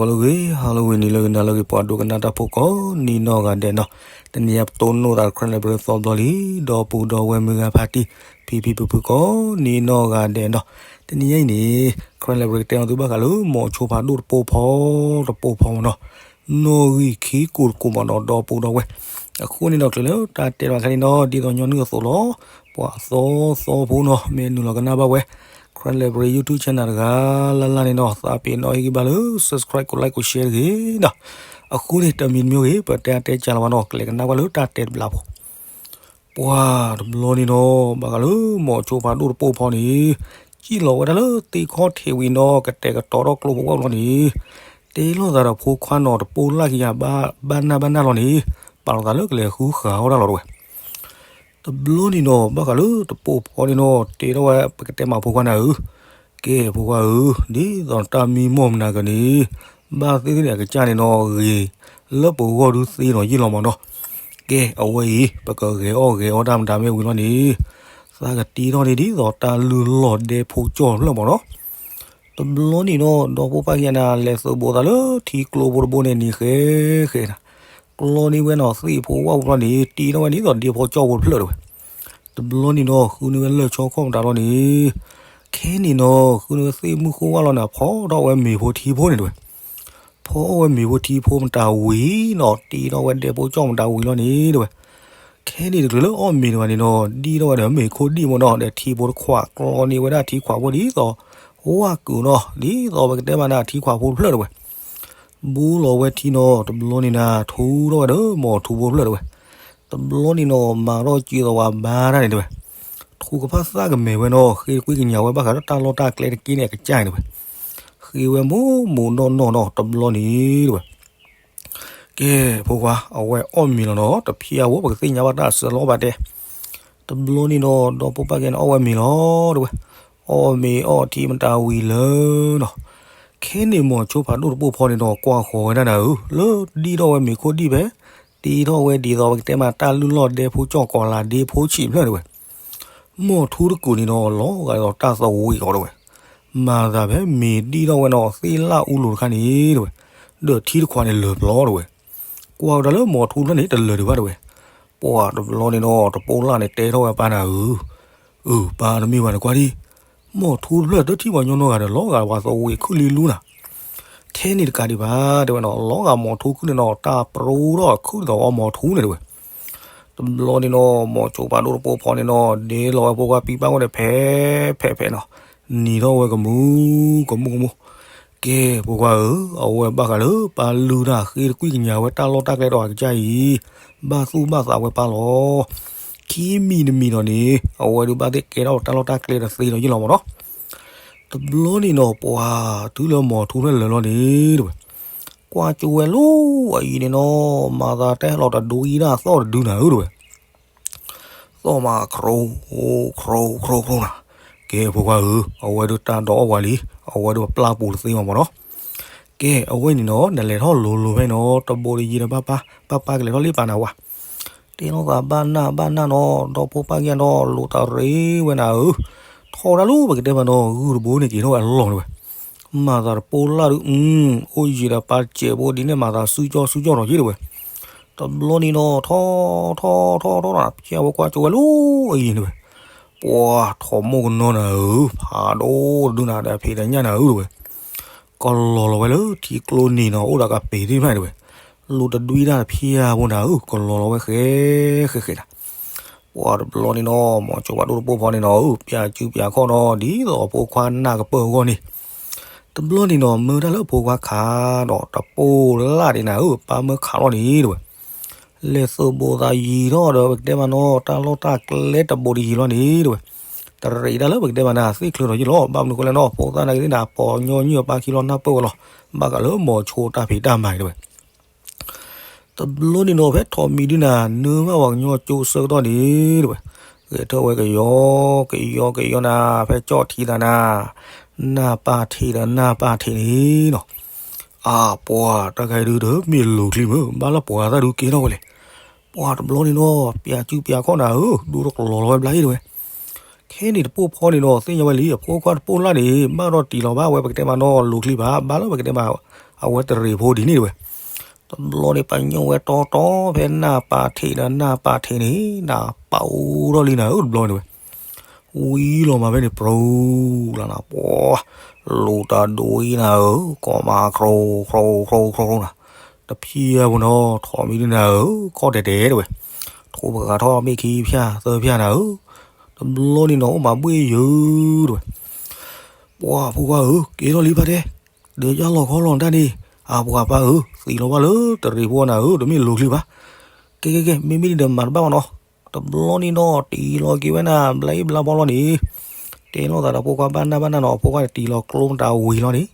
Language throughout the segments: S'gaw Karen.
ဂီၤလၢအဂ့ၤ ဟါလၢအဂ့ၤ နံၤလၢအဂ့ၤ နၤလၢအဂ့ၤ ပှၤဒိကနၣ်တၢ်ဖိကိးနံၤနီၢ်ဂၤဒဲးနီၤ, တနံၤအံၤပတိၢ်နီၣ်သး Karen Library သီဘျီလံ, ဒီပုၢ်ဒီဝဲၢ်မုၢ်ဂၤဖါတံၢ် ဖံဖံဖုဖုကိးနံၤနီၢ်ဂၤဒဲးနီၤ, တနံၤအံၤန့ၣ် Karen Library ကတဲအီၤသုဘၣ်ဃးလၢ မိၤဆိဖးဒိၣ်တပိၢ်ဖီ တပိၢ်ဖီမ့ၢ်နီၤ, နီၣ်ဂံၢ်ခံကိၢ်တကိၢ်မ့ၢ်နီၤ ဒီပုၢ်ဒီဝဲၢ်, အဃိန့ၣ်ဒီး ချုးလၢတၢ်တဲတခါန့ၣ်နီၤ ဒ်သိးညီနုၢ်အသိးလီၤ, ပှၤသီသီဖိနီၤ မ့ၢ်နုာ်လီၤကနၣ်ဘၣ်ဝဲ Karen Library YouTube channel တဂၤလၢ်လၢ်န့ၣ်နီၤ သးပ့ၤနီၣ်ဟ့ၣ်ဂံၢ်ဘါလၢ subscribe ကိး like ကိး share တဂ့ၤနီၤ, အဃိန့ၣ် တမံၤတမံၤဂ့ၤ ပတဲအတဲကၢ်လီၤဘၣ်နီၤ ကလဲၤကနၣ်ဘၣ်လၢတၢ်တဲတဘျီဖိ ပှၤတဘျီန့ၣ်နီၤ ဘၣ်ဃးလၢမိၤဆိဖးဒိၣ်တပိၢ်ဖီန့ၣ်, စံၣ်လီၤဝဲဒၣ်လၢသ့ၣ်ခီၣ်ထံးဝံၤနီၤ ကတဲာ်ကတီၤထီၣ်ကျိဖိဝဲဘျီန့ၣ်, တဲလိာ်သးဒီးဖိခွါနီၤ တပိၢ်လၢ်ခံဂၤ ဘၣ်နၢ်ဘၣ်နၢ်လီၤန့ၣ်, ပာ်လီၤသးလၢကလဲၤဃုဃာ်အီၣ်တၢ်လီၤတဝဲ တဘျီန့ၣ်နီၤ ဘၣ်ဃးလၢတပိၢ်ဖီန့ၣ်နီၤ တဲထီၣ်ဝဲ ပကတဲမးဖိခွါနၤဧၢ, ကဲဖိခွါဧၢ, ဒ်သိးတၢ်မံမီၢ်မနၤကန့ၣ်, ဘၣ်သ့ၣ်သ့ၣ်န့ၣ် အကစၢ်န့ၣ်နီၤ ဂ့ၤလၢပဂီၢ်ဒုးသ့ဒီးယ့ၢ်လီၤမးနီၤ, ကဲအဝဲအံၤ ပကဂဲၤအီၣ်ဂဲၤအီတၢ်မတၤမ့ၢ်ဝံၤလီၤန့ၣ်, သးကတံထီၣ်န့ၢ်ဒ်သိးတၢ်လုၢ်လီၢ်ဒဲဖိကၠီၣ်ဖျၢၣ်မးနီၤ တဘျီန့ၣ်နီၤ ဒီဖိပၢ်ခံဂၤန့ၣ် လဲၤသုးဘူးသးလၢထံကျိဖိတဘိန့ၣ် နံၤဃဲဃဲနီၤ, ကျီန့ၢ်ဝဲနီၤ သ့ၣ်ဖိဝၣ်ဖိဘျီန့ၣ် တံထီၣ်ဝဲဒ်သိးဒဲဖိကၠီၣ်ဖိတဖျၢၣ်တဝဲ, တဘျီန့ၣ်နီၤ ဃုန့ၢ်ဝဲလၢၢ်ဆီခီၣ်မတၤလီၤန့ၣ်, ခဲန့ၣ်နီၤ ဃုန့ၢ်ဝဲသ့ၣ်မုၢ်ဃိဝၣ်လီၤန့ၣ် ဖီထီၣ်ဝဲမ့ၤဖိထံဖိန့ၣ်တဝဲ ဖီအီၣ်ဝဲမ့ၤဖိထံဖိမတၤဝံၤနီၤ တံထီၣ်ဝဲဒဲဖိကၠီၣ်မတၤဝံၤလီၤန့ၣ်တဝဲ, ခဲန့ၣ်တချုးလၢအီၣ်မ့ၤတဂၤန့ၣ်နီၤ ဒံထီၣ်ဝဲဒီးမ့ၤခိၣ်ဒံၣ်မ့ၢ်နီၤ ဒီးထံဖိတခွး ကျီန့ၢ်ဝဲဒၣ်ထံခွးဖိဒ်သိး ဝၣ်ကုာ်နီၤ ဒ်သိးပကတဲမးန့ၣ် ထံခွးဖိတဖျၢၣ်တဝဲ ဘူးလီၤဝဲထံနီၤ တဘျီန့ၣ်နၤ ထူထီၣ်ဝဲဒီးမိၤထူဖိတဖျၢၣ်တဝဲ, တဘျီန့ၣ်နီၤ မၤထီၣ်က့ၤသိးဝဲဘါတၢ်န့ၣ်တဝဲ, ထူကဖၣ်သၣ်ကမဲာ်ဝဲနီၤ ဃ့တကွံၢ်ကညးဝဲဘၣ်ဃးဒီးတၢ်လီၢ်တၢ်ကျဲတက့ၢ်န့ၣ်အကစၢ်န့ၣ်တဝဲ, ဃ့ဝဲမိၢ်မိၢ်နီၢ်နီၢ်နီၤ တဘျီန့ၣ်တဝဲ ကဲ ဖိခွါ အဝဲအီၣ်မ့ၤလီၤနီၤ တဖျါဝဲ ပကသ့ၣ်ညါဘၣ်တၢ်အစၢလီၤဘၣ်တဲ, တဘျီန့ၣ်နီၤ ဒီဖိပၢ်ကဲန့ၣ် အီၣ်ဝဲမ့ၤလီၤတဝဲ, အီၣ်မ့ၤအီၣ်ထံမတၤဝံၤလၢနီၤ, ခဲန့ၣ်မိၤဆိဖးဒိၣ်တပိၢ်ဖီန့ၣ်နီၤ ကွၢ်ဃီၤဝဲဒၣ်နၤဧၢ လၢဒံထီၣ်ဝဲမ့ၤခိၣ်ဒံၣ်ဖဲ တံထီၣ်ဝဲဒ်သိးပကတဲမးတၢ်လုၢ်လီၢ်ဒဲဖိကၠီၣ်ကီးလးဒ့ဖိဆံးဖျၢၣ်တဝဲ မိၤထူတကုာ်န့ၣ်နီၤ လီၤဂာ်ဒီးတၢ်သဝံးကီးတဝဲ, မၤသးဖဲမ့ၤဒံထီၣ်ဝဲနီၤ သ့ၣ်လၣ်အူလိာ်တခါန့ၣ်တဝဲ, ဒီးထံတခွးန့ၣ်လၢာ်ပျီတဝဲ, ကွၢ်ကဒီးလၢမိၤထူဖျၢၣ်န့ၣ် တလၢာ်ဒံးဘၣ်တဝဲ, ပှၤတဘျီန့ၣ်နီၤ တပိၢ်လၢ်န့ၣ် တဲထီၣ်ဝဲပၢ်နၤဧၢ, အၢ ပၢ်တမ့ၢ်ဘၣ်န့ၣ်ကွၢ်ဒံး, မိၤထူတဖျၢၣ်တထံၣ်ပှၤညီနီတဂၤဒီး လီၤဂာ်ပှၤသဝံးခုၣ်လံလူနၤ ထဲန့ၣ်တကးဒံးဘၣ် တဲဝဲနီၤ လီၤဂာ်မိၤထူခုၣ်န့ၣ်နီၤ တၢ်ပြိထီၣ်ခုၣ်ဒ်သိးအီမိၤထူန့ၣ်တဝဲ, တဘျီန့ၣ်နီၤ မိၤဆိဖးဒိၣ်တပိၢ်ဖီန့ၣ်နီၤ ဒ့လီၤဝဲဖိခွါပံပၢ်ဝဲန့ၣ် ဖဲးဖဲးဖဲးနီၤ, နံၤထီၣ်ဝဲကမူ ကမူကမူ, ကဲ ဖိခွါဧၢ, အဝဲဘၣ်ဃးလၢပၢ်လုၢ်တၢ်ဃ့တကွံၢ်ကညးဝဲတၢ်လီၢ်တၢ်ကျဲဒီးအကစၢ်အံၤ, ဘၣ်သူၣ်ဘၣ်သးဝဲပၢ်လီၤ ခံမံၤတမံၤဒီးန့ၣ် အဝဲဒုးဘၣ်သ့ၣ်ကဲထီၣ်တၢ်လီၢ်တၢ်ကျဲဒီးသ့ဒီးယ့ၢ်လီၤမးနီၤ, တဘျီန့ၣ်နီၤ ပှၤတုၤလၢမိၤထူဖျၢၣ်လၢာ်လီၤန့ၣ်တဝဲ, ကွၢ်ကၠိဝဲလီၤအံၤန့ၣ်နီၤ မၤသးတၢ်ဟဲလီၤတဒူအံၤဒၣ်သီၣ်တဒုနၤဧၢတဝဲ, သီၣ်မးခရိ ခရိ ခရိခရိနၤ, ကဲ ဖိခွါဧၢ, အဝဲဒုးတၢ်ဒီးအီၣ်ပှၤလံ, အဝဲဒုးပျၢ်ပူၤတသ့မးမးနီၤ ကဲ အဝဲန့ၣ်နီၤ နလဲၤထီၣ်လိၤလိၤဖဲနီၤ တဘိးတယံၤဒီးဘၣ်ပၢ် ဘၣ်ပၢ်ကလဲၤထီၣ်လံပၢ်နၤဝဲ, တဲလိာ်သးဘၣ်နၢ်ဘၣ်နၢ်နီၤ ဒီဖိပၢ်ကဲနီၤ လိာ်တရံးဝဲနၤဧၢ, ထီၣ်ဝဲဒၣ်လၢပကတဲမးနီၤ ဂုၢ်တဘိန့ၣ်က့ၤထီၣ်ဝဲအလီၢ်တဝဲ, မၤသးတပိၢ်လၢ်ဒုး အိၣ်ယံၤဒီးပၢ်စဲးဖိဒ်န့ၣ် မၤသးစုကၠီၣ်စုကၠီၣ်နီၤယ့ၢ်တဝဲ, တဘျီန့ၣ်နီၤ ထီၣ် ထီၣ် ထီၣ် ထီၣ် ဖဲအဝဲကွၢ်ကၠိဝဲလီၤအံၤန့ၣ်ဝဲ, ပှၤထီၣ်မိၢ်ကနီၤနၤဧၢ, ဖးဒိၣ်တဒုနၤဒီးဖံးဒီးညၣ်နၤဧၢတဝဲ, ကလီၤလီၤဝဲလၢထံကျိနံၤနီၤ အိၣ်ဒီးကပ့ၤသ့ၣ်တဖၣ်န့ၣ်တဝဲ, လိာ်တဒွံတၢ်တဖျၢၣ်ဖိနၤဧၢ, ကလီၤလီၤဝဲဃဲဃဲဃဲနၤ ပှၤတဘျီန့ၣ်နီၤ မိၤဆိဖးဒိၣ်တပိၢ်ဖီန့ၣ်နီၤ ပၠးစုပၠးခီၣ်နီၤ ဒ်သိးအဖိခွါနၢ်ကပၢၢ်အဂီၢ်န့ၣ်, တဘျီန့ၣ်နီၤ မၢတၢ်လၢအဖိခွါခးဒီး တပိၢ်လၢ်ဒံးနၤဧၢ, ပၢ်မၢခးလီၤန့ၣ်တဝဲ, လဲၤသုးဘူးသးယံၤထီၣ်ဒီး ပကတဲမးနီၤ တၢ်လီၢ်တၢ်ကျဲတဘိးတယံၤလီၤန့ၣ်တဝဲ, တရံးတၢ်လၢပကတဲမးနၤ သ့ၣ်ချၢဒီးယ့ၢ်လီၤ, ဘၣ်မနုၤဃိလဲၣ်နီၤ ဖိသၣ်နာ်က့ၤသ့ၣ်နၤ ပိာ်ညီနုၢ်အပၢ်ခံလီၤနၢ်ပၢၢ်ဝဲလီၤ, ဘၣ်ဃးလၢမိၤဆိတၢ်ဖံးတၢ်မၤန့ၣ်တဝဲ တဘျီန့ၣ်နီၤ ဖဲထီးမံၤဒုနၤ နၢဘၣ်ပှၤကညီကၠိအဆၢကတီၢ်န့ၣ်တဝဲ, ဂဲၤထၢၣ်ဝဲကယီ ကယီကယီနၤ ဖဲကၠီၣ်ထံသးနၤ, နၢ်ပၢ်ထံးဒီးနၢ်ပၢ်ထံးန့ၣ်နီၤ, အၢ ပှၤတၢ်ခါအံၤဒုဒီး မ့ၢ်လိၤချံမ့ၢ် ဘၣ်လၢပှၤသၣ်ဒုကဲထီၣ်ဝဲလဲၣ်, ပှၤတဘျီန့ၣ်နီၤ ပၠးစုပၠးခီၣ်နၤဧၢ, ဒိတကလီၤလီၤဝဲဘျါအံၤတဝဲ ခဲန့ၣ်တပိၢ်ဖီန့ၣ်နီၤ သ့ၣ်ညါဝဲလံ အဖိခွါတပိၢ်လၢ်န့ၣ် ဘၣ်ဒီးတံၢ်လီၤဘၣ်ဝဲ ပကတဲမးနီၤ လိၤချံဘၣ် ဘၣ်လၢပကတဲမး အဝဲတရံးဖိဒ်န့ၣ်တဝဲ. တဘျီန့ၣ် ပညိၣ်ဝဲတီတီဖဲနၢ်ပာ်ထံးဒီးနၢ်ပာ်ထံးန့ၣ် နၢ်ပာ်အိၣ်ထီၣ်လံနၤဧၢ တဘျီန့ၣ်ဝဲ. ဝံၤလီၤမးဖဲန့ၣ် ပြူလီၤနၤ ပှၤ လူၤတၢ်ဒိအံၤနၤဧၢ ကိးမး ခရိ ခရိ ခရိ ခရိ နၤ, တဖျၢၣ်ဖိနီၤ ထိးမံၤဒုနၤဧၢ ခီၣ်တဲာ်တဲာ်တဝဲ, ထိးပဃာ်ထီၣ်မ့ၢ်ခံဖျၢၣ်သၢဖျၢၣ်နၤဧၢ, တဘျီန့ၣ်နီၤ အိၣ်မးဘှ့ၣ်ယုာ်တဝဲ. ပှၤဖိခွါဧၢ က့ၤထီၣ်လံဖါတဲ, ဒီးယါလီၤခီလီၤတၢ်န့ၣ်, အပှၤပၢ်ဧၢ, သံလီၤဘၣ်လၢတရံးဖိနၤဧၢ, တမ့ၢ်လိၤချံဘၣ်. ကဲကဲကဲ, မ့မ့ၢ်ဒ်ဒီးမၤတဘၣ်ဘၣ်နီၤ. တဘျီန့ၣ်နီၤ တ့လီၤက့ၤဝဲနၤ ဘျါအံၤဘျါဘီလီၤန့ၣ်, တဲလိာ်သးဒီးဖိခွါဘၣ်နၢ်ဘၣ်နၢ်နီၤ, ဖိခွါန့ၣ်တ့လီၤကျိမတၤဝံၤလီၤန့ၣ်,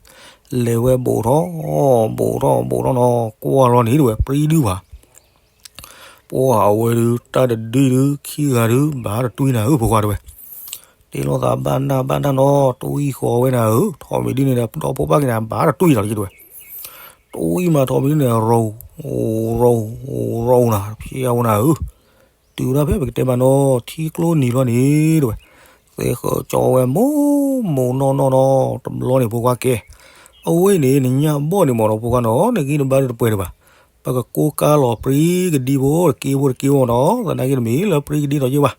လဲၤဝဲဘူးထီၣ်, ဘူးထီၣ်ဘူးထီၣ်နီၤ ကွၢ်လီၤန့ၣ်တဝဲ ပြံဒုဘၣ် ပှၤအဝဲဒုး တၢ်တဒုဒုး ခံဂၤဒုး ဘၣ်တတွံၢ်နၤဧၢ ဖိခွါတဝဲ. တဲလိာ်သးဘၣ်နၢ်ဘၣ်နၢ်နီၤ တွံၢ်ဃီၤဝဲနၤဧၢ, ထိးမံၤဒုန့ၣ်ဒီး ဒီဖိပၢ်က့ၤနၤ ဘၣ်တတွံၢ်လီၤတဝဲ. တွံၢ်မးထိးမံၤဒုန့ၣ် ရိၤ, ရိၤ, ရိၤနၤ ဖျဲဝဲနၤဧၢ. တုၤဒၣ်ဖဲပကတဲမးနီၤ ထံကျိနံၤဘျီန့ၣ်တဝဲ, သဲဃၢၤကၠီဝဲမိၢ်မိၢ်နီၢ်နီၢ်နီၤ တဘျီန့ၣ်ဖိခွါကဲ, အဝဲန့ၣ် နညၣ်ဘီၣ်န့ၣ်မ့ၢ်နီၤ ဖိခွါနီၤ နဂံၢ်နဘါဒုးတပှဲၤဒံးဘၣ်. ပကကိးကါလီၤပြံကဒံဖိ တက့ဖိတက့ဖိနီၤ, သနာ်က့တမ့ၢ်လၢပြံကဒံထီၣ်က့ဘၣ်.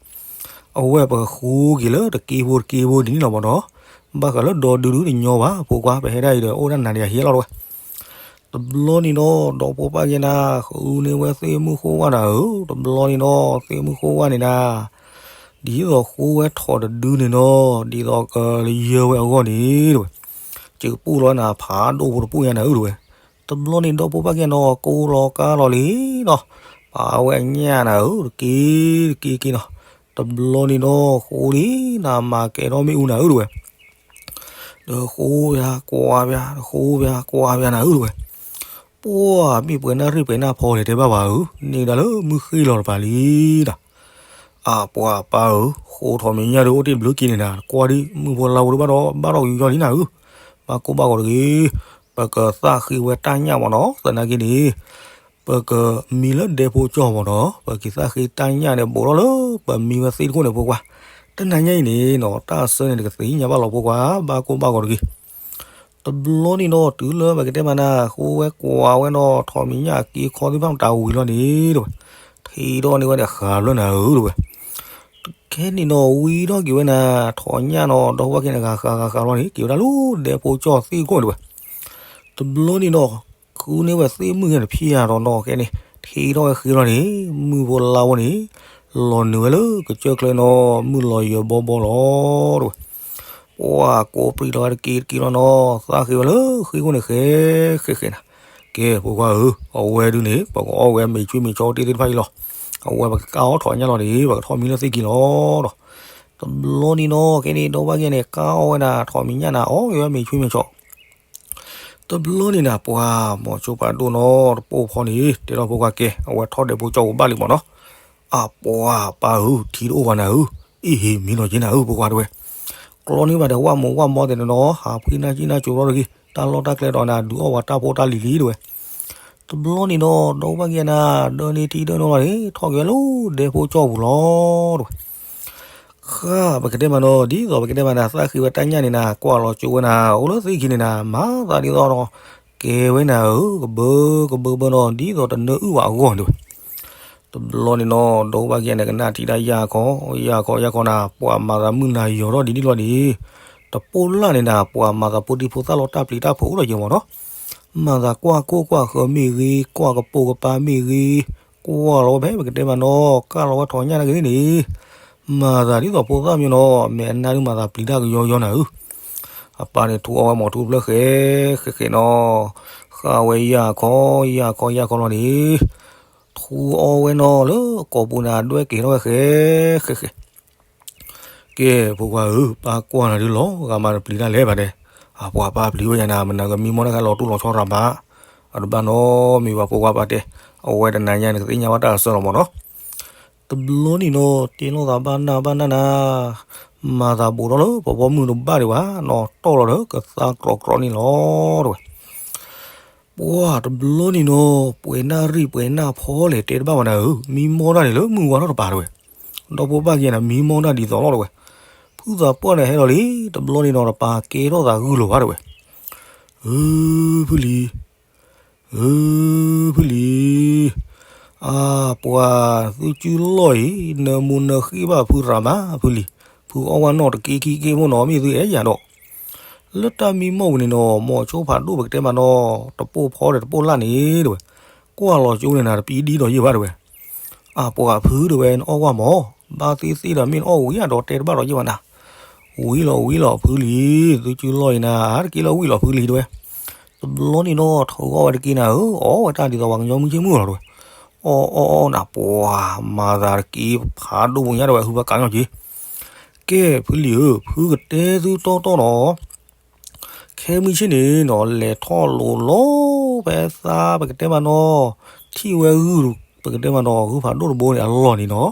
အဝဲပကဃူက့ၤလၢတက့ဖိတက့ဖိဒ်န့ၣ်လီၤမ့ၢ်နီၤ. ဘၣ်ဃးလၢဒီဒုဒုတညီဘၣ် ဖိခွါ ပဟဲဒၣ်အံၤဒီး အိၣ်ဒၣ်နၤဒီးဟ့ၣ်လီၤတဝဲ. တဘျီန့ၣ်နီၤ ဒီဖိပၢ်ကဲနၤ ဃုန့ၢ်ဝဲသ့ၣ်မုၣ်ဃိဝၣ်နၤဧၢ, တဘျီန့ၣ်နီၤ သ့ၣ်မုၣ်ဃိဝၣ်န့ၣ်နၤ ဒ်သိးဃိဝဲထိးတဒုန့ၣ်နီၤ ဒ်သိးကလၢယၢဝဲအဂီၢ်န့ၣ်တဝဲ, စၢပူၣ်လီၤနၤ ဖးဒိၣ်ဖိတပူၣ်ညါနၤဧၢတဝဲ. တဘျီန့ၣ်ဒီဖိပၢ်ကဲနီၤ ကိးလီၤကါလီၤလံနီၤ, ပာ်ဝဲအညၣ်နၤဧၢ တက့တက့တက့နီၤ. တဘျီန့ၣ်နီၤ ဃိလံနၤ မၤကဲထီၣ်မ့ၣ်အူနၤဧၢတဝဲ. ဒီးဃိဝဲကွၢ်ဝဲ, ဒီးဃိဝဲကွၢ်ဝဲနၤဧၢတဝဲ. ပှၤမ့ၢ်ပှဲၤနၣ်ရံၣ်ပှဲၤနၣ်ဖီလဲၣ်တဲဘၣ်ပှၤဧၢ, န့ၢ်ဒၣ်လၢမုၢ်ဃ့လီၤတပၤလံဒီး, အပှၤပၢ်ဧၢ, ဃိထိးမဲာ်ညါဒီးအိၣ်တ့ၢ်ဘျုးက့ၤန့ၣ်နၤ ကွၢ်ဒ်မုၢ်ဖိလါဖိတဘၣ်ဒီး ဘၣ်ထီၣ်ကယီလံနၤဧၢ, ဘၣ်ကိၢ်ဘၣ်ဂီၤတဂ့ၤ. ပကသးဃ့ဝဲတၢ်ညၣ်မ့ၢ်နီၤ, သနာ်က့န့ၣ် ပကမံလၢဒဲဖိကၠီၣ်မ့ၢ်နီၤ, ပကသးဃ့တၢ်ညၣ်န့ၣ် ဘူးထီၣ်လၢပမံဝဲသ့ၣ်တခိၣ်န့ၣ်ဖိခွါ, တနၤညါအံၤန့ၣ်နီၤ တၢ်အစၢန့ၣ် တကသ့ၣ်ညါဘၣ်လီၤဖိခွါ, ဘၣ်ကိၢ်ဘၣ်ဂီၤတဂ့ၤ. တဘျီန့ၣ်နီၤ တုၤလၢပကတဲမးနၤ ဃိဝဲကွၢ်ဝဲနီၤ ထိးမဲာ်ညါက့ခီသ့ၣ်တဖၣ်မတၤဝံၤလီၤန့ၣ်တဝဲ, ထံထီၣ်န့ၢ်ဝဲဒီးဃးဖျၢၣ်နၤဧၢတဝဲ. ခဲန့ၣ်နီၤ ဝံထီၣ်က့ၤဝဲနၤ ထိးညၣ်နီၤ ဒီဖိပၢ်ကဲန့ၣ် ဃးဃးဃးဃးလီၤန့ၣ် က့ၤဝဲဒၣ်လၢဒဲဖိကၠီၣ်သ့ၣ်တခိၣ်တဝဲ. တဘျီန့ၣ်နီၤ ဃုန့ၢ်ဝဲသ့ၣ်မုၣ်ကဲန့ၣ် ဖံးယၤဒီးနီၤ ခဲန့ၣ် ထံထီၣ်ဝဲဃ့လီၤန့ၣ် မုၢ်ဖိလါဖိန့ၣ် လီၤနုာ်ဝဲလၢကစၢၢ်ကျဲနီၤ မုၢ်လီၤယၢၤဘီဘီလီၤတဝဲ. ပှၤကိးပြံလီၤဝဲတက့တက့လီၤနီၤ သးဃ့ဝဲလၢဃ့ခိၣ်န့ၣ် ဃဲဃဲဃဲနၤ, ကဲဖိခွါဧၢ, အဝဲဒုန့ၣ် ပကအီၣ်ဝဲမ့ၤဆွံမ့ၤဆီတ့ၢ်သ့ၣ်တဖၣ်အံၤလီၤ. အဝဲပကကၢ်အီၣ်ထိးညၣ်လီၤန့ၣ် ပကထီၣ်မံလၢသ့ၣ်ခံလီၤဒီး. တဘျီန့ၣ်နီၤ ခဲန့ၣ် ဒီဘၣ်ကဲန့ၣ် ကၢ်အီၣ်ဝဲဒၣ်ထိးမဲာ်ညါနၤ အီၣ်က့ၤဝဲမ့ၤဆွံမ့ၤဆီ တဘျီန့ၣ်နၤ ပှၤမိၤဆိပာ်ဒိၣ်နီၤ တပိၢ်ဖီန့ၣ် တဲထီၣ်ဖိခွါကဲ အဝဲထီၣ်ဒဲးဖိကၠီၣ်ဝဲဘၣ်လံမ့ၢ်နီၤ. အပှၤပၢ်ဧၢ ထံတအိၣ်ဘၣ်နၤဧၢ, အ့ၣ်ဟ့ၣ်မံလီၤက့နၤဧၢ ဖိခွါတဝဲ. ကျီန့ၢ်ဘၣ်ဒီးဝၣ်မိၢ်ဝၣ်မီသ့ၣ်နီၤနီၤ ဟးဖှံနၢ်ကံၣ်နၢ်ကၠိထီၣ်တဂ့ၤ, တၢ်လီၢ်တၢ်ကျဲဒီးနၤ ဒုးအီၣ်ဝဲတၢ်ဖိတၢ်လံၤလံတဝဲ. တဘျီန့ၣ်နီၤ ဒီဘၣ်ကဲနၤ ဒၢန့ၢ်ထံဒၢန့ၢ်လီၤန့ၣ် ထီၣ်က့ၤဝဲလၢဒဲးဖိကၠီၣ်ပူၤလီၤတဝဲ. ဃၣ်ပကတဲမးနီၤ ဒ်သိးပကတဲမးနၤ သးဃ့ဝဲတၢ်ညၣ်န့ၣ်နၤ ကွၢ်လီၤကၠိဝဲနၤ အိၣ်လၢသ့ၣ်ခံန့ၣ်နၤ မၤသးဒ်သိးနီၤ ကဲဝဲနၤဧၢ ကဘၢကဘၢဘၢနီၤ ဒ်သိးတနၢအုၣ်ဘၣ်အဂီၢ်န့ၣ်တဝဲ. တဘျီန့ၣ်နီၤ ဒီဘၣ်ကဲန့ၣ် ကနၣ်ထံၣ်ဒၣ်ယၢ်ခီ ယၢ်ခီယၢ်ခီနၤ ပှၤမၤသးမုၢ်နၤယီၤထီၣ်ဒ်န့ၣ်လီၤန့ၣ် တပိၢ်လၢ်န့ၣ်နၤ ပှၤမၤသးဖိဒံဖိသၣ်လီၤတၢ်ပျံၤတၢ်ဖုးအိၣ်လီၤက့ၤမ့ၢ်နီၤ. မၤသးကွၢ်ခိၣ်ကွၢ်ဃၢၤမ့ၢ်ဂ့ၤ ကွၢ်ကပိာ်ကပၤမ့ၢ်ဂ့ၤ ကွၢ်လီၤဝဲဖဲပကတဲမးနီၤ ကၢ်လီၤဝဲထိးညၣ်နာ်က့န့ၣ် မၤသးဒ်သိးဖိသၣ်မ့ၢ်နီၤ မဲာ်အနါဒုးမၤသးပျံၤတၢ်ကယီယီနၤဧၢ. အပၢ်န့ၣ်ထူအီၣ်ဝဲမီၤထူတဖျၢၣ်ဃဲဃဲဃဲနီၤ ဃၣ်ဝဲယၢ်ခီ ယၢ်ခီယၢ်ခီလီၤန့ၣ် ထူအီၣ်ဝဲနီၤလၢကိာ်ပူၤန့ၣ် အဒွဲၣ်က့ၤထီၣ်ဝဲဃဲဃဲဃဲ ကဲ ဖိခွါဧၢ ပၢ်ကွၢ်နၤဒုးလီၤဂာ်မးတပျံၤတၢ်လဲၣ်ဘၣ်တဲ. အပှၤပၢ်ပျံၤဝဲယၤနၤ မနၤကမံမီၢ်တၢ်ခဲလီၤတူၢ်လီၤဆီရၤဘၣ်. အတဘၣ်နီတမံၤဘၣ် ဖိခွါပၢ်တဲ. အဝဲတနၤညါန့ၣ် ကသ့ၣ်ညါဘၣ်တၢ်အစၢလီၤမ့ၢ်နီၤ. တဘျီန့ၣ်နီၤ တဲလိာ်သးဘၣ်နၢ်ဘၣ်နၢ်နၤ မၤသးဘူးထီၣ်လၢပှၤပိာ်မုၣ်တဘၣ်ဒံးဘၣ်နီၤ တီၢ်လီၤဒီးကသါကြီကြီန့ၣ်လီၤတဝဲ. ပှၤတဘျီန့ၣ်နီၤ ပှဲၤနၣ်ရံၣ်ပှဲၤနၣ်ဖီလဲၣ်တဲတဘၣ်ဘၣ်နၤဧၢ, မံမီၢ်တၢ်န့ၣ်လၢမုၢ်ဝါထီၣ်တပၤတဝဲ. ဒီဖိပၢ်ကဲနၤ မံမီၢ်တၢ်ဒ်သိးလီၤတဝဲ. ဖုသးပှၢ်န့ၣ်ဟဲလီၤလံ တဘျီန့ၣ်နီၤ တပၤကဲထီၣ်သးဂုၢ်လီၤဘၣ်တဝဲ. ဧၢ ဖုလံၤ ဧၢ, ဖုလံၤ, အၢ, ပှၤသုစုလီၢ်အံၤ နၢမူနၢဃံဘၣ်ဖုရၤမး ဖုလံၤ, ဖုအီၣ်ဝဲနီၢ်တက့ခံက့မိၢ်နီၤ မ့ၢ်သုအဲၣ်ယၤဒီး လၢတၢ်မံမီၢ်ပူၤန့ၣ်နီၤ မိၢ်ဆိဖးဒိၣ်ပကတဲမးနီၤ တပိၢ်ဖီဒီးတပိၢ်လၢ်န့ၣ် တဲဝဲ, ကွၢ်လီၤကၠိန့ၣ်နၤ တပံဒံဒီးယဲၢ်ဘၣ်တဲဝဲ, အၢ်ပှၤဖုတဲဝဲ နအီၣ်ကွၢ်မး, ဘၣ်သ့ၣ်သ့ၣ်ဒီးမ့ၢ်နအီၣ်ဝံၤယၤဒီးတဲတဘၣ်ဒီးယဲၢ်ဘၣ်နၤ, ဝံၤလီၤဝံၤလီၤဖုလံၤ, သုစုလီၢ်အံၤနၤ တက့လၢဝံၤလီၤဖုလံၤတဲဝဲ, တဘျီန့ၣ်ဒီးထီၣ်ဂီၢ်ဝဲတက့နၤဧၢ, အီၣ်ဝဲတၢ်ဒ်သိးပှၤကညီမုၢ်ဆ့ၣ်မုၢ်လီၤတဲဝဲ, အီၣ်အီၣ်အီၣ်နၤ ပှၤမၤသးတက့ဖးဒိၣ်ပူၤညါတဲဝဲ ဟုဘၣ်ကးညီက့ ကဲဖုလံၤဧၢ, ဖုကတဲသုတီတီနီၤ, ခဲမုၢ်ဆ့ၣ်န့ၣ်နီၤ လဲၤထီၣ်လိၤလီၤဖဲသါပကတဲမးနီၤ, ထံၣ်ဝဲဂုၢ်ပကတဲမးနီၤ ဂုၢ်ဖးဒိၣ်တဘိန့ၣ်အလီၢ်န့ၣ်နီၤ,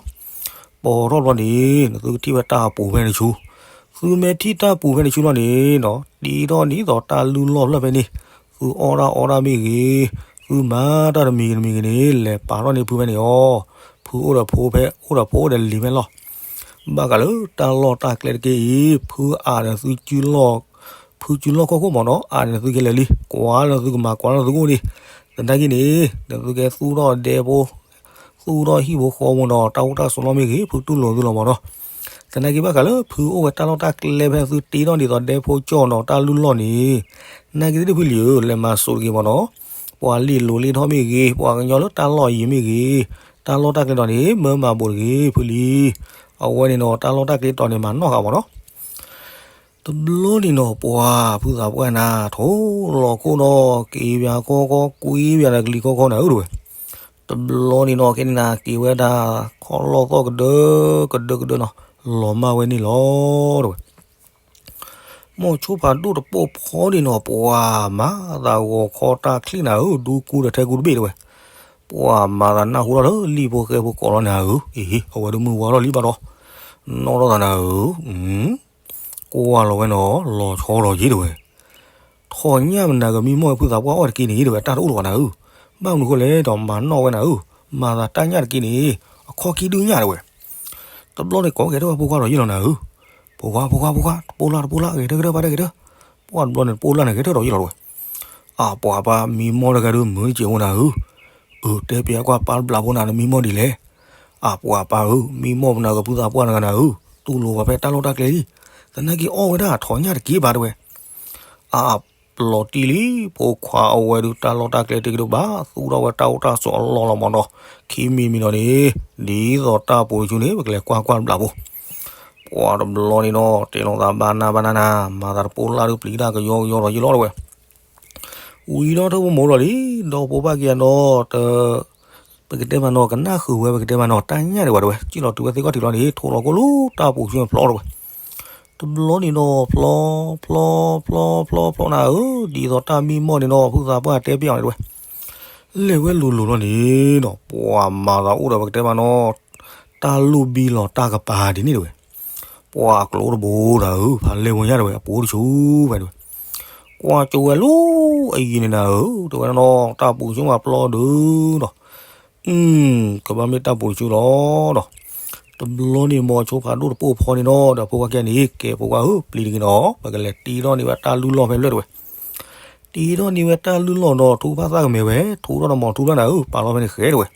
ပိာ်ထီၣ်ဘျီန့ၣ် နသုကထံၣ်ဝဲတၢ်အပူၤဖဲန့ၣ်ဆူ, သုမ့ၢ်ထံၣ်တၢ်ပူၤဖဲန့ၣ်ဆူလီၤန့ၣ်နီၤ တ့ထီၣ်ဒ်သိးတၢ်လုၢ်လီၢ်ဖျၢၣ်ဖဲန့ၣ်, သုအီၣ်တၢ်အီတၢ်မ့ၢ်ဂ့ၤ, သုမၤတၢ်တမံၤဂ့ၤတမံၤဂ့ၤန့ၣ် လဲၤပာ်ထီၣ်န့ၢ်ဖုဖဲန့ၣ်အီၤ, ဖုအိၣ်ဒီးဖိဖဲ အိၣ်ဒီးဖိအိၣ်ဒီးလံၤဖဲလီၤ ဘၣ်ဃးလၢတၢ်လီၢ်တၢ်ကျဲတက့အံၤ ဖုအၢၣ်န့ၣ်သုစုလီၢ်, ဖုစုလီၢ်ခီၣ်ခိၣ်မးနီၤ အၢၣ်န့ၣ်သုကလဲၤလံ, ကွၢ်လၢသုကမၤ ကွၢ်လၢသုကအိၣ်ဒံး, သနာ်က့န့ၣ် နသုကဲသူၣ်ထီၣ်ဒဲဖိ, သူၣ်ထီၣ်ဟံၣ်ဖိဃီဖိနီၤ တၢ်အိၣ်တၢ်ဆိးလီၢ်မ့ၢ်ဂ့ၤ ဖုတူၢ်လိာ်သုလီၤမးနီၤ, သနာ်က့ဘၣ်ဃးလၢဖုအိၣ်ဝဲတၢ်လီၢ်တၢ်ကျဲဖဲသုတ့ထီၣ်ဒ်သိးဒဲဖိကၠီၣ်နီၤ တၢ်လုၢ်လီၢ်န့ၣ်, သနာ်က့သ့ၣ်ဖုလံၤဧၢ လဲၤမၤစိးတက့ၤမးနီၤ, ပှၤလ့ၢ်လိၤလ့ၢ်ထီၣ်မ့ၢ်ဂ့ၤ ပှၤကညီလၢတၢ်လီၢ်အံၤမ့ၢ်ဂ့ၤ, တၢ်လီၢ်တၢ်ကျဲတီၤန့ၣ် မၢမၤဘူးတဂ့ၤ ဖုလံၤ, အဝဲန့ၣ်နီၤ တၢ်လီၢ်တၢ်ကျဲတီၤန့ၣ် မၤနီၣ်ဃာ်မးနီၤ, တဘျီန့ၣ်နီၤ ပှၤဖုသးပှၢ်နၤ ထိၣ်လီၤခိၣ်နီၤ က့ၤပၠးခီခီ ကွံပၠးဒီးကလံၤခီခီနၤဧၢတဲဝဲ, တဘျီန့ၣ်နီၤ ခဲန့ၣ်နၤ က့ၤဝဲဒၣ် ခီၣ်လီၢ်သီၣ်ကဒၢ ကဒၢကဒၢနီၤ လီၤမၢ်ဝဲန့ၣ်လီၤတဲဝဲ မိၢ်ဆိဖးဒိၣ်တပိၢ်ဖီန့ၣ်နီၤ ပှၤမၤသးဂီၤခီတၢ်ချံၣ်နၤဧၢ ဒူကူဒီးထဲကူတဘ့ၣ်တဲဝဲ, ပှၤမၤသးနၢ်ဟူထီၣ်လၢလံၣ်ဖိဃဲဖိကိးလီၤနၤဧၢ, အဝဲဒၣ်မုၢ်ဝါထီၣ်လံဘၣ်ဒီး နီၣ်ထီၣ်သးနၤဧၢ, ကွၢ်လီၤဝဲနီၤ လီၤဆီဒီးယ့ၣ်တဲဝဲ ထီၣ်ညၣ်မနၤကမံမီၢ်ဝဲဖုသးပှၢ်အီၣ်တက့န့ၣ်တဲဝဲ တၢ်တအိၣ်လၢၤဘၣ်နၤဧၢ, ဘၣ်မနုၤဃိလဲၣ်ဒီးမၤနီၣ်ဝဲနၤဧၢ, မၤသးတၢ်ညၣ်တက့န့ၣ် အခီၣ်ခံဒုညၣ်တဲဝဲ, တဘျီန့ၣ်ကိးဂဲၤထၢၣ်ဝဲဖိခွါဒီးယ့ၣ်လီၤနၤဧၢ, ဖိခွါ ဖိခွါ ဖိခွါ တပိၢ်လၢ်တပိၢ်လၢ် ဂဲၤထၢၣ်ကတၢၢ် ပၢ်တဂဲၤထၢၣ်, ပှၤတဘျီန့ၣ်တပိၢ်လၢ်န့ၣ် ဂဲၤထၢၣ်ဒီးယ့ၣ်လီၤတဲဝဲ, အပှၤပၢ်မံမီၢ်တဂၤဒီးမုာ်တကဲးဖိနၤဧၢ, အၢ တဲပျဲကွၢ်ပၢ်တဘျီဖိနၤ နမံမီၢ်ဒ်လဲၣ်, အပှၤပၢ်ဧၢ မံမီၢ်ပနၤကဖုသးပှၢ်တဂၤနၤဧၢ, တူၢ်လိာ်ပှၤဖဲတၢ်လီၢ်တၢ်ကျဲလံ, သနာ်က့အီၣ်ဝဲဒၣ်ထီၣ်ညၣ်တက့ဘၣ်တဲဝဲ အပျီၤတံၢ်လံ, ဖိခွါအဝဲဒုးတၢ်လီၢ်တၢ်ကျဲတက့ဒိၣ်ဘၣ် သူၣ်ထီၣ်ဝဲတၢ်အိၣ်တၢ်ဆိးအလီၢ်လီၤမးဒီး ခံမံၤမံၤဒီးန့ၣ် ဒ်သိးတၢ်ပူၤတဆူန့ၣ် ပကလဲၤကွၢ်ကွၢ်တဘျီဖိ, ပှၤတဘျီန့ၣ်ဒီး တဲလိာ်သးဘၣ်နၢ်ဘၣ်နၢ်နၤ မၤသးတပိၢ်လၢ်ဒုးပျံၤတၢ်ကယီကယီဒီးယ့ၣ်လီၤတဲဝဲ ဝံၤဒီးထၢၣ်ဖိမိၢ်လီၤလံ, ဒီးဖိပၢ်က့ၤအဒီး တ ပကတဲမးနီၤ ကနၣ်ဃုာ်ဝဲ ပကတဲမးနီၤ တၢ်ညၣ်ဒံးဝဲတဲဝဲ, စံၣ်လီၤတုၤဝဲသ့ၣ်ခီၣ်ထံးလီၤန့ၣ် ထိၣ်လီၤကိၣ်လၢတၢ်ပူၤဆူဖျီတဲဝဲ, တဘျီန့ၣ်ဒီး ဖျီ ဖျီ ဖျီ ဖျီ ဖျီနၤဧၢ, ဒ်သိးတၢ်မံမီၢ်န့ၣ်နီၤ ဖုသးပှၢ်တဲပျဲအီၤန့ၣ်တဲဝဲ, လဲၤဝဲလိၤလိၤလီၤန့ၣ်နီၤ ပှၤမၤသးအိၣ်ဒီးပကတဲမးနီၤ တၢ်လူၢ်ဘံလီၤတၢ်ကပၤဒ်န့ၣ်တဲဝဲ, ပှၤကျိတဘိနၤဧၢ, ဖးလဲၢ်ဝဲညါတဲဝဲ အပူၤတဆူဖဲတဲဝဲ, ကွၢ်ကၠိဝဲလၢအယံၤန့ၣ်နၤဧၢ, တဲဝဲနီၤ တၢ်ပူၤဆူမးပျီဒုဒီး, ကဘၣ်မ့ၢ်တၢ်ပူၤတဆူလီၤဒီး, တဘျီန့ၣ်မိၢ်ဆိဖးဒိၣ်တပိၢ်ဖီန့ၣ်နီၤ ဒီးဖိခွါကဲန့ၣ် ကဲဖိခွါဧၢ ပျံၤတဂ့ၤနီၤ ပကလဲၤတ့ထီၣ်န့ၢ်ဝဲတၢ်လုၢ်လီၢ်ဖဲဖျၢၣ်တဲဝဲ တ့ထီၣ်န့ၢ်ဝဲတၢ်လုၢ်လီၢ်ဒီး ထူဖးသၣ်ကမဲာ်ဝဲ ထူထီၣ်ဒီးမီၤထူဖျၢၣ်နၤဧၢ ပာ်လီၤဖဲန့ၣ်ဃဲတဲဝဲ,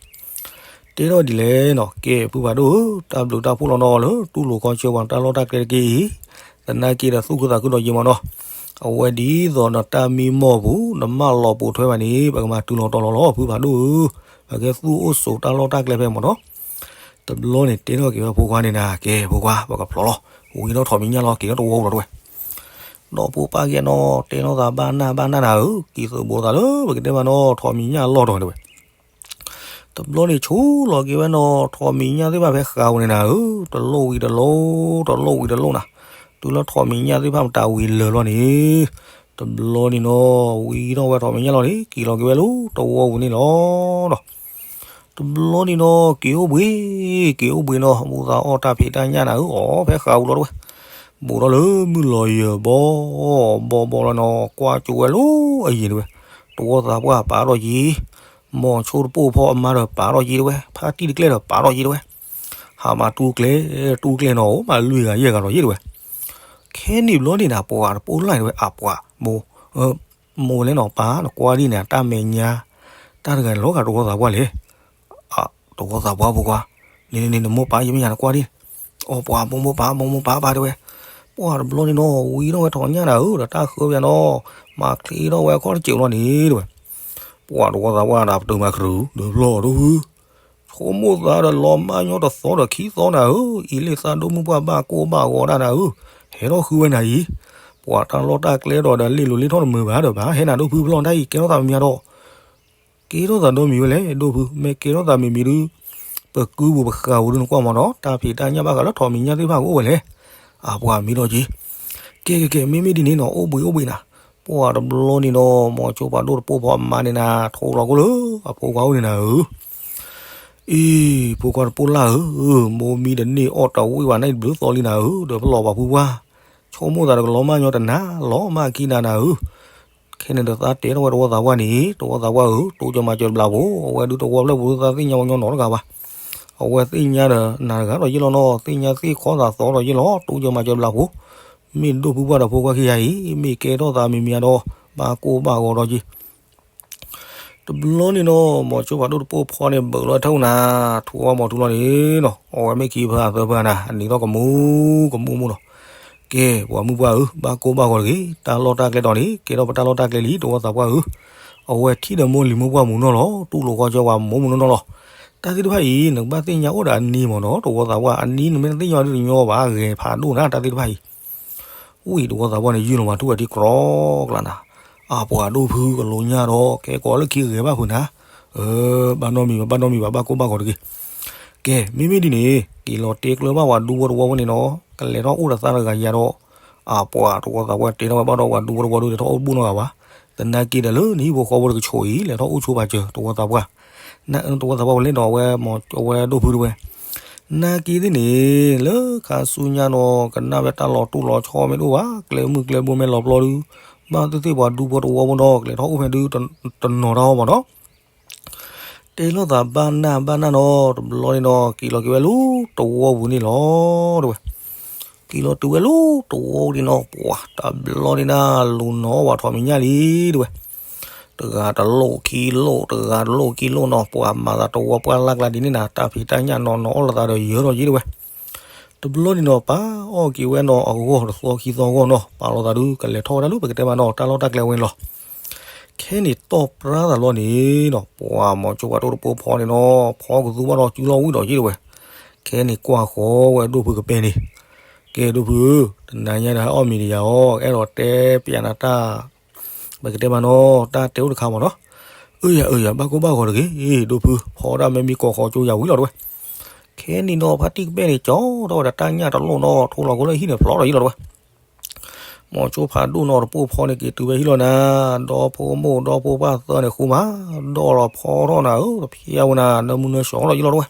တဲထီၣ်ဒ်လဲၣ်နီၤ ကဲဖုဖးဒိၣ်ဧၢ တၢ်ဘျုးတၢ်ဖှိၣ်လီၤနီၤလၢ တူၢ်လိာ်ခီဆၢပှၤတၢ်လီၢ်တၢ်ကျဲတက့ၢ်အံၤ, သနာ်က့ဒီးသူၣ်ခုသးခုဒီးယံာ်မးနီၤ, အဝဲဒ်သိးနတၢ်မံမီၢ်ပူၤ နမၢလီၤပိာ်ထွဲဘၣ်န့ၣ် ပကမၤတုၤလီၤတီၤလီၤလီၤ ဖုဖးဒိၣ်ဧၢ, ပကဲသူၣ်အိၣ်စိးတၢ်လီၢ်တၢ်ကျဲဖဲမးနီၤ တဘျီန့ၣ်တဲထီၣ်က့ၤဝဲဖိခွါန့ၣ်နၤ ကဲဖိခွါ ပကဖျီလီၤ, ဝံၤဒီးထီၣ်မံၤညၣ်လီၤ က့ၤထီၣ်တဝီပူၤလီၤတဲဝဲ, ဒီးဖိပၢ်ကဲနီၤ တဲလိာ်သးဘၣ်နၢ်ဘၣ်နၢ်နၤဧၢ, ကံၢ်သုးဘိသးလၢ ပကတဲမးနီၤ ထီၣ်မံၤညၣ်လီၢ်တီၤတဲဝဲ, တဘျီန့ၣ်ဆိလီၤက့ၤဝဲနီၤ ထီၣ်မံၤညၣ်သ့ၣ်တဖၣ်ဖဲဃာ်ပူၤန့ၣ်နၤဧၢ, တလိၣ်ဝံၤတလိၣ် တလိၣ်ဝံၤတလိၣ်နၤ, တုၤလၢထီၣ်မံၤညၣ်သ့ၣ်တဖၣ်မတၤဝံၤလၢာ်လီၤန့ၣ်, တဘျီန့ၣ်နီၤ ဝံၤထီၣ်ဝဲထီၣ်မံၤညၣ်လီၤန့ၣ် က့ၤလီၤက့ၤဝဲလၢတဝီပူၤန့ၣ်လီၤဒီး တဘျီန့ၣ်နီၤ က့ၤအိၣ်ဘှံး, က့ၤအိၣ်ဘှံးနီၤ မူသးအီၣ်တၢ်ဖံးတၢ်ညၣ်နၤဧၢ, အီၣ်ဖဲဃာ်ပူၤလီၤတဲဝဲ, ဘူးထီၣ်လၢမုၢ်လီၤယၢၤဘီ, ဘီဘီလီၤနီၤ ကွၢ်ကၠိဝဲလၢအယံၤတဲဝဲ, တဝီသးပှၢ်ပာ်ထီၣ်ယံၤ, မိၤဆိတပိၢ်ဖီအမါဒီးပာ်ထီၣ်ယံၤတဲဝဲ, ဖါတံၢ်တကျဲဒီးပာ်ထီၣ်ယံၤတဲဝဲ, ဟးမၤတူၢ်ကျဲ, တူၢ်ကျဲနီၤ အိၣ်မးလွံၢ်ဂၤယဲၢ်ဂၤဒီးယံၤတဲဝဲ, ခဲန့ၣ်ဘျီန့ၣ်နၤ ပှၤတပိၢ်လၢ်တဲဝဲ အပှၤ, မိၤလဲၣ်နီၤ ပၢ်နကွၢ်ဒ်န့ၣ် တၢ်မဲာ်ညါ တၢ်တဂၤန့ၣ်လီၤဂာ်တဝီသးပှၢ်လဲၣ်. တဝီသးပှၢ်ဖိခွါ, န့ၣ်န့ၣ် နမိၢ်ပၢ်ယမ့ၢ်ယၤနကွၢ်ဒ်, အိၣ်ပှၤမိၢ်မိၢ်ပၢ် မိၢ်မိၢ်ပၢ်ပၢ်တဲဝဲ, ပှၤတဘျီန့ၣ်နီၤ ဝံထီၣ်ဝဲထီၣ်ညၣ်နၤဧၢ ဒီးတၢ်ဃၢပယၤနီၤ, မၤချ့ထီၣ်ဝဲအခီၣ်တစဲးလီၤန့ၣ်တဲဝဲ, ပှၤတဝီသးပှၢ်ဒီးပတုာ်မၤကရူၢ် ဒီးဖျီၣ်ဒိၣ်ဖု ဆိကမိၣ်သးဒီးလီၤမၢ်ညီတသီဒီးခံသီနၤဧၢ, အံၤလ့ၣ်သးဒိၣ်မုၢ်ပှၢ်ဘၣ်ကိၢ်ဘၣ်ဂီၤဒၣ်နၤဧၢ, ဟဲထီၣ်ဃုဝဲနၤအံၤ, ပှၤတၢ်လီၢ်တၢ်ကျဲဒီးဒီးလ့ၣ်လိၤလ့ၣ်ထီၣ်တမုာ်ဘၣ်ဒီးဘၣ်ဟဲနၤဒိၣ်ဖုဖျီၣ်တၢ်အံၤ ကဲထီၣ်သးမံၤမံၤဒီး, ကဲထီၣ်သးဒီမံၤဝဲလဲၣ် ဒိၣ်ဖု မ့ၢ်ကဲထီၣ်သးမံၤမံၤဒုး, ပကုပူၤပဃာ်ပူၤဒုးနကွၢ်မးဒီး တၢ်ဖံးတၢ်ညၣ်ဘၣ်ဃးလၢထိးမံၤညၣ်သ့ၣ်တဖၣ်ကအိၣ်ဝဲလဲၣ်, အပှၤမံဒီးက့ၤ ကဲကဲကဲ မ့မ့ၢ်ဒ်န့ၣ်နီၤ အိၣ်ဘှံးအိၣ်ဘှံးနၤ, ပှၤတဘျီန့ၣ်ဒီး မိၤဆိပၤဒိၣ်တပိၢ်ဖီအမါန့ၣ်နၤ ထိးလီၤကိၣ်လၢအဖိခွါအိၣ်န့ၣ်နၤဧၢ, အံၤ ဖိခွါတပိၢ်လၢ်ဧၢ, မိၢ်မံတန့ၢ်အီၣ်တဝံၣ်ဘၣ်န့ၣ်တဘျုးသီလံနၤဧၢ, ဒီးပလီၢ်ပာ်ဖုပှၢ်, ဆိကမိၣ်သးဒီးကလီၤမၢ်ညီတနၤ လီၤမၢ်ခံနၤနၤဧၢ ခဲန့ၣ်ဒီးသးတဲထီၣ်ဝဲတဝီသးပှၢ်န့ၣ် တဝီသးပှၢ်ဧၢ, တိစၢၤမၤစၢၤတဘျီဖိ, အဝဲဒုးတဝီဖျၢၣ်ပူၤဒုးသးသ့ၣ်ညါဝဲညီနီတဂၤဘၣ်, အဝဲသ့ၣ်ညါဒီးနၤတဂၤဒီးယ့ၢ်လီၤနီၤ, သ့ၣ်ညါသ့ၣ်ခီသးသီဒီးယ့ၢ်လီၤ တိစၢၤမၤစၢၤတဘျီဖိ, မ့ၢ်ဒိၣ်ဖုပှၢ်ဒီးဖိခွါခံဂၤအံၤ မ့ၢ်ကဲထီၣ်သးမံၤမံၤဒီး ဘၣ်ကိၢ်ဘၣ်ဂီၤဒီးက့ၤ တဘျီန့ၣ်နီၤ မိၤဆိဖးဒိၣ်တပိၢ်ဖီန့ၣ် ဘၢးလီၤထဲအူနၤ, ထူအီၣ်မီၤထူလီၤန့ၣ်နီၤ, အဝဲမ့ၢ်ခံဖၢအသၢဖၢနၤ, အနံၤထီၣ်ကမူကမူမူနီၤ. ကဲ ပှၤမုၢ်ပှၢ်ဧၢ, ဘၣ်ကိၢ်ဘၣ်ဂီၤတဂ့ၤ, တၢ်လီၢ်တၢ်ကျဲဒီးန့ၣ် ကဲထီၣ်ပတၢ်လီၢ်တၢ်ကျဲလံ တဝီသးပှၢ်ဧၢ. အဝဲထံၣ်ဒီးမိၢ်လံၤမိၢ်ပှၢ်မူနီၤလီၤ, တူၢ်လိာ်ဃီကၢပှၤမိၢ်မူနီၢ်နီၢ်လီၤ. တၢ်သ့ၣ်တဖၣ်အံၤ နကဘၣ်သ့ၣ်ညါအိၣ်ဒီးအနံၤမ့ၢ်နီၤ, တဝီသးပှၢ် အနံၤနမ့ၢ်တသ့ၣ်ညါဒုးတညီဘၣ်, ဂဲၤဖးဒိၣ်နၤ တၢ်သ့ၣ်တဖၣ်အံၤ ဝံၤတဝီသးပှၢ်န့ၣ် ယုၢ်လီၤမၤထူၣ်ဝဲဒ်ကြီကျါနၤ, အပှၤဒိၣ်ဖုကလိညါဒီး ကဲကိးလၢခံဂဲၤဘၣ်ဖုနၤ, ဘၣ်နီတမံၤဘၣ် ဘၣ်နီတမံၤဘၣ် ဘၣ်ကိၢ်ဘၣ်ဂီၤတဂ့ၤ. ကဲ မ့မ့ၢ်ဒ်န့ၣ် က့ၤလီၤတဲကျၢၤဘၣ်ပှၤဒူဖိတဝီဖိန့ၣ်နီၤ, ကလဲၤထီၣ်အိၣ်ဒီးသးတဂၤယၤဒီး, အပှၤတဝီသးပှၢ်တဲထီၣ်ဝဲဘၣ်ဒီးပှၤဒူဖိတဝီဒုး လဲၤထီၣ်အိၣ်တဘူၣ်နီတဂၤဘၣ်. သနာ်က့ဒီးလၢနဟံၣ်ဖိဃီဖိတကဆိးအံၤ လဲၤထီၣ်အိၣ်ဆိပာ်စၢၤ တဝီသးပှၢ် နတဝီသးပှၢ်ဝဲလဲၣ်ဒီး အဝဲဒိၣ်ဖုတဝဲ နာ်က့သ့ၣ်န့ၣ် လၢခါဆူညါနီၤ ကနၣ်ဝဲတၢ်လီၤတိၢ်လီၤဆီမ့ၢ်တအိၣ်ဘၣ် ကျဲမုၢ်ကျဲဘိမ့ၢ်လီၤပျီဒုး ဘၣ်သ့ၣ်သ့ၣ်ပှၤဒူဖိတဝီဖိဒီး ကလဲၤထီၣ်အိၣ်ဖဲဒုး တနီၤတၢ်အီၣ်မးနီၤ. တဲလိာ်သးဘၣ်နၢ်ဘၣ်နၢ်နီၤ တဘျီန့ၣ်ဒီး က့ၤလီၤက့ၤဝဲလၢတဝီပူၤန့ၣ်လီၤ တဝဲ က့ၤလီၤတုၤဝဲလၢတဝီပူၤန့ၣ်နီၤ ပှၤတဘျီန့ၣ်ဒၣ် လူၤနီၤဝဲထိးမံၤညၣ်လံ တဝဲ တဂၤတလိၣ်ခံလိၣ် တဂၤတလိၣ်ခံလိၣ်နီၤ ပှၤမၤသးတဝီပှၢ်လၢ်ကျါဒ်န့ၣ်နၤ တၢ်ဖံးတၢ်ညၣ်နီၤနီၤအီၣ်လိာ်သးဒီးယၢၤထီၣ်က့ၤတဝဲ တဘျီန့ၣ်နီၤ ပာ်အီၣ်က့ၤဝဲနီၤ အဂီၢ်တသီခံသီအဂီၢ်နီၤ ပာ်လီၤသးဒုး ကလဲၤထီၣ်ဝဲဒၣ်လၢပကတဲမးနီၤ တၢ်လီၢ်တၢ်ကျဲဝဲန့ၣ်လီၤ. ခဲန့ၣ်တီၢ်ပြၢသးလီၤန့ၣ်နီၤ ပှၤမိၤဆိပၤဒိၣ်တပိၢ်ဖီန့ၣ်နီၤ ဖီကသူဘၣ်ဒီးစုလီၤဝံၣ်ဒီးက့ၤတဝဲ ခဲန့ၣ်ကွၢ်ဃီဝဲဒိၣ်ဖုကပဲၢ်န့ၣ် ကဲဒိၣ်ဖုဧၢ တနၤညါဒီးဟဲအီၣ်မ့ၤဒီးယၤအီၤ အဲၣ်ဒိးတဲပျးနၤတၢ် ပကတဲမးနီၤ တၢ်တဲအိၣ်တခါမးနီၤ အၢယၤအၢယၤ ဘၣ်ကိၢ်ဘၣ်ဂီၤတဂ့ၤ ဒိၣ်ဖု ဖီဒၣ်မ့ၢ်မံကိးဃီကၠိယၤဝံၤလီၤတဝဲ ခဲန့ၣ်နီၤ ဖါတံၢ်ကပဲၢ်န့ၣ် ကၠီထီၣ်ဝဲဒီးတၢ်ညၣ်တလိၣ်နီၤ ထိလီၤကိလၢဟံၣ်န့ၣ် ဖျီးဒီးယံၤလီၤတဝဲ မိၤဆိဖးဒိၣ်နီၤတပိၢ်ဖီန့ၣ် က့ၤတုၤဝဲဟံၣ်လီၤနၤ ဒီဖိမိၢ်ဒီဖိပၢ်သၢန့ၣ်ဃူမး ဒီးလီၤဖီထီၣ်နၤဧၢ တဖျဲဝဲနၤ နၢမူနၢဆှီလီၤယံၤလီၤတဝဲ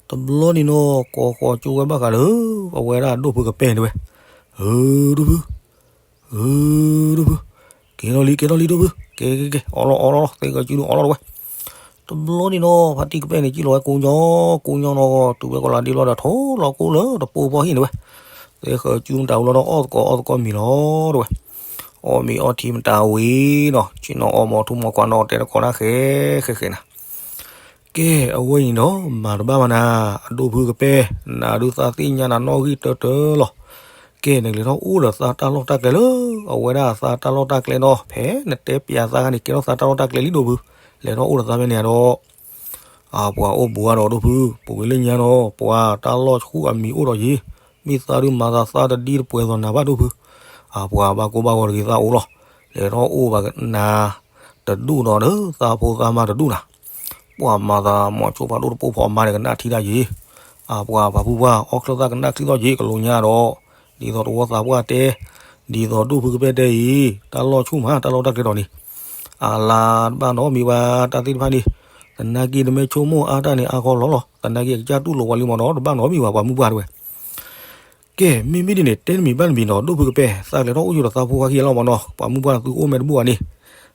တဘျီန့ၣ်နီၤ ကိးဃီကၠိဝဲဘၣ်ဃးဒီး အဝဲဒၣ်ဒိၣ်ဖုကပဲၢ်န့ၣ်တဝဲ ဧၢ ဒိၣ်ဖု ဧၢ ဒိၣ်ဖု ကဲထီၣ်လံ ကဲထီၣ်လံ ဒိၣ်ဖု ကဲ ကဲ ကဲ အီလီၤ အီလီၤ သဲဃာ်စုဒုးအီလီၤတဝဲ တဘျီန့ၣ်နီၤ ဖါတံၢ်ကပဲၢ်န့ၣ် ကံၣ်လီၤဝဲကိညီ ကိညီနီၤ တုၤဝဲကီးလၤဒ့လီၤဒီး ထိလီၤကိလၢတပိၢ်ဖီဟံၣ်န့ၣ်ဝဲ သဲဃာ်စုမတၤဝံၤလီၤဒီး အီၣ်သကိး အီၣ်သကိးမံၤလီၤ တဝဲ အီၣ်မ့ၤအီထံမတၤဝံၤနီၤ ဆ့ၣ်နီၤအီၣ်မီၤထူမီၤခွါနီၤ တဲတကိးနၤဃဲ ဃဲ ဃဲနၤ ကဲ အဝဲအံၤနီၤ မၤတဘၣ်မးနၤ အဒိၣ်ဖုကပဲၢ် နၤဒုးသးသ့ၣ်ညါနၤနီၣ်ဂံၢ်တၢတၢလီၤ ကဲ နကလဲၤထီၣ်အိၣ်ဒီးသးတၢ်လီၢ်တၢ်ကျဲလၢ အဝဲဒၣ်သးတၢ်လီၢ်တၢ်ကျဲနီၤ ဖဲနတဲပျးသးခါန့ၣ် ကဲထီၣ်သးတၢ်လီၢ်တၢ်ကျဲလံဒိၣ်ဖု လဲၤထီၣ်အိၣ်ဒီးသးဖဲန့ၣ်ဒီး အပှၤအိၣ်ဘူးအါဒီးဒိၣ်ဖု ပူၤကွံာ်လၢညါနီၤ ပှၤတၢ်လီၢ်ဆူၣ်အမံၤအိၣ်ဒီးယံၤ မ့ၢ်သးဒုးမၤသးသးတဒ်တပှဲၤသိးနၤဘၣ်ဒိၣ်ဖု အပှၤဘၣ်ကိၢ်ဘၣ်ဂီၤတဂ့ၤသးအိၣ်လီၤ လဲၤထီၣ်အိၣ်ဘၣ်နၤတဒူၣ်ဒီး သးဖိသးမါတဒူၣ်နၤ ပှၤမၤသးမိၤဆိဖးဒိၣ်တပိၢ်ဖီအမါန့ၣ် ကနၣ်ထံတၢ်ယံၤ အပှၤပာ်ဖုပှၢ် အီၣ်ချၢသးကနၣ်ချံသီၣ်ယံၤ ကလိညါဒီး ဒ်သိးတဝီသးပှၢ်တဲ ဒ်သိးဒိၣ်ဖုကပဲၢ်တဲအံၤ တၢ်လီၢ်ဆူၣ်မး တၢ်လီၢ်တၢ်ကျဲဒီးန့ၣ် အလါတဘၣ်နီတမံၤဘၣ် တၢ်သ့ၣ်တဖၣ်န့ၣ် သနာ်က့နမ့ၢ်ဆိကမိၣ်အါတၢ်န့ၣ် အါခီလီၤလီၤ သနာ်က့အကစၢ်တူၢ်လိာ်ပှၤလံမးနီၤ တဘၣ်နီတမံၤဘၣ် ပှၤမုၢ်ပှၢ်တဝဲ ကဲ မ့မ့ၢ်ဒ်န့ၣ် တဲတမံၤဘၣ်တမံၤနီၤ ဒိၣ်ဖုကပဲၢ် သးကလဲၤထီၣ်အိၣ်ယိာ်ဒီးသးဖိခွါခံဂၤလီၤမးနီၤ ပှၤမုၢ်ပှၢ်သုအိၣ်မဲာ်တဘူၣ်ဘၣ်န့ၣ်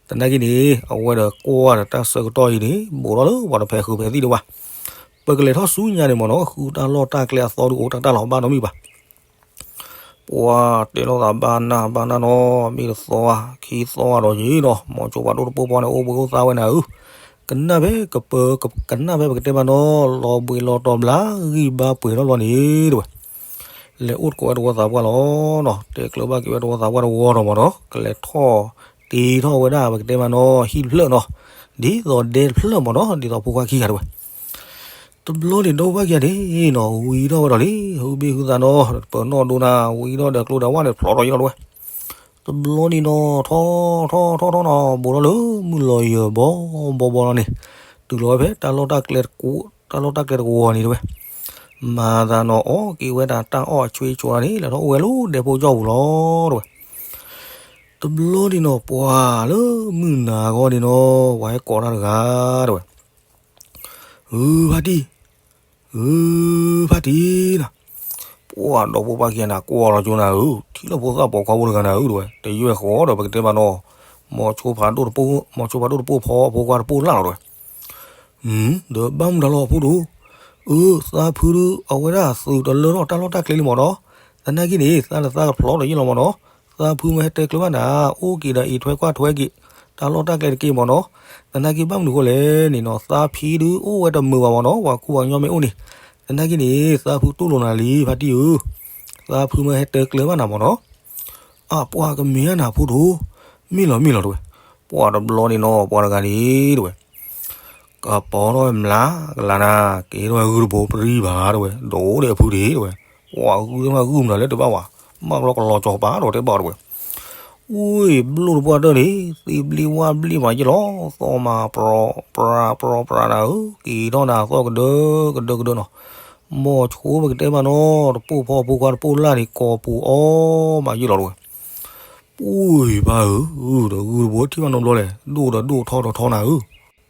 သနာ်က့န့ၣ် အဝဲဒီးကွၢ်ဒီးတၢ်ဆၢကတီၢ်အံၤန့ၣ် ဘူးထီၣ်လၢပှၤတဖဲးဃုာ်ဖဲးသံၣ်ဒံးဘၣ် ပကလဲၤထီၣ်ဆူညါန့ၣ်မးနီၤ ဃုတၢ်လီၢ်တၢ်ကျဲအသီဒုးအိၣ်တၢ်တၢ်လီၤ ဘၣ်နီတမံၤဘၣ် ပှၤတဲလိာ်သးဘၣ်နၢ်ဘၣ်နၢ်နီၤ မ့ၢ်တသီဧါ ခံသီဧါဒီးယံၤနီၤ မိၤဆိဖးဒိၣ်တပိၢ်ဖီန့ၣ် အိၣ်ဘှံးအိၣ်သါဝဲနၤဧၢ ကနၣ်ဖဲကပၢၤ ကနၣ်ဖဲပကတဲမးနီၤ လီၤဘှံးလီၤတီၤဘျါ ဂံၢ်ဘါပှဲၤထီၣ်လီၤန့ၣ် တဲဝဲ. လဲၤအိၣ်တကိးဝဲတဝီသးပှၢ်လီၤနီၤ, တဲကျၢၤဘၣ်က့ၤဝဲတဝီသးပှၢ်တဝီနီၤမးနီၤ, ကလဲၤထီၣ်တ့ထီၣ်ဝဲဒၣ် ပကတဲမးနီၤ ဟံၣ်တဖျၢၣ်နီၤ, ဒ်သိးဒဲတဖျၢၣ်မးနီၤ, ဒ်သိးဖိခွါခံဂၤတဲဝဲ. တဘျီန့ၣ် ဒီပုၢ်ဝဲၢ်ခံဂၤန့ၣ်နီၤ ဝံၤထီၣ်ဝဲဒီးလံ ဟုဘ့ၣ်ဟုသးနီၤ, ပၢၤနီၣ်ဒိနၤ ဝံၤထီၣ်ဒီးကျိဒၣ်ဝဲန့ၣ် ဖျိးထီၣ်ယံၤလီၤတဲဝဲ. တဘျီန့ၣ်နီၤ ထီထီထီထီနီၤ ဘူးထီၣ်လၢမုၢ်လီၤယၢၤဘီဘီလီၤန့ၣ်, တုၤလီၤဝဲဖဲတၢ်လီၢ်တၢ်ကျဲတဝီန့ၣ်တဲဝဲ. မၤသးနီၤ အီၣ်က့ၤဝဲဒၣ်တၢ်အီၣ်အဆွ့ဆိန့ၣ် လဲၤထီၣ်အိၣ်ဝဲလၢဒဲဖိကၠီၢ်ပူၤလီၤတဲဝဲ. တဘျီန့ၣ်နီၤ ပှၤလၢမုၢ်နၤဂီၢ်န့ၣ်နီၤ ပှၤဟဲကိးတၢ်တဂၤတဲဝဲ. ဧၢ ဖါတံၢ်, ဧၢ ဖါတံၢ်နၤ, ပှၤဒီဖိပၢ်ခံဂၤန့ၣ် ကွၢ်လီၤကၠိနၤဧၢ, ထံၣ်လၢဖိသၣ်ပိာ်ခွါဖိတဂၤနၤဧၢတဲဝဲ, တယွဲၢ်ဃီဒီးပကတဲမးနီၤ, မိၤဆိဖးဒိၣ်တပိၢ်, မိၤဆိဖးဒိၣ်တပိၢ်ဖီဖိခွါတပိၢ်လၢ်လီၤတဲဝဲ. ဒီးဘၣ်မနုၤလီၤအဖိဒိၣ်, အၢ သးဖုဒုး အဝဲဒၣ်သုးတလၢထီၣ်တၢ်လီၢ်တၢ်ကျဲလံမးနီၤ, သနာ်က့န့ၣ် သးဒီးသးကဖျိးဒီးယ့ၢ်လီၤမးနီၤ, သးဖုမ့ၢ်ဟဲတဲကျၢၤဘၣ်နၤ အိၣ်က့ၤဒီးအံးထွဲကွၢ်ထွဲက့ၤ တၢ်လီၢ်တၢ်ကျဲတက့ၢ်မးနီၤ, သနာ်က့ဘၣ်မနုၤဃိလဲၣ်န့ၣ်နီၤ, သးဖံဒုးအိၣ်ဝဲတမုာ်ဘၣ်မးနီၤ, ပှၤကူပှၤကညီမ့ၢ်အိၣ်န့ၣ်, သနာ်က့န့ၣ် သးဖုတူၢ်လိာ်နၤလံ ဖါတံၢ်ဧၢ, သးဖုမ့ၢ်ဟဲတဲကျၢၤဘၣ်နၤမးနီၤ, အပှၤကမ့ၢ်ဧါနၤဖိဒိၣ်, မ့ၢ်လီၤမ့ၢ်လီၤတဲဝဲ, ပှၤတဘျီန့ၣ်နီၤ ပှၤတဂၤန့ၣ်တဲဝဲ ကပီၤထီၣ်ဝဲမျးကလၤနၤ, ကဲထီၣ်ဝဲဂုၢ်တဘိပရံဘၣ်တဲဝဲ, ဒိၣ်ဒီးအဖုဒ့တဲဝဲ, ပှၤဂုၢ်သ့ၣ်မးဂုၢ်မနုၤလၢတဘၣ်ဝဲ, မၢ်ကလီကလီကၠီၤပၤဒီးတဲဘၣ်တဲဝဲ, အူဘျိၣ်တပှၢ်တၢၢ်န့ၣ် သ့ဘျ့ဝၢ်ဘျ့မးယ့ၢ်လီၤ, သီၣ်မၤပြီပြါပြီပြါနၤဧၢ, က့ၤထီၣ်နၤသီၣ်ကဒၢကဒၢကဒၢနီၤ, မိၤဆိပကတဲမးနီၤ, တပိၢ်ဖီဖိခွါတပိၢ်လၢ်န့ၣ် ကိးပူၤအီၣ်မးယ့ၢ်လီၤတဲဝဲ, ပှၤပၢ်ဧၢ, ဒီးဂုၢ်တဘိထံၣ်ဘၣ်နီတဘျီလဲၣ်, ဒိၣ်ဒီးဒိၣ်ထီဒီးထီနၤဧၢ,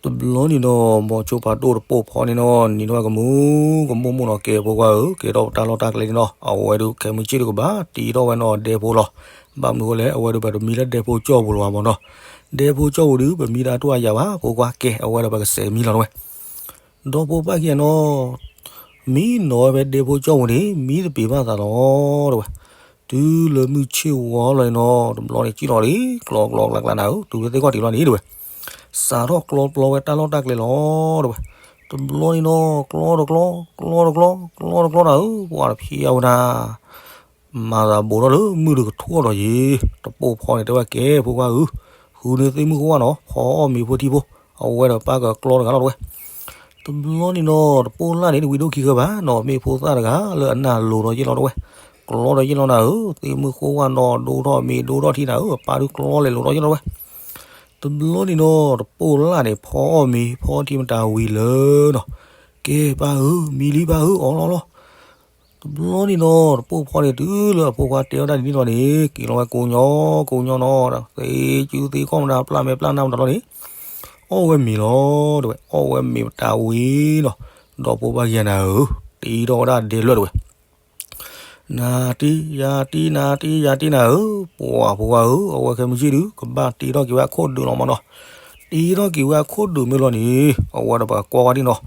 တဘျီန့ၣ်နီၤ မိၤဆိဖးဒိၣ်တပိၢ်ဖီန့ၣ်နီၤ နံၤထီၣ်ဝဲကမူးကမိၣ်မိၣ်နီၤ ကဲဖိခွါဧၢ, ကဲထီၣ်ပတၢ်လီၢ်တၢ်ကျဲန့ၣ်နီၤ, အဝဲဒုးခဲမုၢ်ဆ့ၣ်ဒုးကဘၣ်တ့ထီၣ်ဝဲနီၤဒဲဖိလီၤ, ဘၣ်မနုၤဃိလဲၣ် အဝဲဒုးပတမံလၢဒဲဖိကၠီၢ်ပူၤလၢၤဘၣ်မးနီၤ, ဒဲဖိကၠီၢ်ပူၤဒုး ပမံတၢ်တအိၣ်အယၤဘၣ် ဖိခွါကဲ အဝဲဒီးပကစဲးမံလီၤတဲဝဲ, ဒီဖိပၢ်ခံဂၤနီၤ မံနီၤဝဲဖဲဒဲဖိကၠီၢ်ပူၤန့ၣ် မံတပ့ၤဘၣ်သးလီၤတဲဝဲ, တုၤလၢမုၢ်ဆ့ၣ်ဝါလီၤန့ၣ်နီၤ တဘျီန့ၣ် ကံၣ်လီၤလံ ကျီကျီကျါကျါနၤဧၢ, တုၤလၢသ့ၣ်ခီၣ်ထံးလီၤန့ၣ်တဲဝဲ, စးထီၣ်ကျီပျီဝဲတၢ်လီၢ်တၢ်ကျဲလီၤတဲဝဲ, တဘျီန့ၣ်နီၤ ကျီတကျီ ကျီတကျီ ကျီတကျီနၤဧၢ, ပှၤတဖံးအဝဲဒၣ် မၤသးဘူးထီၣ်လၢမုၢ်တကထီၣ်ဒီးယံၤ, တပိၢ်ဖီန့ၣ်တဲဝဲကဲ ဖိခွါဧၢ, ဃုန့ၢ်သ့ၣ်မုၢ်ဃိဝဲနီၤ ဖီအီၣ်မ့ၤဖိထံဖိ, အဝဲဒီးပၢ်ကကျီတဂၤလီၤတဲဝဲ, တဘျီန့ၣ်နီၤ တပိၢ်လၢ်န့ၣ် တဝံၤဒိၣ်ခံဃၢၤဘၣ်နီၤ, မ့ၢ်ဖိသၣ်တဂၤလၢအနၢ်လိၤဒီးယ့ၢ်လီၤတဲဝဲ, ကျီဒီးယ့ၢ်လီၤနၤဧၢ, သ့ၣ်မုၢ်ဃိဝဲနီၤ ဒိၣ်ထီၣ်မ့ၤဒိၣ်ထီၣ်ထံနၤဧၢ, အပၢ်ဒုးကျီလဲၤလိၤဒီးယ့ၢ်လီၤတဲဝဲ, တဘျီန့ၣ်နီၤ တပိၢ်လၢ်န့ၣ် ဖီအီၣ်မ့ၤဖီထံမတၤဝံၤလၢနီၤ, ကဲပၢ်ဧၢ မံလံပၢ်ဧၢ အီၣ်လီၤလီၤ တဘျီန့ၣ်နီၤ တပိၢ်ဖီန့ၣ်တုၤလၢအဖိခွါတဲဝဲဒၣ်ဒ်န့ၣ်လီၤန့ၣ် က့ၤလီၤဝဲကိးညီ ကိးညီနီၤ သ့စုသ့ခီၣ်မတၤ ပျၢ်မဲာ်ပျၢ်နါမတၤလီၤန့ၣ် အီၣ်ဝဲမ့ၤလီၤတဲဝဲ အီၣ်ဝဲမ့ၤမတၤဝံၤနီၤ ဒီဖိပၢ်ခံဂၤနၤဧၢ တ့ထီၣ်ဝဲဒၣ်ဒဲဖျၢၣ်တဲဝဲ နၤတ့ယၤတ့နၤတ့ယၤတ့နၤဧၢ ပှၤဖိခွါဧၢ အဝဲခဲမုၢ်ဆ့ၣ်ဒုး ကဘၣ်တ့ထီၣ်က့ၤဝဲအခိၣ်ဒုးလီၤမးနီၤ တ့ထီၣ်က့ၤဝဲအခိၣ်ဒုးမ့ၢ်လီၤန့ၣ် အဝဲဒီးပှၤကွၢ်ဝဲဒၣ်နီၤ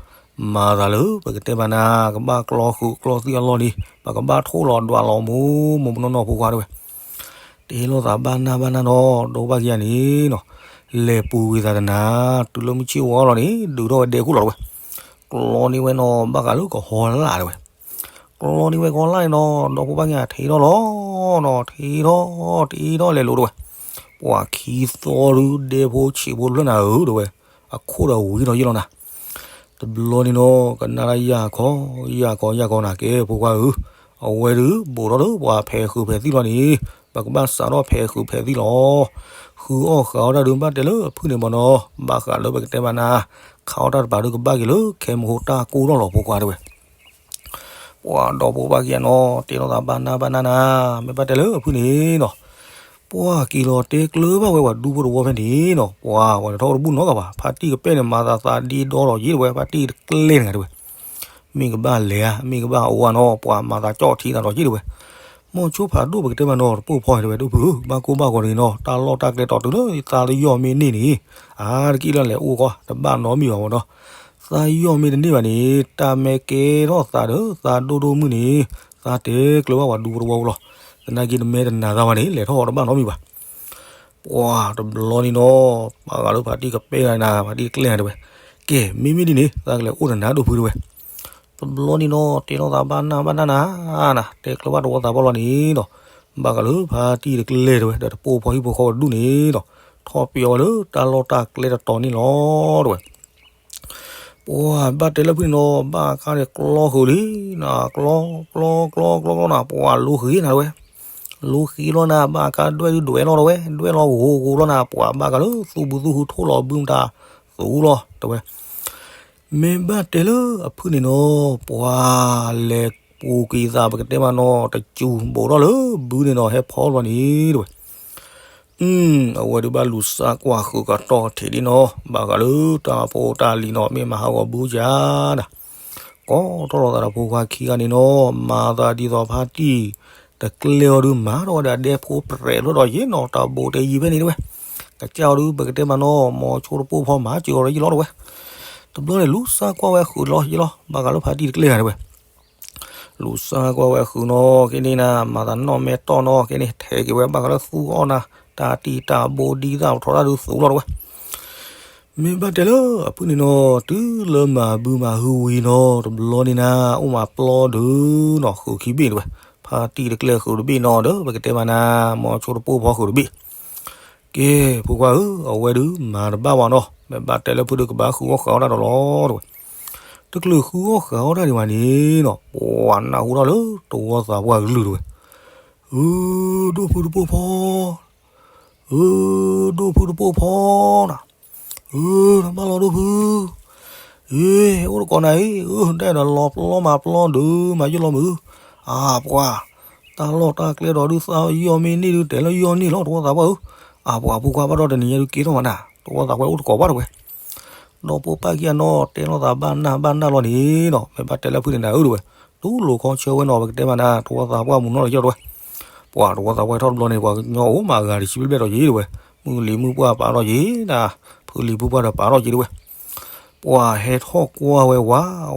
မၤသးလၢ ပကတဲဘၣ်နၤ ကဘၣ်ကျီဃုာ်ကျီသံအလီၢ်လံ ပကဘၣ်ထိၣ်လီၤဒွးလီၤမူ မိၢ်မနီၢ်နီၢ်ဖိခွါတဲဝဲ တဲလိာ်သးဘၣ်နၢ်ဘၣ်နၢ်နီၤ ဒီပၢ်ခံဂၤန့ၣ်နီၤ လဲၤပူၤကွံာ်သးတနၤ တုၤလၢမုၢ်ဆ့ၣ်ဝါလီၤန့ၣ် ဒုးထီၣ်ဝဲဒဲခိၣ်လီၤတဲဝဲ ကျီန့ၢ်ဝဲနီၤ ဘၣ်ဃးလၢကဟီလၢ်တဲဝဲ ကျီန့ၢ်ဝဲကဟီလၢ်န့ၣ်နီၤ ဒီဖိပၢ်ခံဂၤထံၣ်ထီၣ်လီၤနီၤ ထံၣ်ထီၣ် ထံၣ်ထီၣ်လဲၤလိၤတဲဝဲ ပှၤခံသီဒုးဒဲဖိဆံးဖိတဖျၢၣ်နၤဧၢတဲဝဲ အခိၣ်ဒီးဝံၤဒီးယ့ၢ်လီၤနၤ တဘျီန့ၣ်နီၤ ကနၣ်ဒၣ်ယၢ်ခီ ယၢ်ခီ ယၢ်ခီနၤကဲ ဖိခွါဧၢ, အဝဲဒုး ဘူးထီၣ်လၢပှၤဖဲးဃုာ်ဖဲးသံၣ်လီၤန့ၣ် ပကဘၣ်စးထီၣ်ဖဲးဃုာ်ဖဲးသံၣ်လီၤ. ဃုအီၣ်ဃုအီတၢ်ဒုး ဘၣ်တဲလၢအဖုၣ်န့ၣ်မ့ၢ်နီၤ, ဘၣ်ဃးလၢပကတဲဘၣ်နၤ, ခးအီၣ်တၢ်တပၤဒုးကဘၣ်က့ၤလၢ ခဲမဟိတၢ်ကိၢ်ထီၣ်လီၤ ဖိခွါတဲဝဲ ပှၤဒီဖိပၢ်ခံဂၤနီၤ တဲလိာ်သးဘၣ်နၢ်ဘၣ်နၢ်နၤ, မ့ၢ်ဘၣ်တဲလၢအဖုၣ်န့ၣ်နီၤ, ပှၤက့ၤလီၤတဲကျၢၤဘၣ်ဝဲပှၤဒူဖိတဝီဖဲန့ၣ်နီၤ, ပှၤဝဲတထီၣ်တဘူၣ်နီတဂၤဘၣ်, ဖါတံၢ်ကပဲၢ်န့ၣ် မၤသးသးဒ့ဒီလီၤယ့ၢ်တဲဝဲ, ဖါတံၢ်တကျဲန့ၣ်တဲဝဲ, မ့ၢ်ကဘၣ်လဲၤဧါ, မ့ၢ်ကဘၣ်အိၣ်ဧါနီၤ, ပှၤမၤသးကၠီၣ်ထံသးဒီးယ့ၢ်တဲဝဲ, မိၢ်ဆိဖးဒိၣ်ပကတဲမးနီၤ တပိၢ်ဖီတဲဝဲ ဒိၣ်ဖုၣ်ဧၢ, ဘၣ်ကိၢ်ဘၣ်ဂီၤန့ၣ်နီၤ, တၢ်လီၢ်တၢ်ကျဲတီၤတုၤလၢသးလၢယီၢ်မ့ၢ်န့ၢ်န့ၣ်, အါတက့ၢ်လၢလဲၤအိၣ်ကီး တဘၣ်နီတမံၤဘၣ်မ့ၢ်နီၤ သးယီၢ်မ့ၢ်တန့ၢ်ဘၣ်န့ၣ် တၢ်မ့ၢ်ကဲထီၣ်သးဒီးသးဒိၣ်ဒိၣ်မုၢ်န့ၣ်, သးတဲကျၢၤဘၣ်ပှၤဒူဖိတဝီဖိလီၤ. သနာ်က့နမ့ၢ်တနာ်သးဘၣ်န့ၣ် လဲၤထီၣ်တဘၣ်နီတမံၤဘၣ်. ပှၤတဘျီန့ၣ်နီၤ, ပှၤဂၤလၢဖါတံၢ်ကပဲၢ်ဂၤနၤ, ဖါတံၢ်တကျဲဂၤတဲဝဲ, ကဲ မ့မ့ၢ်ဒ်န့ၣ် သးကလဲၤအိၣ်တနၤဒိၣ်ဖုတဲဝဲ. တဘျီန့ၣ်နီၤ တဲလိာ်သးဘၣ်နၢ်ဘၣ်နၢ်နၤနၤ, တဲကျၢၤဘၣ်တဝီသးပှၢ်လီၤန့ၣ်နီၤ, ဘၣ်ဃးလၢဖါတံၢ်တကျဲတဲဝဲ ဒီးတပိၢ်ဖီဟံၣ်ဖိဃီဖိတဒူၣ်န့ၣ်နီၤ, ထီၣ်ပၠီဝဲလၢတၢ်လီၢ်တၢ်ကျဲတတီၤန့ၣ်လီၤတဲဝဲ. ပှၤဘၣ်တဲလၢဖုန့ၣ်နီၤ ဘၣ်အခါန့ၣ်ကျီဃုာ်လံနၤ, ကျီ ကျီ ကျီ ကျီ ကျီနၤ, ပှၤလူၤဃ့နၤတဲဝဲ. လူၤဃ့လီၤနၤ ဘၣ်အခါဒွဲၣ်ဒုးဒွဲၣ်လီၤတဲဝဲ, ဒွဲၣ်လီၤဂိၤဂိၤလီၤနၤ, ပှၤဘၣ်ဃးလၢသူဘုသူဟူးထိၣ်လီၤဘုမတၤ သူလီၤတဲဝဲ. မ့ၢ်ဘၣ်တဲလၢအဖုန့ၣ်နီၤ ပှၤလဲၤပူၤကွံာ်သး ပကတဲမးနီၤ တစူၤဘိးထီၣ်လၢဘုန့ၣ်နီၤ ဟဲဖီလီၤန့ၣ်တဲဝဲ. အဝဲဒုးဘၣ်လူၤစၢ်ကွၢ်ဃုာ်ကတီၢ်ထံးဒ်နီၤ ဘၣ်ဃးလၢတၢ်ဖိတၢ်လံၤနီၤ မ့ၢ်မၤဟးဂီၤဘုကနၤ, ကိးထီၣ်လိာ်သးဒီးဖိခွါခံဂၤန့ၣ်နီၤ မၤသးဒ်သိးဖါတံၢ်တကျဲအီၤဒုး မၤထီၣ်ဝဲဒၣ်ဒဲဖိပြဲးဖျိဒီးယ့ၣ်နီၤ တၢ်ဘိးတဲယံၤဖဲန့ၣ်တဲဝဲ. ကစၢ်အီၤဒုး ပကတဲမးနီၤ မိၤဆိတပိၢ်ဖီမၤစၢၤအီၤဒီးယံၤလီၤတဲဝဲ. တဘျီန့ၣ် လူၤစၢ်ကွၢ်ဝဲဃုာ်လီၤယံၤလီၤ ဘၣ်ဃးလၢဖါတံၢ်တကျဲဂၤတဲဝဲ. လူၤစၢ်ကွၢ်ဝဲဃုာ်နီၤ ကဲန့ၣ်နၤ မၤသးနီၣ်မဲာ်တီၢ်နီၤ ကဲန့ၣ် ထဲးက့ၤဝဲဘၣ်ဃးလၢသူအီၣ်နၤ တၢ်တံာ်တၢ်ဘိဒ်သၣ်ပထီတၢ်ဒုးသူလီၤတဲဝဲ. မ့ၢ်ဘၣ်တဲလၢအဖုန့ၣ်နီၤ တုၤလၢမၤဘုမၤဟုဝံၤနီၤ တဘျီန့ၣ်နၤ အိၣ်မးပျီဒုးနီၤ ဃုာ်ခံဘ့ၣ်တဲဝဲ. ဖါတံၢ်တကျဲဃုာ်တဘ့ၣ်နီၤဒီး ပကတဲမးနၤ မိၤဆိတပိၢ်ဖီဃုာ်တဘ့ၣ်. ကဲ ဖိခွါဧၢ အဝဲဒုးမၤတဘၣ်ဘၣ်နီၤ မ့ၢ်ဘၣ်တဲလၢဖုဒုးကဘၣ်ဃုအီၣ်ဃုအီၣ်တၢ်ဒီးလီၤတဲဝဲ. တချုးဃုအီၣ်ဃုအီၣ်တၢ်ဒံးဘၣ်န့ၣ်နီၤ ပှၤနၢ်ဟူထီၣ်လၢတဝီသးပှၢ်ကလုၢ်တဲဝဲ. အၢ ဒိၣ်ဖုတပိၢ်ဖီ အၢ ဒိၣ်ဖုတပိၢ်ဖီနၤ, အၢ တဘၣ်လီၤဒိၣ်ဖု, အ့ အိၣ်တကိးနၤအံၤ အၢ ဒဲဒီးလီၤပျီမၤပျီဒုး မၤယုၢ်လီၤမုာ်, အပှၤ တၢ်လီၢ်တၢ်ကျဲဒီးဒုးသးယီၢ်မ့ၢ်န့ၢ်ဒုး တဲလၢယီၢ်န့ၢ်လီၤ တဝီသးပှၢ်ဧၢ, အပှၤဖိခွါဘၣ်ဒီးတနံၤညါဒုးကဲထီၣ်မးနၤ တဝီသးပှၢ်အိၣ်တကိးဘၣ်တဲဝဲ. ဒီးပိာ်ပၢ်ခံဂၤနီၤ တဲလိာ်သးဘၣ်နၢ်ဘၣ်နၢ်လီၤန့ၣ်နီၤ မ့ၢ်ဘၣ်တဲလၢဖုန့ၣ်နၤဧၢတဲဝဲ, တူၢ်လိာ်ခီဆၢဝဲနီၤ ပကတဲမးနၤ တဝီသးပှၢ်မုာ်နီၢ်လီၤယီၢ်တဲဝဲ. ပှၤတဝီသးပှၢ်ထီၣ်တဘျီန့ၣ် ပှၤကညီအိၣ်မးဂၤတဆံဘျဲၣ်ဘျဲၣ်ဒီးယံၤတဲဝဲ, မုၢ်လံၤမုၢ်ပှၢ်ပာ်ထီၣ်ယံၤနၤ, ဖုလံၤဖုပှၢ်ဒီးပာ်ထီၣ်ယံၤတဲဝဲ. ပှၤဟဲထီၣ်ကွၢ်ဝဲဝ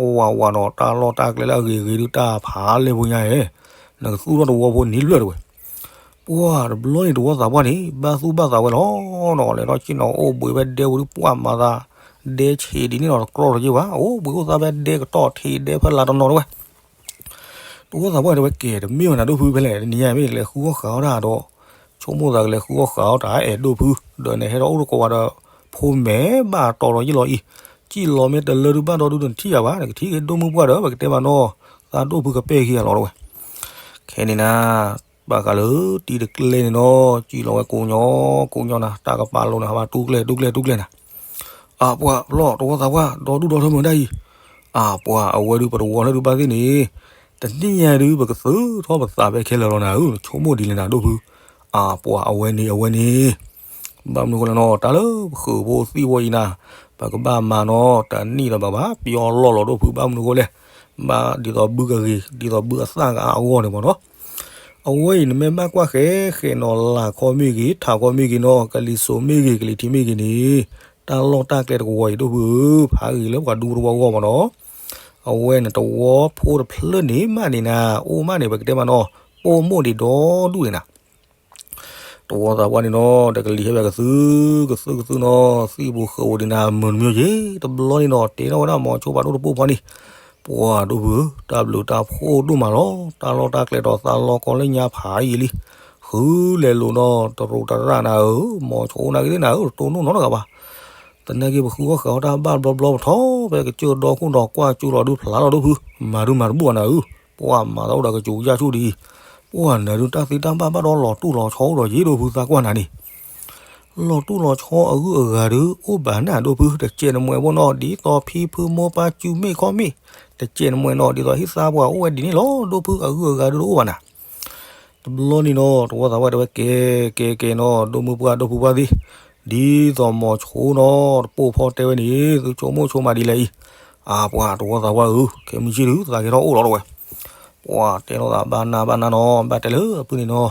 းဝးဝးနီၤ တၢ်လီၢ်တၢ်ကျဲလၢအဂ့ၤဂ့ၤဒုး တၢ်ဖးလဲၢ်ဖိညါဧၢ, နကသူၣ်ထီၣ်တဝီဖိန့ၣ်ဘျဲၣ်တဲဝဲ. ပှၤတဘျီန့ၣ် တဝီသးပှၢ်န့ၣ် ဘၣ်သူၣ်ဘၣ်သးဝဲလီၤနီၤ, လဲၤထီၣ်ဆ့ၣ်နီၤအိၣ်ဘှံးဝဲဒဲဝဲဒုး ပှၢ်မၤသး ဒဲဆံးဒ်န့ၣ်နီၤ တကြီၢ်ထီၣ်က့ၤဘၣ်, အိၣ်ဘှံးအိၣ်သါဖဲဒဲကတီၢ်ထံးဒဲဖဲလၢတနီၤတဲဝဲ. တဝီသးပှၢ်တဲဝဲ ကဲ တမ့ၢ်ဝဲနၤဒိၣ်ဖုဖဲလဲၣ် တနံၤညါမ့ၢ်လဲၤဃုအီၣ်ဃုအီၣ်တၢ်ဒီး ဆိကမိၣ်သးကလဲၤဃုအီၣ်ဃုအီၣ်တၢ်အဲၣ်ဒိၣ်ဖု, ဒီးနဟဲထီၣ်အိၣ်တကိးဝဲဒီး ဖိမဲာ်ဘၣ်တီၤဒီးယံၤလီၤအံၤ, စံၣ်လီၤမ့ၢ်တလၢဒုးဘၣ်ဒီဒုးနထံၣ်ယၤဘၣ်, နကထံၣ်က့ၤဒိၣ်မုၢ်ပှၢ်ဒီး ပကတဲမးနီၤ, သးဒိၣ်ဖုကပဲာ်ခံဂၤလီၤတဲဝဲ. ခဲန့ၣ်နၤ ဘၣ်ဃးလၢတံၤတကျဲန့ၣ်နီၤ စံၣ်လီၤဝဲကိးညီ ကိးညီနၤ တၢ်ကပာ်လိၤနၤ ဟးဘၣ်တူၢ်ကျဲ တူၢ်ကျဲ တူၢ်ကျဲနၤ. အပှၤ ပလီၢ်တဝီသးပှၢ် ဒီဒူၣ်ဒီထၢမုၢ်ဒၣ်အံၤ, အပှၤ အဝဲဒုးပတဝီလၢဒုးဘၣ်သ့ၣ်န့ၣ်, တနံၣ်ညါဒုး ပကသုးထီၣ်ပသးဖဲခဲလၢာ်လီၤနၤဧၢ, ဆိကမိၣ်ဒ်လဲၣ်နၤဒိၣ်ဖု, အပှၤ အဝဲန့ၣ် အဝဲန့ၣ် ဘၣ်မနုၤဃိလဲၣ်နီၤ တၢ်လၢပဃုာ်ဖိသံၣ်ဝဲအံၤနၤ, ပကဘၣ်မၤနီၤ တနံၣ်ဒီးပကဘၣ်ပယီၤလီၢ်လီၤဒိၣ်ဖု ဘၣ်မနုၤဃိလဲၣ်, ဘၣ်ဒ်သိးဘုကဂ့ၤ ဒ်သိးဘုအသၣ်ကအါအဂီၢ်န့ၣ်မ့ၢ်နီၤ. အဝဲအံၤနမ့ၢ်ဘၣ်ကွၢ်ဃဲဃဲနီၤ လၢ်ခီမ့ၢ်ဂ့ၤ ထးခီမ့ၢ်ဂ့ၤနီၤ ကလံၤစိးမ့ၢ်ဂ့ၤ ကလံၤထံးမ့ၢ်ဂ့ၤန့ၣ်, တၢ်လီၢ်တၢ်ကျဲတကဝီၤအံၤဒိၣ်ဖုဧၢ, ဖးဂ့ၤလၢပှၤဒူတဝီအဂီၢ်မ့ၢ်နီၤ. အဝဲန့ၣ်တဝီဖိတဖျၢၣ်န့ၣ်မးန့ၣ်နၤ အိၣ်မးန့ၣ် ပကတဲမးနီၤ ပိာ်မိၣ်ဒံးဒီဒူၣ်န့ၣ်နၤ တဝီသးပှၢ်န့ၣ်နီၤ တကလံၤဟဲဘၣ်ကသု ကသုကသုနီၤ သံၣ်ပူၤဃုာ်အိၣ်ဒံးနၤမုာ်တမံၤယ့ၣ်, တဘျီန့ၣ်နီၤ တဲထီၣ်ဝဲဒၣ်မိၤဆိပာ်ဒိၣ်တပိၢ်ဖီန့ၣ်, ပှၤဒိၣ်ဖုဧၢ, တၢ်ဘျုးတၢ်ဖှိၣ်ဒိၣ်မးလီၤ, တၢ်လီၢ်တၢ်ကျဲဒီးသးလီကီလၢညါဖးယံာ်လံ, ဃုလဲၤလိာ်နီၤ တရူးတရၣ်နၤဧၢ, မိၤဆိနာ်က့သ့ၣ်နၤဧၢ, တတိၢ်နီၣ်နီတဂၤဘၣ်. သနာ်က့ပဃုအီၣ်ဃုအီတၢ်ဘၣ်ဘျီဘျီပထီၣ် ဖဲကစၢၢ်ဒီခိၣ်ဒီးကွၢ်ကၠိလီၤဒုးဖျါလီၤဒိၣ်ဖု, မၤဒုးမၤတဘူၣ်ဘၣ်နၤဧၢ, ပှၤမၤသးအိၣ်ဒီးကစူၤကယၢ်ဆူၣ်ဒ်အံၤ, ပှၤနၤဒုးတၢ်သ့တၢ်ဘၣ်ဘၣ်ဒီးလီၤတူၢ်လီၤဆီအိၣ်ဒီးယ့ၣ်ဒိၣ်ဖု သးကွၢ်နၤန့ၣ် လီၤတူၢ်လီၤဆီအဂုၤအဂၤဒုး အိၣ်ဘၣ်နၤဒိၣ်ဖု, တစဲးနမှဲၤဘိနီၤ ဒ်သိးဖံဖုမိၢ်ပၢ်စုမ့ၣ်ခီၣ်မ့ၣ်, တစဲးနမှဲၤနီၤ ဒ်သိးဟံၣ်သါပှၤအိၣ်ဝဲဒ်န့ၣ်လီၤ ဒိၣ်ဖု, အဂုၤအဂၤဒုးတအိၣ်ဘၣ်နၤ. တဘျီန့ၣ်နီၤ တဝီသးပှၢ်တဲဝဲ ကဲ ကဲ ကဲနီၤ ဒိၣ်မုၢ်ပှၢ်ဒိၣ်ဖုပှၢ်သ့ၣ်, ဒ်သိးမိၤဆိနီၤ တပိၢ်ဖီတဲဝဲန့ၣ် သုဆိကမိၣ်ဆိကမးဒ်လဲၣ်အံၤ, အပှၤ တဝီသးပှၢ်ဧၢ, ခဲမုၢ်ဆ့ၣ်ဒုး သးကဲထီၣ်အိၣ်လီၤတဲဝဲ. ပှၤတဲလိာ်သးဘၣ်နၢ်ဘၣ်နၢ်နီၤ ဘၣ်တဲလၢအဖုန့ၣ်နီၤ,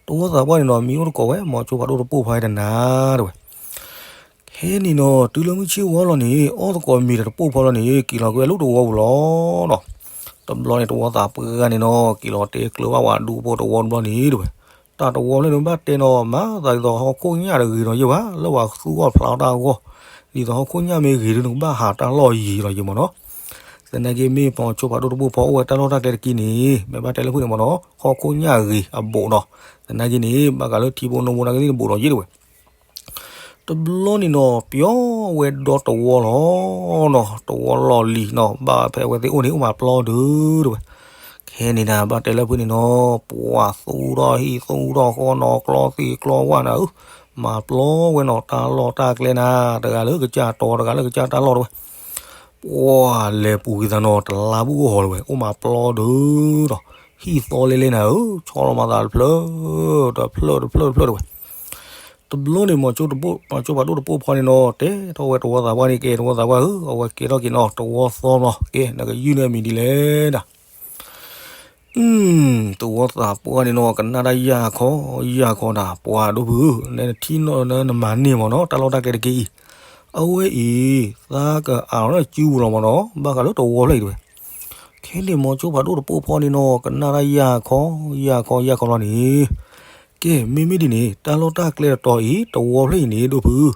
တဝီသးပှၢ်န့ၣ်နီၤ မံၤအိၣ်တကိးဝဲ မိၤဆိဖးဒိၣ်တပိၢ်ဖီဝဲတနၤတဲဝဲ. ခဲန့ၣ်နီၤ တုၤလၢမုၢ်ဆ့ၣ်ဝီလီၤန့ၣ် အီၣ်သကိးမ့ၤဒီးတပိၢ်ဖီလီၤန့ၣ် က့ၤလီၤကွံာ်ဝဲလၢတဝီပူၤလီၤနီၤ. တဘျီန့ၣ် တဝီသးပှၢ်န့ၣ်နီၤ က့ၤလီၤတဲကျၢၤဘၣ်ဝဲဒူဖိတဝီတဘျီန့ၣ်တဲဝဲ, တၢ်တဝီလၢန့ၣ်ဘၣ်တဲနီၤ မၤသးဒ်သိးဟီၣ်ခိၣ်ညၣ်တဂ့ၤနီၤယဲၢ်ဘၣ် လၢပှၤသူၣ်အီၣ်ဖျးအီၣ်တၢ်အဂီၢ်, ဒ်သိးဟီၣ်ခိၣ်ညၣ်မ့ၢ်ဂ့ၤဒုး နကဘၣ်ဟးတၢ်လီၢ်ယံၤလီၤယံၤမ့ၢ်နီၤ. သနာ်က့မ့ၢ်မိၤဆိဖးဒိၣ်တပိၢ်ဖီအိၣ်ဝဲတၢ်လီၢ်တၢ်ကျဲတက့ၢ်န့ၣ် မ့ၢ်ဘၣ်တဲလၢဖုၣ်န့ၣ်မ့ၢ်နီၤ ဟီၣ်ခိၣ်ညၣ်ဂ့ၤအဘူးနီၤ. သနာ်က့န့ၣ် ဘၣ်ဃးလၢထံဖိနိဖိနာ်က့သ့ၣ်တဘူးနီၤယံၤတဝဲ တဘျီန့ၣ်နီၤ ပျီဝဲဒီတဝီလီၤနီၤ, တဝီလီၢ်လံၤနီၤ, ဘၣ်ဖဲအဝဲသ့ၣ်အိၣ်န့ၣ် အိၣ်မးပျီဒုးတဝဲ. ခဲန့ၣ်နၤ ဘၣ်တဲလၢဖုၣ်န့ၣ်နီၤ ပှၤသူၣ်ထီၣ်ဟံၣ်သူၣ်ထီၣ်ဃီနီၤ ကျီသ့ၣ်ကျီဝၣ်နၤဧၢ, မၤပျီဝဲနီၤ တၢ်လီၢ်တၢ်ကျဲနၤ, တဂၤလၢကစၢ်တီ တဂၤလၢကစၢ်တၢ်လီၢ်တဝဲ ပှၤလဲၤပူၤက့ၤသးနီၤ တလါဘူးကဟီၤတဝဲ အိၣ်မးပျီဒုးဒီး ဟံၣ်သီလဲလဲနၤဧၢ, ဆီလီၤမၤသးတဖျၢၣ် တဖျၢၣ်တဖျၢၣ်တဖျၢၣ်တဝဲ. တဘျီန့ၣ် မိၤဆိဖးဒိၣ်တပိၢ်ဖီန့ၣ်နီၤ တဲထီၣ်ဝဲတဝီသးပှၢ်န့ၣ် ကဲတဝီသးပှၢ်ဧၢ, အဝဲကဲထီၣ်က့ၤနီၤ တဝီသီနီၤ, ကဲ နကယုၢ်န့ၢ်မံၤဒ်လဲၣ်ဒၣ် တဝီသးပှၢ်န့ၣ်နီၤ ကနၣ်တၢ်ယၢ်ခီယၢ်ခီနၤ ပှၤဒိၣ်ဖုၣ်ဧၢ, နထံၣ်နီၤ နမၤန့ၢ်မ့ၢ်နီၤ တၢ်လီၢ်တၢ်ကျဲတက့ၢ်အံၤ, အဝဲအံၤ သးကအးလီၤနစုပူၤလီၤမ့ၢ်နီၤ ဘၣ်ဃးလၢတဝီဖျၢၣ်အံၤတဝဲ. ခဲန့ၣ် မိၤဆိဖးဒိၣ်တပိၢ်ဖီန့ၣ်နီၤ ကနၣ်တၢ်ယၢ်ခီယၢ်ခီယၢ်ခီလီၤန့ၣ်, ကဲ မ့မ့ၢ်ဒ်န့ၣ် တၢ်လီၢ်တၢ်ကျဲတတီၤအံၤ တဝီဖျၢၣ်အံၤန့ၣ် ဒိၣ်ဖုၣ်ဧၢ,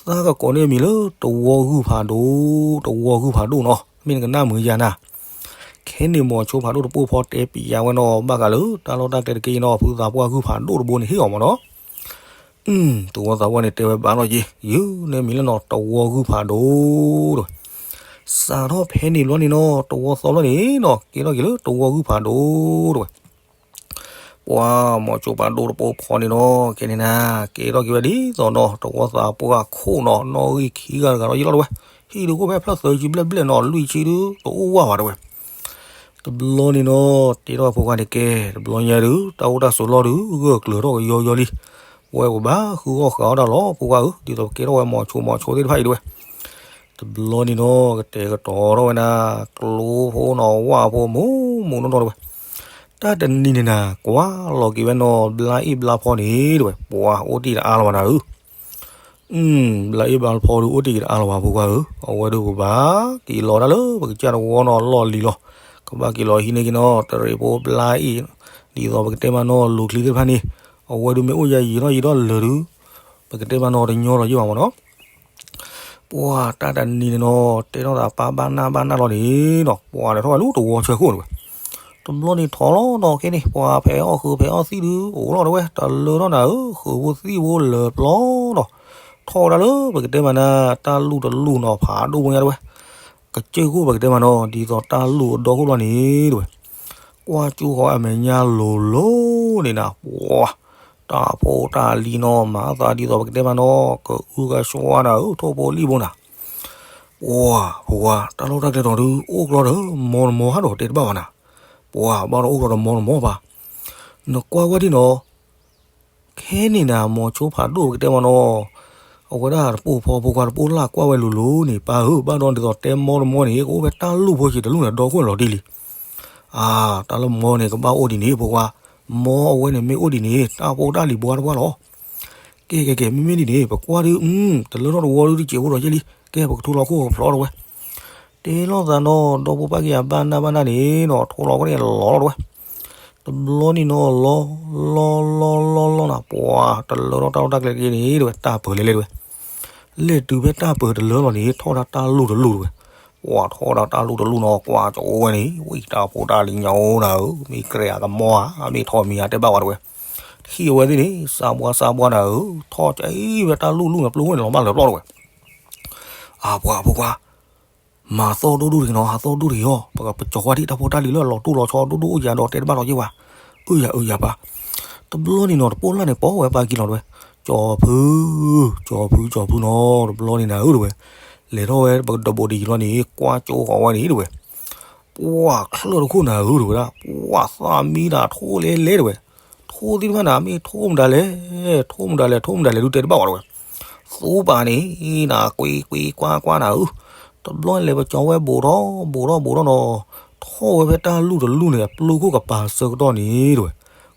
သးကကိးန့ၢ်အမံၤလၢ တဝီဂုၢ်ဖးဒိၣ်, တဝီဂုၢ်ဖးဒိၣ်နီၤ, မ့ၢ်နကနၣ်မုာ်ယၤနၤ ခဲန့ၣ် မိၤဆိဖးဒိၣ်တပိၢ်ဖီတဲပျးဝဲနီၤ ဘၣ်ဃးလၢတၢ်လီၢ်တၢ်ကျဲတက့ၢ်နီၤ ဖုသးပှၢ်ဂုၢ်ဖးဒိၣ်တဘိန့ၣ်ဟ့ၣ်အီၤမ့ၢ်နီၤ. တဝီသးပှၢ်န့ၣ်တဲဝဲဘၣ်နီၤက့ၤ ယုၢ်န့ၢ်မံၤလၢနီၤ တဝီဂုၢ်ဖးဒိၣ်တဝဲ. စးထီၣ်ဖဲန့ၣ်ဘျီန့ၣ်နီၤ တဝီသီဘျီန့ၣ်နီၤ ကဲထီၣ်က့ၤလၢတဝီဂုၢ်ဖးဒိၣ်တဝဲ. ပှၤမိၤဆိဖးဒိၣ်တပိၢ်ဖီန့ၣ်နီၤ ခဲန့ၣ်နၤ ကဲထီၣ်က့ၤဝဲဒ်သိးနီၤ တဝီသးပှၢ်ခိၣ်နီၤ နီၣ်ဂံၢ်ခံဂၤတဂၤဒီးယံၤလီၤတဝဲ. ဟံၣ်ဒုးအိၣ်ဖဲဖျၢၣ်သၢဆံဘျဲၣ်ဘျဲၣ်နီၤ လွံၢ်ဆံဒုး တအိၣ်ဝဲဘၣ်တဝဲ. တဘျီန့ၣ်နီၤ တဲထီၣ်ဖိခွါန့ၣ်ကဲ တဘျီညါဒုး တၢ်အိၣ်တၢ်ဆိးလီၢ်ဒုး ဂၢၢ်ကျၢၤထီၣ်ကယီယီလံ. ပဝဲပဘၣ်ဃုအီၣ်ဃုအီတၢ်လီၤ ဖိခွါဧၢ, ဒ်သိးပကဲထီၣ်ဝဲမိၤဆိမိၤဆိသ့ၣ်တဖၣ်အံၤတဝဲ. တဘျီန့ၣ်နီၤ ကတဲာ်ကတီၤထီၣ်ဝဲနၤ ကျိဖိနီၤ ဝၣ်ဖိမုာ်မုာ်နီၢ်နီၢ်တဝဲ. တၢ်တနံၤန့ၣ်နၤ ကွၢ်လီၤက့ၤဝဲနီၤ ဘျါအ့ၣ်ဘျါဖီန့ၣ်တဝဲ ပှၤအိၣ်တ့ၢ်တအါလီၤဘၣ်နၤဧၢ. ဘျါအ့ၣ်ဘျါဖီဒုးအိၣ်တ့ၢ်က့ၤတအါလီၤဘၣ် ဖိခွါဧၢ, အဝဲဒုးကဘၣ်က့ၤလီၤတၢ်လၢပကစၢ်တဝီနီၤလီၢ်လံၤလီၤ. ကဘၣ်က့ၤလီၤဟံးန့ၢ်က့ၤနီၤ တရံးဖိဘျါအ့ၣ် ဒ်သိးပကတဲမးနီၤ လူၤချံသ့ၣ်တဖၣ်န့ၣ် အဝဲဒုးမ့ၢ်အိၣ်ယၤယံာ်ထီၣ်ယံာ်ထီၣ်လၢာ်ဒုး ပကတဲမးနီၤ တညီလီၤယံာ်ဘၣ်မ့ၢ်နီၤ. ပှၤတၢ်တနံၤန့ၣ်နီၤ တဲထီၣ်သးပၢ်ဘၣ်နၢ်ဘၣ်နၢ်လီၤန့ၣ်နီၤ ပှၤလဲၤထီၣ်ဝဲလၢတဝီဆၢခိၣ်တဝဲ. တဘျီန့ၣ်ထီၣ်လီၤနီၤ ခဲန့ၣ် ပှၤဖဲအီၣ်ဃုဖဲအီၣ်သံၣ်ဒုး အိၣ်လီၤတဝဲ တလၢထီၣ်နၤဧၢ ဃုဖိသံၣ်ဖိလၢာ်ပျီနီၤ. ထီၣ်ဝဲဒၣ်လၢပကတဲမးနၤ တၢ်လူၢ်တလူၢ်နီၤ ဖးဒိၣ်ဖိညါတဝဲ ကစၢၢ်ခိၣ်ပကတဲမးနီၤ ဒ်သိးတၢ်လူၢ်အဒီခိၣ်ဘျီန့ၣ်တဝဲ ကွၢ်ကၠိဃီအမဲာ်ညါလိၤလိၤန့ၣ်နၤ ပှၤ တၢ်ဖိတၢ်လံၤနီၤ မၤသးဒ်သိးပကတဲမးနီၤ ကအုကစွါနၤဧၢ ထိၣ်ဖိလံၣ်ဖိနၤ. ပှၤ ပှၤ တၢ်လီၢ်တၢ်ကျဲတီၤဒုး အိၣ်ကျီဒီး မီတမီဟးဒီးတဲတဘၣ်ဘၣ်နၤ. ပှၤ ဘၣ်ဒီးအိၣ်ကျီဒီးမီတမီဘၣ်. နကွၢ်ဝဲဒ်နီၤ ခဲန့ၣ်နၤ မိၤဆိဖးဒိၣ်ပကတဲမးနီၤ အဝဲဒၣ်တပိၢ်ဖီဖိခွါတပိၢ်လၢ်ကွၢ်ဝဲလိၤလိၤန့ၣ် ပၢ်ဧၢ ဘၣ်ဒီးဒ်သိးတဲမီတမီန့ၣ် ကအိၣ်ဖဲတၢ်လူၢ်ဖိဆံးတလူၢ်န့ၣ် ဒီခိၣ်န့ၣ်လီၤတံၢ်လံ. အါ တၢ်လၢမီန့ၣ် ကဘၣ်အိၣ်ဒ်န့ၣ် ဖိခွါ, မီအဝဲန့ၣ်မ့ၢ်အိၣ်ဒ်န့ၣ် တၢ်ဖိတၢ်လံၤဘှါတပှၢ်လီၤ. ကဲ ကဲ ကဲ မ့မ့ၢ်ဒ်န့ၣ် ပကွၢ်ဒုး တလၢထီၣ်တဝီဒုးတစဲးဖိဒီးယဲၢ်လံ, ကဲ ပကထိလီၤခိၣ်ကဖျီထီၣ်ဝဲ. တဲလိာ်သးနီၤ ဒီဖိပၢ်က့ၤအဘၣ်နၢ်ဘၣ်နၢ်န့ၣ်နီၤ ထိလီၤခိၣ်န့ၣ်လီၤလီၤတဝဲ. တဘျီန့ၣ်နီၤ လီ လီ လီ လီ လီနၤ ပှၤ တလၢထီၣ်တၢ်လီၢ်တၢ်ကျဲတက့ၢ်န့ၣ်တဝဲ တၢ်ပၢၤလဲၤလဲၤတဝဲ. လဲၤတုၤဖဲတၢ်ပၢၤတလၢလီၤန့ၣ် ထီၣ်ဒၣ်တၢ်လူၢ်တလူၢ်တဝဲ. ပှၤ ထီၣ်ဒၣ်တၢ်လူၢ်တလူၢ်နီၤ ကွၢ်ကၠိဝဲန့ၣ် ဝံတၢ်ဖိတၢ်လံၤညါအိၣ်နၤဧၢ, မ့ၢ်ကြဲးအကမီဧါ မ့ၢ်ထီၣ်မံၤဧါ တဲဘၣ်ဝဲတဝဲ. ထံၣ်အဝဲသ့ၣ်န့ၣ် စးဘှါစးဘှါနၤဧၢ, ထီၣ်ကၠံဖဲတၢ်လူၢ်လူၢ်န့ၣ် ပျိခိၣ်န့ၣ်လီၤဘၣ်လၢာ်ပျီတဝဲ. အၢ ပှၤ ဖိခွါ မၤသီၣ်ဒိၣ်ဒိၣ်တဂ့ၤနီၤ, ဟးသီၣ်ဒိၣ်တဂ့ၤအီၤ, ပကပကၠီၤကွၢ်ထံၣ်တၢ်ဖိတၢ်လံၤလၢအလီၤတိၢ်လီၤဆီဒိၣ်ဒိၣ်အိၣ်ယၤဒီးတဲတဘၣ်ဒီးက့ၤဝဲ. အၢယၤ အၢယၤပၢ်. တဘျီန့ၣ်နီၤ တပိၢ်လၢ်န့ၣ် ပိာ်ဝဲပၢ်ကံလီၤတဝဲ. ကၠီၤဖု, ကၠီၤဖု ကၠီၤဖုနီၤ တဘျီန့ၣ်နၤဧၢတဝဲ. လဲၤထီၣ်ဝဲပကဒီးဘိးဒံးယံၤလီၤန့ၣ် ကွၢ်ကၠိဃီၤဝဲန့ၣ်တဝဲ. ပှၤချၢၣ်တခိၣ်နၤဧၢတဝဲဒၣ်, ပှၤသးမံဒၣ်ထိၣ်လဲလဲတဝဲ. ထိၣ်သ့ၣ်တဖၣ်န့ၣ် မ့ၢ်ထိၣ်မတၤလဲၣ်, ထိၣ်မတၤလဲၣ် ထိၣ်မတၤလဲၣ်ဒုးတဲတဘၣ်ဝဲတဝဲ. သူပာ်န့ၣ် နကွ့ကွ့ကွၢ်ကွၢ်နၤဧၢ. တဘျီလဲၤပကၠီၤဝဲဘိးထီၣ် ဘိးထီၣ်ဘိးထီၣ်နီၤ, ထီၣ်ဝဲဖဲတၢ်လူၢ်တလူၢ်န့ၣ် အပျိခိၣ်ကပၤဆၢကတီၢ်န့ၣ်တဝဲ.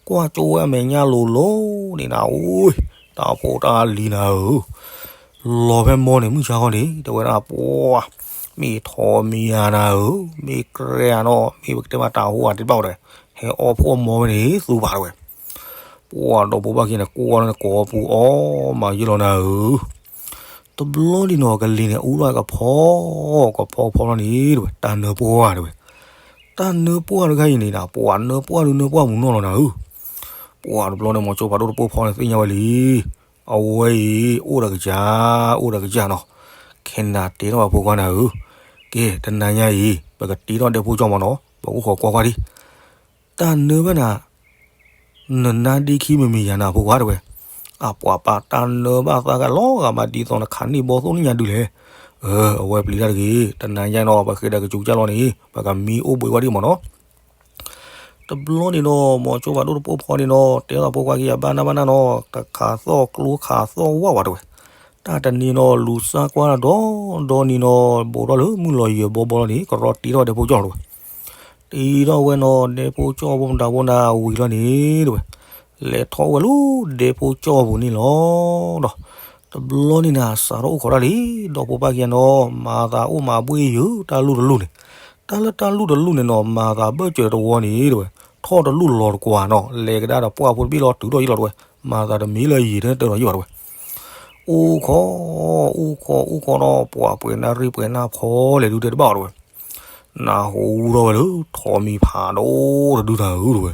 ကွၢ်ကၠိဝဲအမဲာ်ညါလိၤလိၤန့ၣ်နၤဧၢ, တၢ်ဖိတၢ်လံၤနၤဧၢ. လီၤဖဲမီန့ၣ် မုၢ်ဆါခီန့ၣ် တဲဝဲဒၣ်ပှၤ, မ့ၢ်ထီၣ်မံၤဧါနၤဧၢ, မ့ၢ်ကြဲးဧါနီၤ, မ့ၢ်ပကတဲမးတၢ်ဟိဧါတဲတဘၣ်ဝဲတဝဲ, ဟဲအီၣ်ဖှီၣ်မီဝဲန့ၣ် သူပာ်တဝဲ. ပှၤဒီဖိပၢ်က့ၤန့ၣ် ကွၢ်လၢနကိးပူၤအီၣ်မးယဲလီၤနၤဧၢ. တဘျီန့ၣ်နီၤ ကလံၤန့ၣ် အူထီၣ်ကဖီ, ကဖီဖီလီၤန့ၣ် တဲဝဲ တၢ်နၢပှၢ်တဲဝဲ, တၢ်နၢပှၢ်တခါအံၤန့ၣ် ပှၤနၢပှၢ်ဒုးနၢပှၢ်မုာ်နီၢ်လီၤနၤဧၢ, ပှၤတဘျီန့ၣ် မိၤဆိဖးဒိၣ်တပိၢ်ဖီန့ၣ် သ့ၣ်ညါဝဲလံ, အဝဲအံၤ အိၣ်ဒီးကစၢ်, အိၣ်ဒီးကစၢ်နီၤ, ခဲနၤတဲထီၣ်အဖိခွါနၤဧၢ, ကဲ တနၤညါအံၤ ပကတ့ထီၣ်ဒဲဖိကၠီမးနီၤ, ပကအိၣ်ခိးကွၢ်ကွၢ်ဒံး, တၢ်နၢဘၣ်နၤ နနါဒ့ခံမံၤမံၤယၤနၤဖိခွါတဲဝဲ, အပှၤပာ်တၢ်နၢဘၣ်သးဂၤလီၤဂာ်မး ဒ်သိးနခးန့ၢ်ဘီသိၣ်န့ၣ်ညါဒုလဲၣ်, အဝဲပျံၤတၢ်တဂ့ၤ, တနၤညါနီၤ ပဃ့ဒီးကစူၤကစၢ်လီၤန့ၣ် ပကမံအိၣ်ဘှံးဝဲဒံးမးနီၤ တဘျီန့ၣ်နီၤ မိၤဆိဖးဒိၣ်တပိၢ်ဖီန့ၣ်နီၤ တဲအီၤဖိခွါခံဂၤ ဘၣ်နၢ်ဘၣ်နၢ်နီၤ တခးသီၣ်ကျိခးသီၣ်ဝၣ်ဝဲတဲဝဲ, တၢ်တနံၤနီၤ လူၤစၢ်ကွၢ်ဒီဒီနံၤနီၤ ဘူးထီၣ်လၢမုၢ်လီၤယဲၢ်ဘီဘီလီၤန့ၣ် ကရီတ့ထီၣ်ဝဲဒဲဖိကၠီတဲဝဲ, တ့ထီၣ်ဝဲနီၤ ဒဲဖိကၠီဖိမတၤဖိနၤဝံၤလီၤန့ၣ်တဲဝဲ, လဲၤထီၣ်ဝဲလၢဒဲဖိကၠီပူၤန့ၣ်လီၤဒီး, တဘျီန့ၣ်နၤ စးထီၣ်အိၣ်ခိးတၢ်လံ, ဒီဖိပၢ်ခံဂၤနီၤ မၤသးအိၣ်မၤဘှ့ၣ်ယုာ်တၢ်လူၢ်တလူၢ်န့ၣ်, တၢ်လၢတၢ်လူၢ်တလူၢ်န့ၣ်နီၤ မၤသးဘၢၣ်စၢၤတဝီန့ၣ်တဲဝဲ, ထီၣ်တလူၢ်လီၤတကွၢ်နီၤ လဲၤကဒါဒီးပှၢ်ဖိတဘ့ၣ်လီၤတုၤထီၣ်ယံာ်လီၤတဲဝဲ, မၤသးတမံၤလၢယံာ်တၢ်တၢ်လီၤယံာ်ဘၣ်တဲဝဲ, အိၣ်ခိး, အိၣ်ခိး အိၣ်ခိးနီၤ ပှၤပှဲၤနၢ်ရံၣ်ပှဲၤနၢ်ဖီလဲၤဒုးတဲတဘၣ်အီၤတဲဝဲ, နၢ်ဟူထီၣ်ဝဲလၢ ထိးမံၤဖးဒိၣ်တဒုနၤဧၢတဲဝဲ,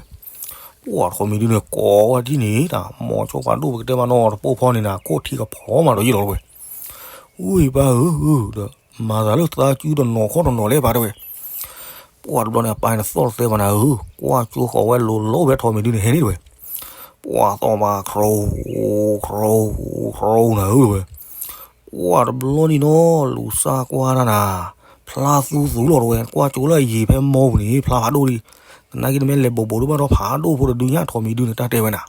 ပှၤထိးမံၤဒုန့ၣ် ကိးဝဲဒ်န့ၣ် တၢ်မိၤဆိဖးဒိၣ်ပကတဲမးနီၤ တပိၢ်ဖီန့ၣ်နၤ ခိၣ်ထံးကဖီမးဒီးယံာ်လီၤတဲဝဲ, ဝံၢ်ပၢ်ဧၢ, ဒီးမၤသးလၢသးစုတနီၤခီၣ်တနီၤလဲၣ်ပၢ်တဲဝဲ, ပှၤတဘျီန့ၣ် အပၢ်န့ၣ်သီၣ်တသဲဘၣ်နၤဧၢ, ကွၢ်ကၠိဃီၤဝဲလိၤလိၤဖဲထိးမံၤဒုန့ၣ်ဟဲန့ၣ်တဲဝဲ, ပှၤသီၣ်မး ခရိ ခရိ ခရိနၤဧၢတဲဝဲ, ပှၤတဘျီန့ၣ်နီၤ လူၤစၢ်ကွၢ်တၢ်နၤ, ဖျါသူသူလီၤတဲဝဲ, ကွၢ်ကၠိလၢအယံၤဖဲမီပူၤန့ၣ် ဖျါဖးဒိၣ်လံ, သနာ်က့နမ့ၢ်လဲၤဘိးဘိးဒိၣ်ဘၣ်ဒီးဖးဒိၣ်ဖိတဒုညါထိးမံၤဒုန့ၣ် တၢ်တဲဝဲနၤ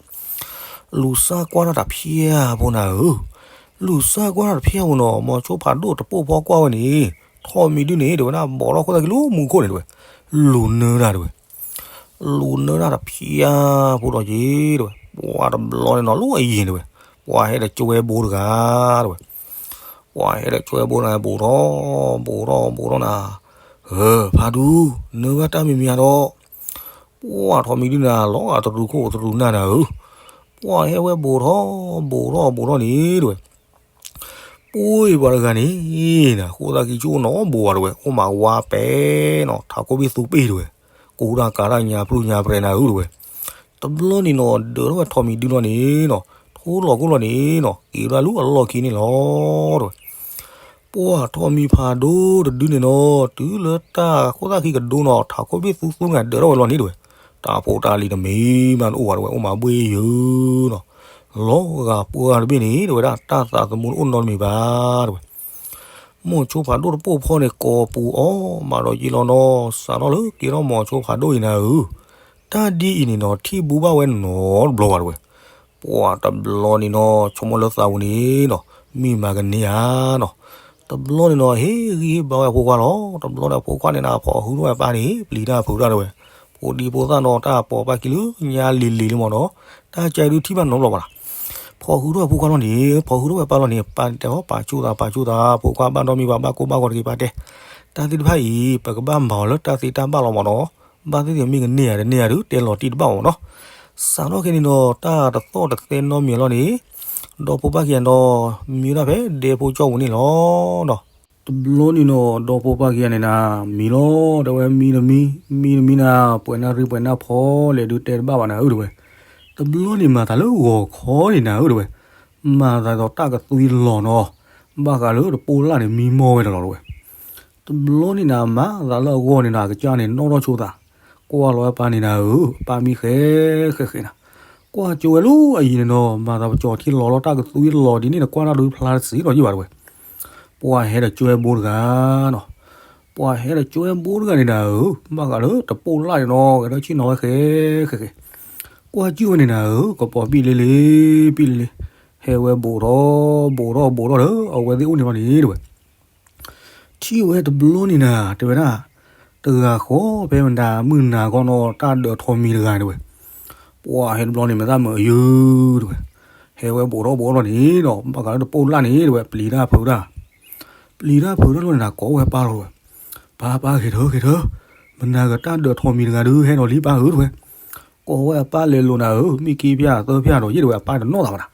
လူၤစၢ်ကွၢ်တၢ်တဖျၢၣ်ဖိနၤဧၢ, လူၤစၢ်ကွၢ်တၢ်တဖျၢၣ်ဖိနီၤ မိၤဆိဖးဒိၣ်တပိၢ်ဖီကွၢ်ဝဲန့ၣ်, ထိးမံၤဒုန့ၣ် တဲဝဲဒၣ် ဘီးထီၣ်ခိၣ်သၣ်ခံလၢမူခိၣ်န့ၣ်တဲဝဲ, လူၤနၢတၢ်တဲဝဲ, လူၤနၢတၢ်တဖျၢၣ်ဖိဒီးက့ၤတဲဝဲ, ပှၤတဘျီန့ၣ်နီၤ လၢအယံၤတဲဝဲ, ပှၤဟဲဒီးကၠွဲဘိတဂၤတဲဝဲ, ပှၤဟဲဒီးကၠွဲဘိန့ၣ် ဘိးထီၣ်, ဘိးထီၣ် ဘိးထီၣ်နၤ, ဧၢ, ဖးဒူ, နၢဘၣ်တၢ်မံၤမံၤဧါဒီး, ပှၤထိးမံၤဒုန့ၣ် လီၤဂာ်တရူးခိၣ်တရူးနၢ်နၤဧၢ, ပှၤဟဲဝဲဘိးထီၣ်, ဘိးထီၣ် ဘိးထီၣ်န့ၣ်တဲဝဲ, ပှၤပှၤတဂၤန့ၣ်, ခိၣ်သၣ်ခံကၠိနီၤဘိးဘၣ်တဲဝဲ အိၣ်မးဝါပဲနီၤ ထးခိၣ်ဘ့ၣ်သူပ့ၢ်တဲဝဲ, ကိးတၢ်ကးတၢ်ညါပြုၢ်ညါပြဲးနၤဧၢတဲဝဲ, တဘျီန့ၣ်နီၤ ဒၢးထီၣ်ဝဲထိးမံၤဒုလီၤန့ၣ်နီၤ ထိလီၤခိၣ်လီၤန့ၣ်နီၤ က့ၤဝဲဒၣ်လၢအလီၢ်ခံန့ၣ်လီၤတဲဝဲ, ပှၤထိးမံၤဖးဒိၣ်တဒုန့ၣ်နီၤ တုၤလၢတၢ်ခိၣ်သၣ်ခံကဒိနီၤ ထးခိၣ်ဘ့ၣ်သူသူတဂၤဒၢးထီၣ်ဝဲလီၤန့ၣ်တဲဝဲ, တၢ်ဖိတၢ်လံၤတမံၤမးတအိၣ်ဘၣ်တဲဝဲ အိၣ်မးဘှ့ၣ်ယုာ်နီၤ, လီၤဂာ်ပှၢ်တဘ့ၣ်န့ၣ် တဲဝဲဒၣ်တၢ်သးသမူတအိၣ်နီတမံၤဘၣ်တဲဝဲ, မိၤဆိဖးဒိၣ်တပိၢ်ဖီန့ၣ် ကိးပူၤအီၣ်မးဒီးယံာ်လီၤနီၤ စးထီၣ်လၢက့ၤထီၣ်မိၤဆိဖးဒိၣ်အံၤနၤဧၢ, တၢ်ဒ်အံၤန့ၣ်နီၤထံၣ်ဘူးဘၣ်ဝဲနီတဘျီဘၣ်တဲဝဲ, ပှၤတဘျီန့ၣ်နီၤ ဆိကမိၣ်လၢသးပူၤန့ၣ်နီၤ မံမၤကန့ၢ်ဧါနီၤ, တဘျီန့ၣ်နီၤ ဟ့ၣ်ဂံၢ်ဟ့ၣ်ဘါဝဲအဖိခွါလီၤ တဘျီန့ၣ်အဖိခွါန့ၣ်နၤ ဖီၣ်ဟုထီၣ်ဝဲပၢ်န့ၣ် ပျံၤတၢ်ဖုးတၢ်တဲဝဲ, ဖိဒံဖိသၣ်နီၤ တၢ်ပိာ်ပၢ်ခံလၢညါလံၤလံၤလံမးနီၤ, တၢ်ကဲဒုးထံၣ်ဘၣ်နီတဘျီဘၣ်လီၤ ဖီၣ်ဟုထီၣ်ဝဲအဖိခွါလီၤန့ၣ် ဖီၣ်ဟုထီၣ်ဝဲပၢ်လီၤန့ၣ် ပၢ်တဲအီၤ ပာ်ဆူၣ်သး ပာ်ဆူၣ်သး ဖိခွါဘၣ်ဒီမံၤဘၣ် ဘၣ်ကိၢ်ဘၣ်ဂီၤတဂ့ၤ ပၢ်တဲ, တၢ်သ့ၣ်တဖၣ်အံၤ ပကဘၣ်မၤအီၤလၢတၢ်သ့တၢ်ဘၣ်လီၤမးနီၤ, ဘၣ်သ့ၣ်သ့ၣ်မ့ၢ်ကန့ၢ်ဧါတန့ၢ်ဧါဒုး တဲလီၤတံၢ်တဘၣ်မးနီၤ, စးထီၣ်ခဲန့ၣ်နီၤ တၢ်တသီၣ်တသဲနီတမံၤလီၤန့ၣ်, ဒီဖိပၢ်ခံဂၤနီၤ မံဝဲဒၣ်ဖဲဒဲဖိကၠီပူၤန့ၣ်လီၤနီၤ တဘျီန့ၣ်နီၤ ဒီဖိပၢ်ခံဂၤန့ၣ်နၤ မံလီၤ တဲဝဲမံတမံ မံတမံနၤ ပှဲၤနၢ်ရံၣ်ပှဲၤနၢ်ဖီလဲၣ်ဒုးတဲတဘၣ်ဘၣ်နၤဧၢတဲဝဲ, တဘျီန့ၣ်မၤသးလၢဂီၤခီန့ၣ်နၤဧၢတဲဝဲ, မၤသးဒ်သိးတၢ်ကသွံလီၤနီၤ, ဘၣ်ဃးလၢတပိၢ်လၢ်န့ၣ် မံမီၢ်ဝဲလီၤတဲဝဲ တဘျီန့ၣ်နၤ မၤသးလၢအဂီၢ်န့ၣ်နၤ အကစၢ်န့ၣ် နီၣ်ထီၣ်ဆိသး, ကွၢ်လီၤဝဲပၢ်န့ၣ်နၤဧၢ, ပၢ်မံဃဲဃဲဃဲနၤ, ကွၢ်ကၠိဝဲလၢအယံၤန့ၣ်နီၤ မၤသးပကၠီၤထံလီၤလီၤ တၢ်ကသွံလီၤဒ်န့ၣ် နကွၢ်တၢ်ဒုးဖျါတစဲးဒီးယံာ်ဘၣ်တဲဝဲ, ပှၤဟဲဒီးကၠွဲဘိတဂၤနီၤ, ပှၤဟဲဒီးကၠွဲဘိတဂၤန့ၣ်နၤဧၢ, ဘၣ်ဃးလၢတပိၢ်လၢ်န့ၣ်နီၤ ဂဲၤထီၣ်ဆ့ၣ်နီၤဝဲဃဲဃဲဃဲ, ကွၢ်ကၠိဝဲန့ၣ်နၤဧၢ, ကပီၤပံၣ်လ့လ့, ပံၣ်လ့လ့, ဟဲဝဲဘိးထီၣ်, ဘိးထီၣ်ဘိးထီၣ်ဒီး အဝဲသ့ၣ်အိၣ်န့ၣ်လီၤန့ၣ်တဲဝဲ ထံၣ်ဝဲတဘျီန့ၣ်နၤ တဲဝဲဒၣ်, တဂၤဃီဖဲမတၤမုၢ်နၤခီနီၤ တၢ်ဒၢးထိးမံၤတဂၤတဲဝဲ, ပှၤဟဲတဘျီန့ၣ် မ့ၢ်သၣ်မုာ်အယုၢ်တဲဝဲ, ဟဲဝဲဘိးထီၣ်ဘိးထီၣ်လီၤန့ၣ်နီၤ ဘၣ်ဃးလၢတပိၢ်လၢ်န့ၣ်တဲဝဲ ပျံၤတၢ်ဖုးတၢ်, ပျံၤတၢ်ဖုးတၢ်လီၤန့ၣ်နၤ ကိးဝဲပၢ်လီၤတဲဝဲ, ပၢ်ပၢ်ဂဲၤထၢၣ်ဂဲၤထၢၣ်, မနၤဂ့ၤတၢ်ဒၢးထိးမံၤတဂၤဒုး ဟဲဒီးလံပၢ်ဧၢတဲဝဲ, က ကိးဝဲအပၢ်လဲၤလိၤနၤဧၢ, မ့ၢ်ခံဖျၢၣ်သၢဖျၢၣ်ဒီးယ့ၣ်တဝဲ အပၢ်တနီၣ်သးဘၣ်နၤ,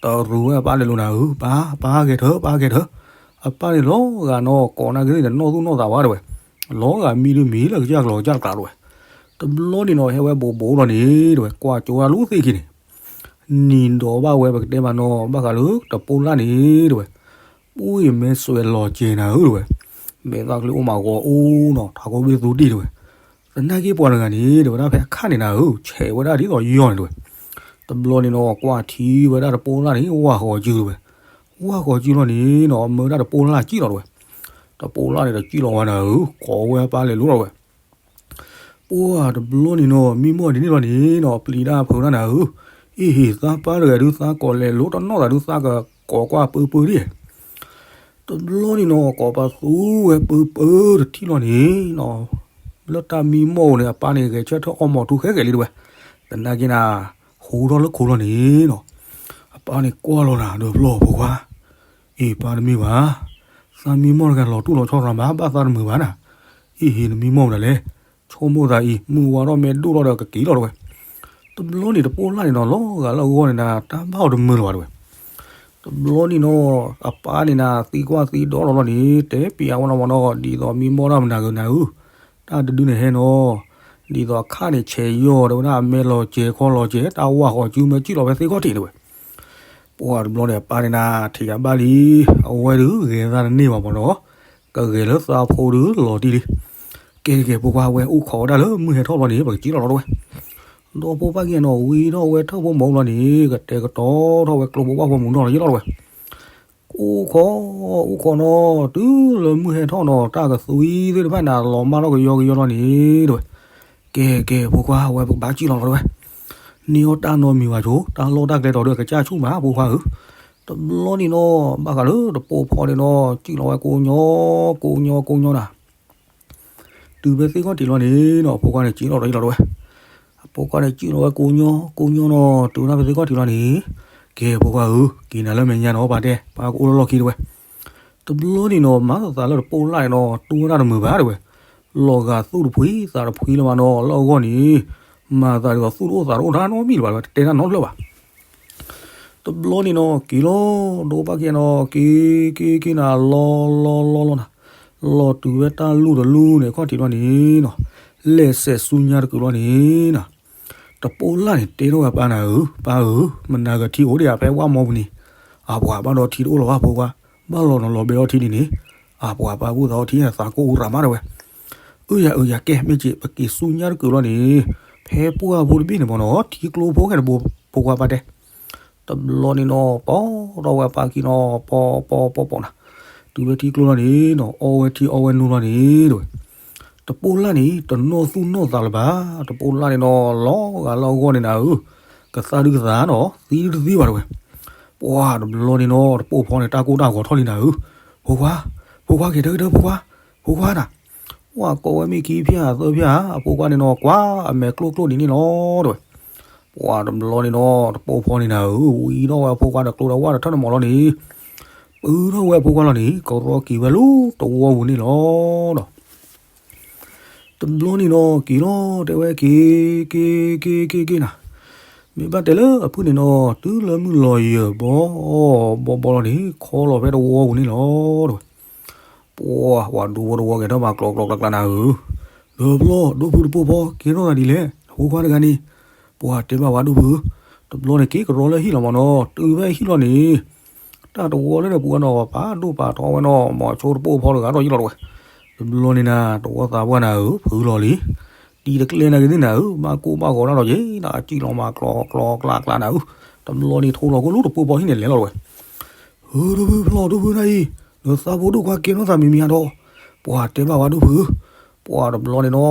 တရူးဝဲအပၢ်လဲၤလိၤနၤဧၢ, ပၢ် ပၢ်ဂဲၤထၢၣ် ပၢ်ဂဲၤထၢၣ်, အပၢ်န့ၣ်လီၤဂာ်နီၤ ကိးနၤဂ့ၤန့ၣ်တနီၣ်သူၣ်နီၣ်သးဘၣ်တဝဲ, လီၤဂာ်မံဒုးမံလၢကစၢ်ကျီၤကစၢ်ကျါတဝဲ, တဘျီန့ၣ်နီၤ ဟဲဝဲဘူးဘူးလီၤန့ၣ်တဝဲ ကွၢ်ကၠိဝဲဒၣ်လူၤသ့ၣ်ခံန့ၣ် နံၤဒီးဘၣ်ဝဲပကတဲမးနီၤ ဘၣ်ဃးလၢတပိလၢ်န့ၣ်တဝဲ, ပူအံၤမဲစွဲးလီၤစဲၤနၤဧၢတဝဲ, မဲာ်သၣ်ချံအိၣ်မးဂီၤအိၣ်နီၤ ထးခိၣ်ဘ့ၣ်သူတံၢ်တဝဲ, သနာ်က့ပှၤတဂၤန့ၣ် တဝဲဒၣ်ဖဲအခၣ်န့ၣ်နၤဧၢ ဆဲးဝဲဒၣ်ဒ်သိးယီၤန့ၣ်တဝဲ, တဘျီန့ၣ်နီၤ ကွၢ်ထံဝဲဒၣ်တပိလၢ်န့ၣ် ဝၢ်ဃီၤစုတဝဲ, ဝၢ်ဃီၤစုလီၤန့ၣ်နီၤ မၢဒၣ်တပိလၢ်စံၣ်လီၤတဝဲ, တပိလၢ်န့ၣ်တစံၣ်လီၤဝဲနၤဧၢ ကိးဝဲအပၢ်လဲၤလိၤလီၤတဝဲ ပှၢ်တဘျီန့ၣ်နီၤ မံမီၢ်ဒ်န့ၣ်လီၤန့ၣ်နီၤ ပျံၤတၢ်ဖုးတၢ်နၤဧၢ, အ့ၣ်ဟ့ၣ်သးပၢ်တဂၤဒုးသးကိးလဲၤလိၤတနီၣ်သးဒုး သးကကိးကွၢ်ပၢပၢဒ်, တဘျီန့ၣ်နီၤ ကိးပသူဝဲပၢပၢတထံၣ်လီၤန့ၣ်နီၤ, လၢတၢ်မံမီၢ်ဧိၤန့ၣ် အပၢ်န့ၣ် ဂဲၤဆၢထၢၣ်အီၣ်မီၤထူခဲကဲးလံတဝဲ, သနာ်က့နၤ ဟူထီၣ်လၢခိလီၤန့ၣ်နီၤ, အပၢ်န့ၣ်ကွၢ်လီၤနၤဒီး ပျီဖိခွါ အ့ၣ် ပၢ်တမ့ၢ်ဘၣ်, သးမံမီၢ်တဂၤလီၤတူၢ်လီၤဆီရၤမး ဘၣ်သးတမုာ်ဘၣ်နၤ, အ့ၣ်ဟ့ၣ်နမံမီၢ်မနုၤလဲၣ်, ဆိကမိၣ်သးအံၤ မုၢ်ဝါထီၣ်မဲာ်ဒိၣ်ထီၣ်ဒီးကက့ၤလီၤတဝဲ, တဘျီန့ၣ်တပိလၢ်န့ၣ်နီၤ လီၤဂာ်လၢအဂီၢ်န့ၣ်နၤ တၢ်ဘၣ်အီၤတမုာ်လၢၤဘၣ်တဝဲ, တဘျီန့ၣ်နီၤ အပၢ်န့ၣ်နၤ သံကွၢ်သံဒိးလီၤလီၤန့ၣ် တဲပျးဝဲလီၤမးနီၤ ဒ်သိးမံမီၢ်တၢ်မနုၤဂ့ၤနၤဧၢ, တၢ်တဒုန့ၣ်ဟဲနီၤ, ဒ်သိးအခၣ်န့ၣ်ဆဲးယီၤ တဲဝဲဒၣ်အမဲာ်လီၤစဲၤခီလီၤစဲၤ တၢ်ဝၢ်ဃီၤစုမၢစံၣ်လီၤဝဲသ့ၣ်ခီၣ်ထံးတဝဲ ပှၢ်တဘျီန့ၣ် အပၢ်န့ၣ်နၤ ထံၣ်ယၤဘၣ်လံ, အဝဲဒုးဂဲၤသးတန့ၢ်ဘၣ်မးနီၤ, ကဂဲၤလၢသးဖိဒုးလီၤတံၢ်လံ, ကဲကဲ ဖိခွါ ဝဲအိၣ်ခိးဝဲဒၣ်လၢမုၢ်ဟဲထီၣ်ဘျီန့ၣ် ပကစံၣ်လီၤလီၤတဝဲ, ဒီးဖိပၢ်က့ၤနီၤ ဝံၤထီၣ်ဝဲထၢၣ်ဖိမီၤဘျီန့ၣ် ကတဲာ်ကတီၤထီၣ်ဝဲကျိဖိပှၢ်ဖိမုၢ်နီၤလီၤယလီၤတဝဲ အိၣ်ခိး, အိၣ်ခိးနီၤ တုၤလၢမုၢ်ဟဲထီၣ်နီၤ တၢ်ကသွံသ့ၣ်တဖၣ်န့ၣ် လီၤမၢ်ထီၣ်ကယီကယီလီၤန့ၣ်တဝဲ, ကဲကဲ ဖိခွါ ဝဲပကဘၣ်စံၣ်လီၤလီၤတဝဲ, န့ၢ်အီၣ်တၢ်နီတမံၤဘၣ်ဆိ, တၢ်လီၢ်တၢ်ကျဲတီၤဒီးကစၢ်ဆူၣ်မး ဖိခွါဧၢ, တဘျီန့ၣ်နီၤ ဘၣ်ဃးလၢတပိၢ်ဖီန့ၣ်နီၤ စံၣ်လီၤဝဲကိးညီ, ကိးညီကိးညီနၤ တုၤဖဲသ့ၣ်ခီၣ်ထံးလီၤန့ၣ်နီၤ အဖိခွါန့ၣ်စံၣ်လီၤဒီးယလီၤတဝဲ, အဖိခွါန့ၣ်စံၣ်လီၤဝဲကိးညီကိးညီနီၤ တုၤဝဲဒၣ်ဖဲသ့ၣ်ခီၣ်ထံးလီၤန့ၣ်, ကဲ ဖိခွါဧၢ, က့ၤနၤလၢမဲာ်ညါနီၤ ပၢ်တဲ ပၢ်ကအိၣ်လၢလီၢ်ခံတဝဲ, တဘျီန့ၣ်နီၤ မၤသးလၢတပိၢ်လၢ်န့ၣ်နီၤ တူၢ်ဝဲဒၣ်တမုာ်ဘၣ်တဝဲ, လီၤဂာ်သူၣ်တဖှံသးတဖှံလၢၤမးနီၤ လၢအဂီၢ်န့ၣ်, မၤသးဒ်သိးသူၣ်တအိၣ်သးတအိၣ်တၢ်နီတမံၤလၢၤဘၣ် တတဲတၢ်နီတဖျၢၣ်ဘၣ် တဘျီန့ၣ်နီၤ က့ၤလီၤ ဒီးပၢ်က့ၤနီၤ က့ၤက့ၤက့ၤနၤ လီၤလီၤလီၤလီၤနၤ, လီၤတုၤဝဲတၢ်လူၢ်တလူၢ်န့ၣ် ခီၣ်ထံးလီၤန့ၣ်နီၤ, လဲၤစဲးဆူညါတကုာ်လီၤန့ၣ်နီၤ, တပိၢ်လၢ်န့ၣ် တဲထီၣ်ဝဲပၢ်နၤဧၢ, ပၢ်ဧၢ, မနၤဂ့ၤထံအိၣ်ဒံးဧါ ဖဲဝၣ်မီပူၤန့ၣ်, အပှၤဘၣ်ဒီးထံတအိၣ်လီၤဘၣ်ဖိခွါ, ဘၣ်လီၤနီၤလီၤဘဲအီထံန့ၣ်န့ၣ်, အပှၤပၢ်ကူၣ်သးအီထံန့ၣ် သးကိၢ်အူရၤမးတဝဲ အၢ ယၤအၢ ယၤကဲ မ့ၢ်က့ၤ ပက့ၤဆူညါတကုာ်လီၤန့ၣ်, ဖဲပှၢ်ဖိတဘ့ၣ်န့ၣ်မ့ၢ်နီၤ ထံကျိဖိခဲန့ၣ် ဖိခွါပၢ်တဲ, တဘျီန့ၣ်နီၤ ပိာ်ထီၣ်ဝဲပၢ်ခံနီၤ ပိာ်ပိာ်ပိာ်ပိာ်နၤ, တုၤဝဲထံကျိလီၤန့ၣ်နီၤ အီဝဲထံအီဝဲနိလီၤန့ၣ်တဝဲ, တပိၢ်လၢ်န့ၣ် တနီၣ်သူၣ်နီၣ်သးလၢၤဘၣ်, တပိၢ်လၢ်န့ၣ်နီၤ လီၤဂာ်လၢအဂီၢ်န့ၣ်နၤဧၢ, ကသါဒုကသါနီၤ သံဒုတသံဘၣ်တဝဲ ပှၢ်တဘျီန့ၣ်နီၤ တပိၢ်ဖီန့ၣ် တၢ်ကိၢ်တၢ်ဂီၤထီၣ်လံနၤဧၢ, ဖိခွါ, ဖိခွါ က့ၤတၢ်ကတၢၢ် ဖိခွါ, ဖိခွါနၤ, ပှၢ်ကိးဝဲမ့ၢ်ခံဖျၢၣ်သၢဖျၢၣ်ဧါ, အဖိခွါန့ၣ်နီၤ ကွၢ်အမဲာ်ကျိၣ်ကျိၣ်ဒ်န့ၣ်လီၤတဝဲ, ပှၢ်တဘျီန့ၣ်နီၤ တပိၢ်ဖီန့ၣ်နၤဧၢ, ဝံထီၣ်ဝဲအဖိခွါဒီးကျိဒီးဝၣ်ဒီးထၢၣ်န့ၣ်မီၤလီၤန့ၣ်, ပုထီၣ်ဝဲအဖိခွါလီၤန့ၣ် ကရီက့ၤဝဲလၢတဝီပူၤန့ၣ်လီၤဒီး တဘျီန့ၣ်နီၤ က့ၤလီၤ တဲဝဲက့ၤ က့ၤ က့ၤ က့ၤ က့ၤနၤ, မ့ၢ်ဘၣ်တဲလၢအဖုၣ်န့ၣ်နီၤ တုၤလၢမုၢ်လီၤယၢၤဘီ ဘီဘီလီၤန့ၣ် ခီလီၤဖဲတဝီပူၤန့ၣ်လီၤတဝဲ, ပှၢ် ပှၤဒူဖိတဝီကဲထီၣ်မၤကျီကျီကျါကျါနၤဧၢ, ဒီးပျီ ဒိၣ်ဖုတပိၢ်ဖီ ကဲထီၣ်သးဒ်လဲၣ် ဖိခွါတဂၤန့ၣ်, ပှၢ်တဲဘၣ်ဝဲဒိၣ်ဖု, တဘျီန့ၣ်က့ၤကရီလၢဟံၣ်လီၤမးနီၤ တုၤဖဲဟံၣ်လီၤန့ၣ် တၢ်တဝီလၢန့ၣ်ပူၤအနီၤ ပာ်ဒိၣ်ပာ်ထီဝဲနီၤ မီၤဆိတပိၢ်ဖီတဂၤထီၣ်ယံလီၤတဝဲ, တဘျီန့ၣ်နၤ တဝီသးပှၢ်နၤဧၢ ဖုလီၤလံ, တံၤတကျဲနၤဂ့ၤသ့ၣ်နၤဧၢ ဘၣ်ကိၢ်ဘၣ်ဂီၤတၢ်လီၤက့ၤ နၤစံၣ်လီၤမၤကျီကျီကျါကျါနၤဧၢ, တဘျီန့ၣ်ထိလီၤကိၢ်လၢတပိၢ်ဖီဟံၣ်န့ၣ်လဲၤလီၤတဝဲ, ဧၢ ဒိၣ်ဖုဖျီ ဒိၣ်ဖုနၤအံၤ, နသးဖိဒိၣ်ခွါကဲထီၣ်သးမံၤမံၤဧါဒီး, ပှၢ်တဲဘၣ်ဝဲဒိၣ်ဖု, ပှၢ်တဘျီန့ၣ်နီၤ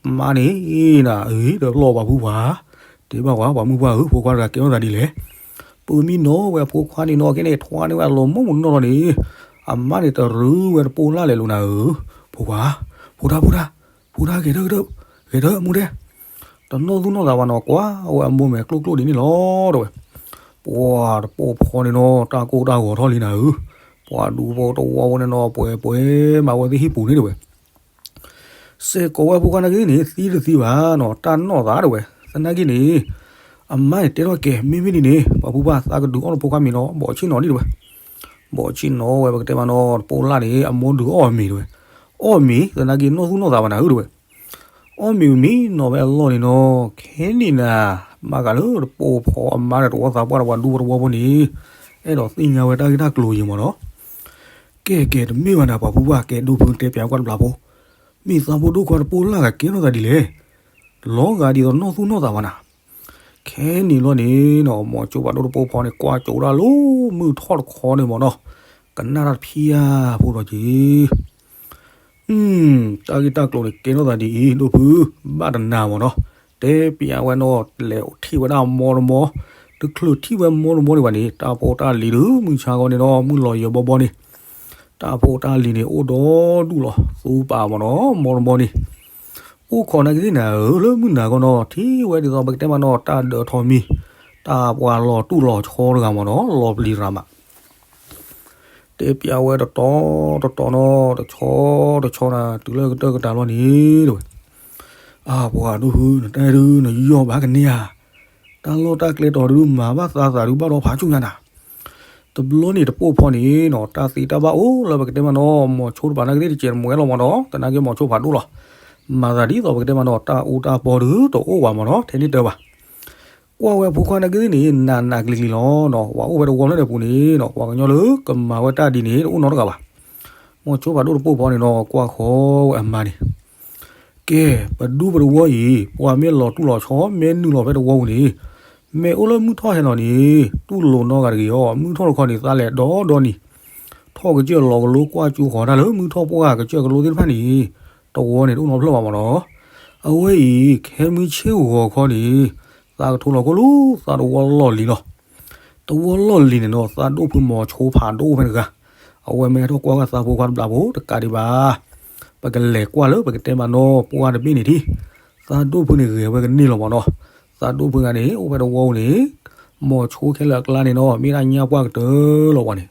အမါန့ၣ်နၤ အ့ ဒီးပျီပှၤဖုပှၢ်, တဲဘၣ်ဝဲပှၤမုၣ်ပှၢ်ဧၢ ဖိခွါတဂၤကဲထီၣ်သးဒ်လဲၣ်, ပမံနီၤဝဲအဖိခွါန့ၣ်နီၤ ကဲန့ၣ်ထွါန့ၢ်ဝဲအလီၤမုၢ်မုၢ်နီၢ်နီၢ်န့ၣ်, အမါန့ၣ်တရူးဝဲတပိၢ်လၢ်လဲၤလိာ်နၤဧၢ, ဖိခွါ, ဖိဒါ ဖိဒါ, ဖိဒါ ဂဲၤထၢၣ် ဂဲၤထၢၣ် ဂဲၤထၢၣ် မူတဲ တနီၣ်သူၣ်နီၣ်သးဘၣ်နီၤ ကွၢ်ဝဲအမိၢ်မဲာ်ကျိၣ်ကျိၣ်ဒ်န့ၣ်လီၤ တဲဝဲ, ပှၢ်တပိၢ်ဖီန့ၣ်နီၤ တၢ်ကိၢ်တၢ်ဂီၤထီၣ်လံနၤဧၢ, ပှၢ်ဒူဖိတဝီဖိန့ၣ်နီၤ ပှဲၤပှဲၤမၤဝဲသ့ၣ်ဟံၣ်ပူၤန့ၣ်တဲဝဲ, စဲးကိးဝဲဖိခွါနာ်က့န့ၣ် သံတသံဘၣ်နီၤ တၢ်နီၣ်သးတဲဝဲ, သနာ်က့န့ၣ် အမါန့ၣ်တဲထီၣ်ကဲ မ့မ့ၢ်ဒ်န့ၣ် ပှၤဖိခွါသးကဒုးအီၣ်တဖိခွါမ့ၤနီၤ ဘီးဆ့ၣ်နီၤဒံးတဲဝဲ, ဘီးဆ့ၣ်နီၤဝဲ ပကတဲမးနီၤ တပိၢ်လၢ်န့ၣ် အမိၢ်ဒုးအီၣ်အမ့ၤတဲဝဲ, အီၣ်မ့ၤ သနာ်က့နီၢ်သူၣ်နီၢ်သးဘၣ်နၤဧၢတဲဝဲ, အီၣ်မ့ၤမ့ၢ်နီၤဝဲအလီၢ်န့ၣ်နီၤ ခဲန့ၣ်နၤ ဘၣ်ဃးလၢတပိၢ်ဖီအမါဒီးတဝီသးပှၢ်ဒီးပှၤဒူဖိတဝီဖိန့ၣ် အဲၣ်ဒိးသ့ၣ်ညါဝဲတၢ်ဂ့ၢ်တၢ်ကျိၤယံၤမးနီၤ ကဲကဲတမ့ၢ်ဘၣ်နၤ ပှၤဖိခွါကဲဒိၣ်ဖုတဲပၠးကွၢ်တဘျီဖိ, မ့ၢ်သးဖိဒိၣ်ခွါတပိၢ်လၢ်ဂၤကဲထီၣ်သးဒ်လဲၣ်, လီၤဂာ်ဒ်သိးနီၢ်သူၣ်နီၢ်သးဘၣ်နၤ, ခဲန့ၣ်လီၤန့ၣ်နီၤ မိၤဆိပၤဒိၣ်တပိၢ်ဖီန့ၣ် ကွၢ်ကၠိဒၣ်လၢမုၢ်ထီၣ်တခီန့ၣ်မးနီၤ, ကနၣ်တၢ်တဖံးဧါဖိဒီးက့ၤ တၢ်ဂ့ၢ်တၢ်ကျိၤန့ၣ် ကဲထီၣ်သးဒ်အံၤ ဒိၣ်ဖု ဘၣ်တနၤမးနီၤ, တဲပၠးဝဲနီၤ လဲၤထံၣ်ဝဲဒၣ်မီတမီ, တချုးထံၣ်ဝဲမီတမီန့ၣ်ဘၣ်န့ၣ် တၢ်ဖိတၢ်လံၤဒုး မုၢ်ဆါဂီၤန့ၣ်နီၤ မုၢ်လီၤယၢၤဘီဘီန့ၣ်, တၢ်ဖိတၢ်လံၤန့ၣ် အိၣ်ဒီဒူၣ်လီၤ သူပာ်မးနီၤ မီတမီန့ၣ်, အိၣ်ခိးနာ်က့သ့ၣ်နၤဧၢ လၢမုၢ်နၤခီနီၤ ထံၣ်ဝဲဒ်သိးပကတဲမးနီၤ တၢ်ဒၢးထီၣ်မံၤ, တၢ်ပှၤလီၤတူၢ်လီၤဆီတဂၤမးနီၤ လီၤပျံၤရၤမး တဲပၠးဝဲတတီၤတတီၤနီၤ တဆီတဆီနၤ တုၤလၢကတၢၢ်ကတၢၢ်လီၤန့ၣ်တဲဝဲ, အပှၤဒိၣ်ဖု နတၢ်ဒုးနယီၢ်ဘၣ်ကန့ၢ်ဧါ, တၢ်လီၢ်တၢ်ကျဲတီၤဒုးမၤဘၣ်သးသးဒုးဘၣ်ဒီးဖးဆူၣ်ညါနၤ, တဘျီန့ၣ်တပိၢ်ဖီန့ၣ်နီၤ တၢ်သ့တၢ်ဘၣ်အိၣ်လၢပကတဲမးနီၤ မိၤဆိတပၤနာ်က့သ့ၣ်တစဲးတမှဲလီၤမးနီၤ သနာ်က့မိၤဆိဖးဒိၣ်လီၤ, မၤသးဒ်သိးပကတဲမးနီၤတၢ်အူတၢ်ပီဒုးတအိၣ်ဘၣ်မးနီၤ ထဲန့ၣ်တဲဘၣ် ကွၢ်ဝဲဖိခွါနာ်က့သ့ၣ်န့ၣ် နးနးကျံၤကျံၤလီၤနီၤ ပှၤအိၣ်ဖဲတဝီဖျၢၣ်န့ၣ်ပူၤန့ၣ်နီၤ ပှၤကညီလၢကမၤဝဲတၢ်ဒ်န့ၣ် တအိၣ်နီတဂၤဘၣ်. မိၤဆိဖးဒိၣ်တပိၢ်ဖီန့ၣ်နီၤ ကွၢ်ဃီဝဲအမါန့ၣ်, ကဲ, ပဒူပတဝီအံၤ ပှၤမ့ၢ်လီၤတူၢ်လီၤဆီ မ့ၢ်နုာ်လီၤဖဲတဝီပူၤန့ၣ်, မ့ၢ်အိၣ်လၢမုၢ်ထီၣ်ဟဲလီၤန့ၣ် တူၢ်လိာ်နီတဂၤတဂ့ၤအီၤ မုၢ်ထီၣ်တခီန့ၣ် သးလဲၤဒီဒီနံၤ, ထီၣ်ကစၢၢ်လီၤကလိကွၢ်ကၠိဃီၤတၢ်လၢမုၢ်ထီၣ်ပှၢ်ကစၢၢ်ကလိသ့ၣ်တဖၣ်န့ၣ်, တဝီန့ၣ်တအိၣ်နီတဖျၢၣ်ဘၣ်မးနီၤ. အဝဲအံၤ ခဲမုၢ်ဆ့ၣ်ဂီၤခီန့ၣ်, သးကထိလီၤခိၣ်လၢသးတဝီလီၢ်လံၤလီၤ. တဝီလီၢ်လံၤန့ၣ်နီၤ သးဒိၣ်ဖုမိၤဆိဖးဒိၣ်အိၣ်ဖဲတဂၤ, အဝဲမ့ၢ်ဟဲထီၣ်ကွၢ်ကၢ်သးဖိခွါတဘျးဖိတကးဒံးဘၣ်. ပကလဲၤကွၢ်လၢပကတဲမးနီၤ ပှၢ်တဘ့ၣ်န့ၣ်ထံၣ်, သးဒိၣ်ဖုန့ၣ်ဂဲၤဝဲကန့ၢ်လီၤမးနီၤ. သးဒိၣ်ဖုဂၤန့ၣ် အိၣ်ဖဲတဝီပူၤန့ၣ်, မိၤဆိခဲလၢာ်အကျါန့ၣ်နီၤ မ့ၢ်ဒၣ်ညၣ်ပှၢ်ကတၢၢ်လီၤပှၤန့ၣ်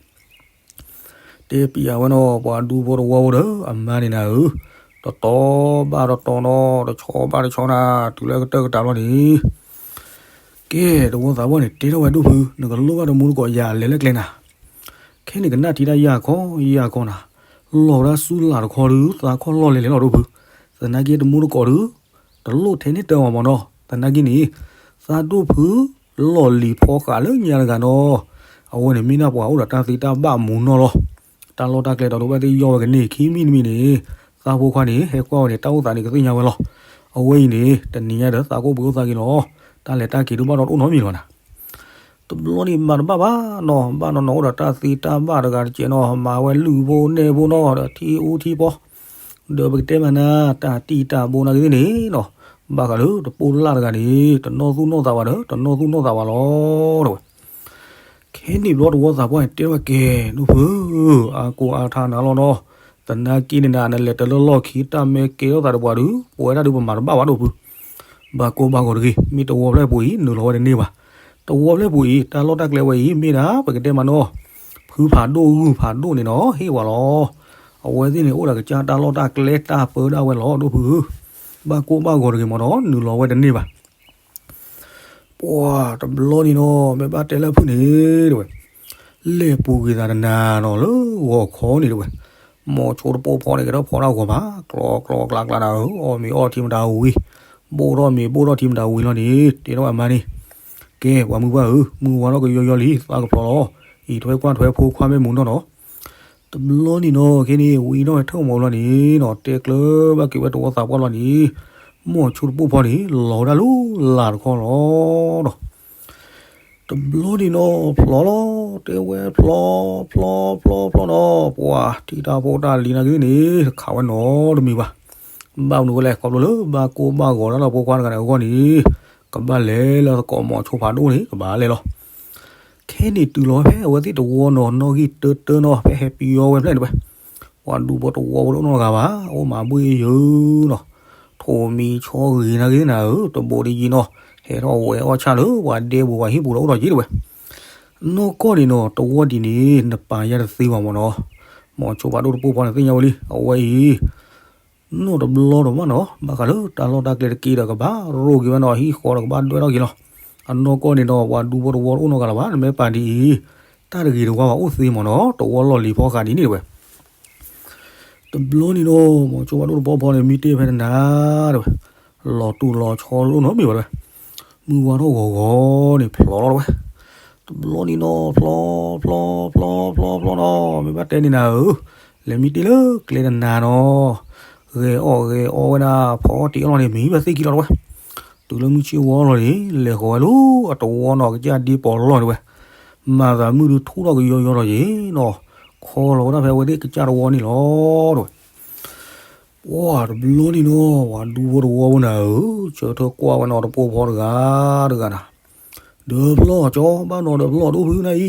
တဲပျးဝဲနီၤ ပှၤဒူဖိတဝီဖိဒီး အမါန့ၣ်နၤဧၢ, တတီဘၣ်တတီနီၤ တဆီဘၣ်တဆီနၤ တုၤလၢကတၢၢ်ကတၢၢ်လီၤန့ၣ်, ကဲ, တဝီသးပှၢ်န့ၣ် တဲထီၣ်ဝဲဒိၣ်ဖု နကလိၣ်ဘၣ်တမူတကိးယၤလဲၤလၢကျဲနၤ, ခဲန့ၣ်ကနၣ်ထံတၢ်ယၢ်ခီယၢ်ခီနၤ, လီၤဝဲဒၣ်ဆူလၢ်တခီဒုး သးခီၣ်လီၢ်လဲၤလဲၤလီၤဒိၣ်ဖု, သနာ်က့တမူတကိးဒုး တလိၣ်ထဲန့ၣ်တၢ်မးမးနီၤ သနာ်က့န့ၣ်, သးဒိၣ်ဖု လီၢ်လံၤဖီဃာ်လၢညါတဂၤနီၤ, အဝဲန့ၣ်မ့ၢ်ဒၣ်ပှၤအိၣ်ဒီးတၢ်သ့တၢ်ဘၣ်မူနီၤလီၤ. တၢ်လီၢ်တၢ်ကျဲတီၤဒိၣ်ဘၣ်သ့ၣ်ယီၢ်ဝဲကန့ၢ် ခံမံၤတမံၤန့ၣ်, သးဖိခွါန့ၣ် ဟဲကွၢ်ဝဲန့ၣ် တၢ်အိၣ်သးန့ၣ်ကသ့ၣ်ညါဝဲလီၤ. အဝဲအံၤန့ၣ် တနံၤညါဒီးသးကိၣ်ပှ့ၤအိၣ်သးက့ၤလီၤ. တၢ်လဲၤတၢ်က့ၤဒုးဘၣ်ဒီးတအိၣ်နီတမံၤလီၤနၤ တဘျီန့ၣ်မၤတဘၣ်ဘၣ်နီၤ ဘၣ်နီၤနီၤအိၣ်ဒီးတၢ်သ့တၢ်ဘၣ်တဂၤတကဲးနီၤ မၤဝဲလုၢ်ဖိနဲၣ်ဖိနီၤ ဒီးထံအူထံပီ, ဒီးပကတဲမးနၤ တၢ်တံၢ်တၢ်ဘိနာ်က့သ့ၣ်န့ၣ်နီၤ, ဘၣ်ဃးလၢတပိၢ်လၢ်တဂၤန့ၣ် တနီၢ်သူၣ်နီၢ်သးဘၣ်ဒီး တနီၢ်သူၣ်နီၢ်သးဘၣ်လီၤ တဲဝဲ ခဲန့ၣ်ဘျီတဝီသးပှၢ်န့ၣ်တဲဝဲကဲ, ဒိၣ်ဖု, အါကိးအါထါနၤလီၤနီၤ, သနာ်က့န့ၣ်နၤ နလဲၤတလၢလီၢ်ခံ တၢ်မ့ၢ်ကဲထီၣ်သးဒီးပှၤဒုး ပဝဲဒၣ်ဒုးပမၤတဘၣ်ဘၣ်ဒိၣ်ဖု ဘၣ်ကိးဘၣ်ဂီၤတဂ့ၤ မ့ၢ်တဝီဖျၢၣ်ပူၤအံၤ နုာ်လီၤဝဲတန့ၢ်ဘၣ်. တဝီဖျၢၣ်ပူၤအံၤ တၢ်လီၢ်တၢ်ကျဲဝဲအံၤ မ့ၢ်ဒၣ် ပကတဲမးနီၤ, ဖုဖးဒိၣ်ဂုၢ်ဖးဒိၣ်န့ၣ်နီၤ ဟ့ၣ်ဝဲလီၤ. အဝဲသ့ၣ်န့ၣ် အိၣ်ဒီးကစၢ်တၢ်လီၢ်တၢ်ကျဲတၢ်ပၢဒၣ်ဝဲလီၤ ဒိၣ်ဖုဧၢ, ဘၣ်ကိးဘၣ်ဂီၤတဂ့ၤမးနီၤ နုာ်လီၤဝဲတန့ၢ်ဘၣ် ပှၤတဘျီန့ၣ်နီၤ မ့ၢ်ဘၣ်တဲလၢဖုန့ၣ် တဲဝဲ, လဲၤပူၤကွံာ်သးတနၤနီၤ လၢဂီၤခီန့ၣ်တဲဝဲ, မိၤဆိတပိၢ်ဖီန့ၣ် ကထီၣ်ဖီတၢ်ဂီၤမး ကျီကျီကျါကျါနၤဧၢ, အီၣ်မ့ၤအီထံမတၤဝံၤ, ဘိၣ်ထီၣ်မ့ၤဘိၣ်ထီၣ်ထံမတၤဝံၤလီၤန့ၣ် တဲထီၣ်အမါန့ၣ်, ကဲ ပှၤမုၢ်ပှၢ်ဧၢ, မုၢ်ဝါထီၣ်ကယီယီလံ သးကဖျီလီၤ, အံးထွဲကွၢ်ထွဲဖိခွါမ့ၢ်မူနီၢ်နီၤ တဘျီန့ၣ်နီၤ ခဲန့ၣ် ဝံၤဒီးဟဲထၢၣ်မီၤလီၤန့ၣ်နီၤ တဲကျၢၤဘၣ်က့ၤဝဲတဝီသးပှၢ်လီၤန့ၣ်, မိၤဆိတပိၢ်ဖီန့ၣ် လီၤဝဲဒၣ်လၢလာ်တခီလီၤဒီး, တဘျီန့ၣ်နီၤ ဖျီလီၤ, တဲဝဲဖျီ, ဖျီဖျီဖျီနီၤ ပှၤထံၣ်တၢ်ဖိတၢ်လံၤနာ်က့န့ၣ် တခးဝဲနီတမံၤဘၣ်. ဘၣ်မနုၤဝဲလဲၣ် ခီဖျိလၢဘၣ်ကိၢ်ဘၣ်ဂီၤတၢ်လၢဖိခွါတဂၤန့ၣ်အဂီၢ်န့ၣ် ကဘၣ်လဲၤလၢသကိးမိၤဆိဖးဒိၣ်န့ၣ် ကဘၣ်လဲၤလီၤ. ခဲန့ၣ်တုၤလီၤဝဲဖဲအဝဲသ့ၣ်တဝီနီၤ နီၣ်ဂံၢ်တၢတၢနီၤ ဖဲဟဲပယီၤဝဲဖျၢၣ်န့ၣ်ဝဲ, ပှၤဒူဖိတဝီဖိတအိၣ်နီတဂၤဘၣ် အိၣ်မၤဘှ့ၣ်ယုာ်နီၤ, ထိးမံၤဆီဂ့ၤနာ်က့နၤဧၢ တဘိးတယံၤနီၤ ဟဲထီၣ်ဝဲအီၣ်ဆၣ်လၢပှၤဒဲပူၤပှၤဟံၣ်ပူၤဒီးအိၣ်ထီၣ်က့ၤတဲဝဲ. နီၢ်ကီၢ်န့ၣ်နီၤ တဝီဒ်န့ၣ် နပာ်ယၤတသ့ဘၣ်မ့ၢ်နီၤ, မိၤဆိဖးဒိၣ်တပိၢ်ဖီန့ၣ်သ့ၣ်ညါဝဲလံ အဝဲအံၤ နီၢ်တဘျီဒီးမးနီၤ ဘၣ်ဃးလၢတၢ်လီၢ်တၢ်ကျဲတက့ၢ်ဒီး ကဘၣ်ရိၣ်က့ၤဝဲနီၤ ဟံၣ်ဃီဒီးကဘၣ်ဒွဲၣ်ထီၣ်က့ၤလီၤ. အနီၢ်ကီၢ်န့ၣ်ဒီး ပှၤဒူဖိတဝီတအိၣ်နီတဂၤလၢၤဘၣ် နမ့ၢ်ပာ်ဒ်အံၤ တၢ်တဂ့ၤတဝါဘၣ်အိၣ်သ့မးနီၤ တဝီလီၢ်လံၤဖီဃာ်ဒ်န့ၣ်တဝဲ တဘျီန့ၣ်ဒီး မိၤဆိဖးဒိၣ်တပီၢ်ဖီန့ၣ် မံတ့ၢ်ဖဲတနၤတဝဲ လီၤတူာ်လီၤဆီတအိၣ်နီတမံၤဘၣ်တဝဲ မုၢ်ဝါထီၣ်ဂီၤဂီၤန့ၣ် ဖျိးလီၤတဝဲ တဘျီန့ၣ်နီၤ ဖျိး ဖျိး ဖျိး ဖျိး ဖျိးနီၤ မ့ၢ်ဘၣ်တဲန့ၣ်နၤဧၢ, လဲၤမံတ့ၢ်လၢကျဲတနၤနီၤ, ဂဲၤအီၣ်ဂဲၤအီဝဲဒၣ် ဖီအီၣ်တ့ၢ်အီၣ်လီၤန့ၣ် မံဘၣ်သ့ၣ်ခံလီၤတဝဲ, တုၤလၢမုၢ်ဆ့ၣ်ဝါလီၤန့ၣ် လဲၤဃီၤဝဲလၢအတဝီနီၤ ကစၢ်ဒ့ပီၤလီၢ်တဝဲ, မၤသးမုၢ်ဒုးထူၣ်ထီၣ်ကယီယီလီၤယ့ၤနီၤ, ခီလီၤဝဲဒၣ်ဖဲအဝဲသ့ၣ်ကစၢ်တဝီန့ၣ်လီၤတဝဲ ပှၢ်တဘျီန့ၣ်နီၤ ပှၤဒူဖိတဝီဖိနၤဧၢ, ဆၢထၢၣ်ကွၢ်ဝဲနီၤတပိၢ်ဖီတဂၤတဂၤနၤ, ဒၢးဖျီၣ်ကၠီ ဘၣ်နီၤဒၢးဖျီၣ်ဒိၣ်ဖုနၤအံၤ,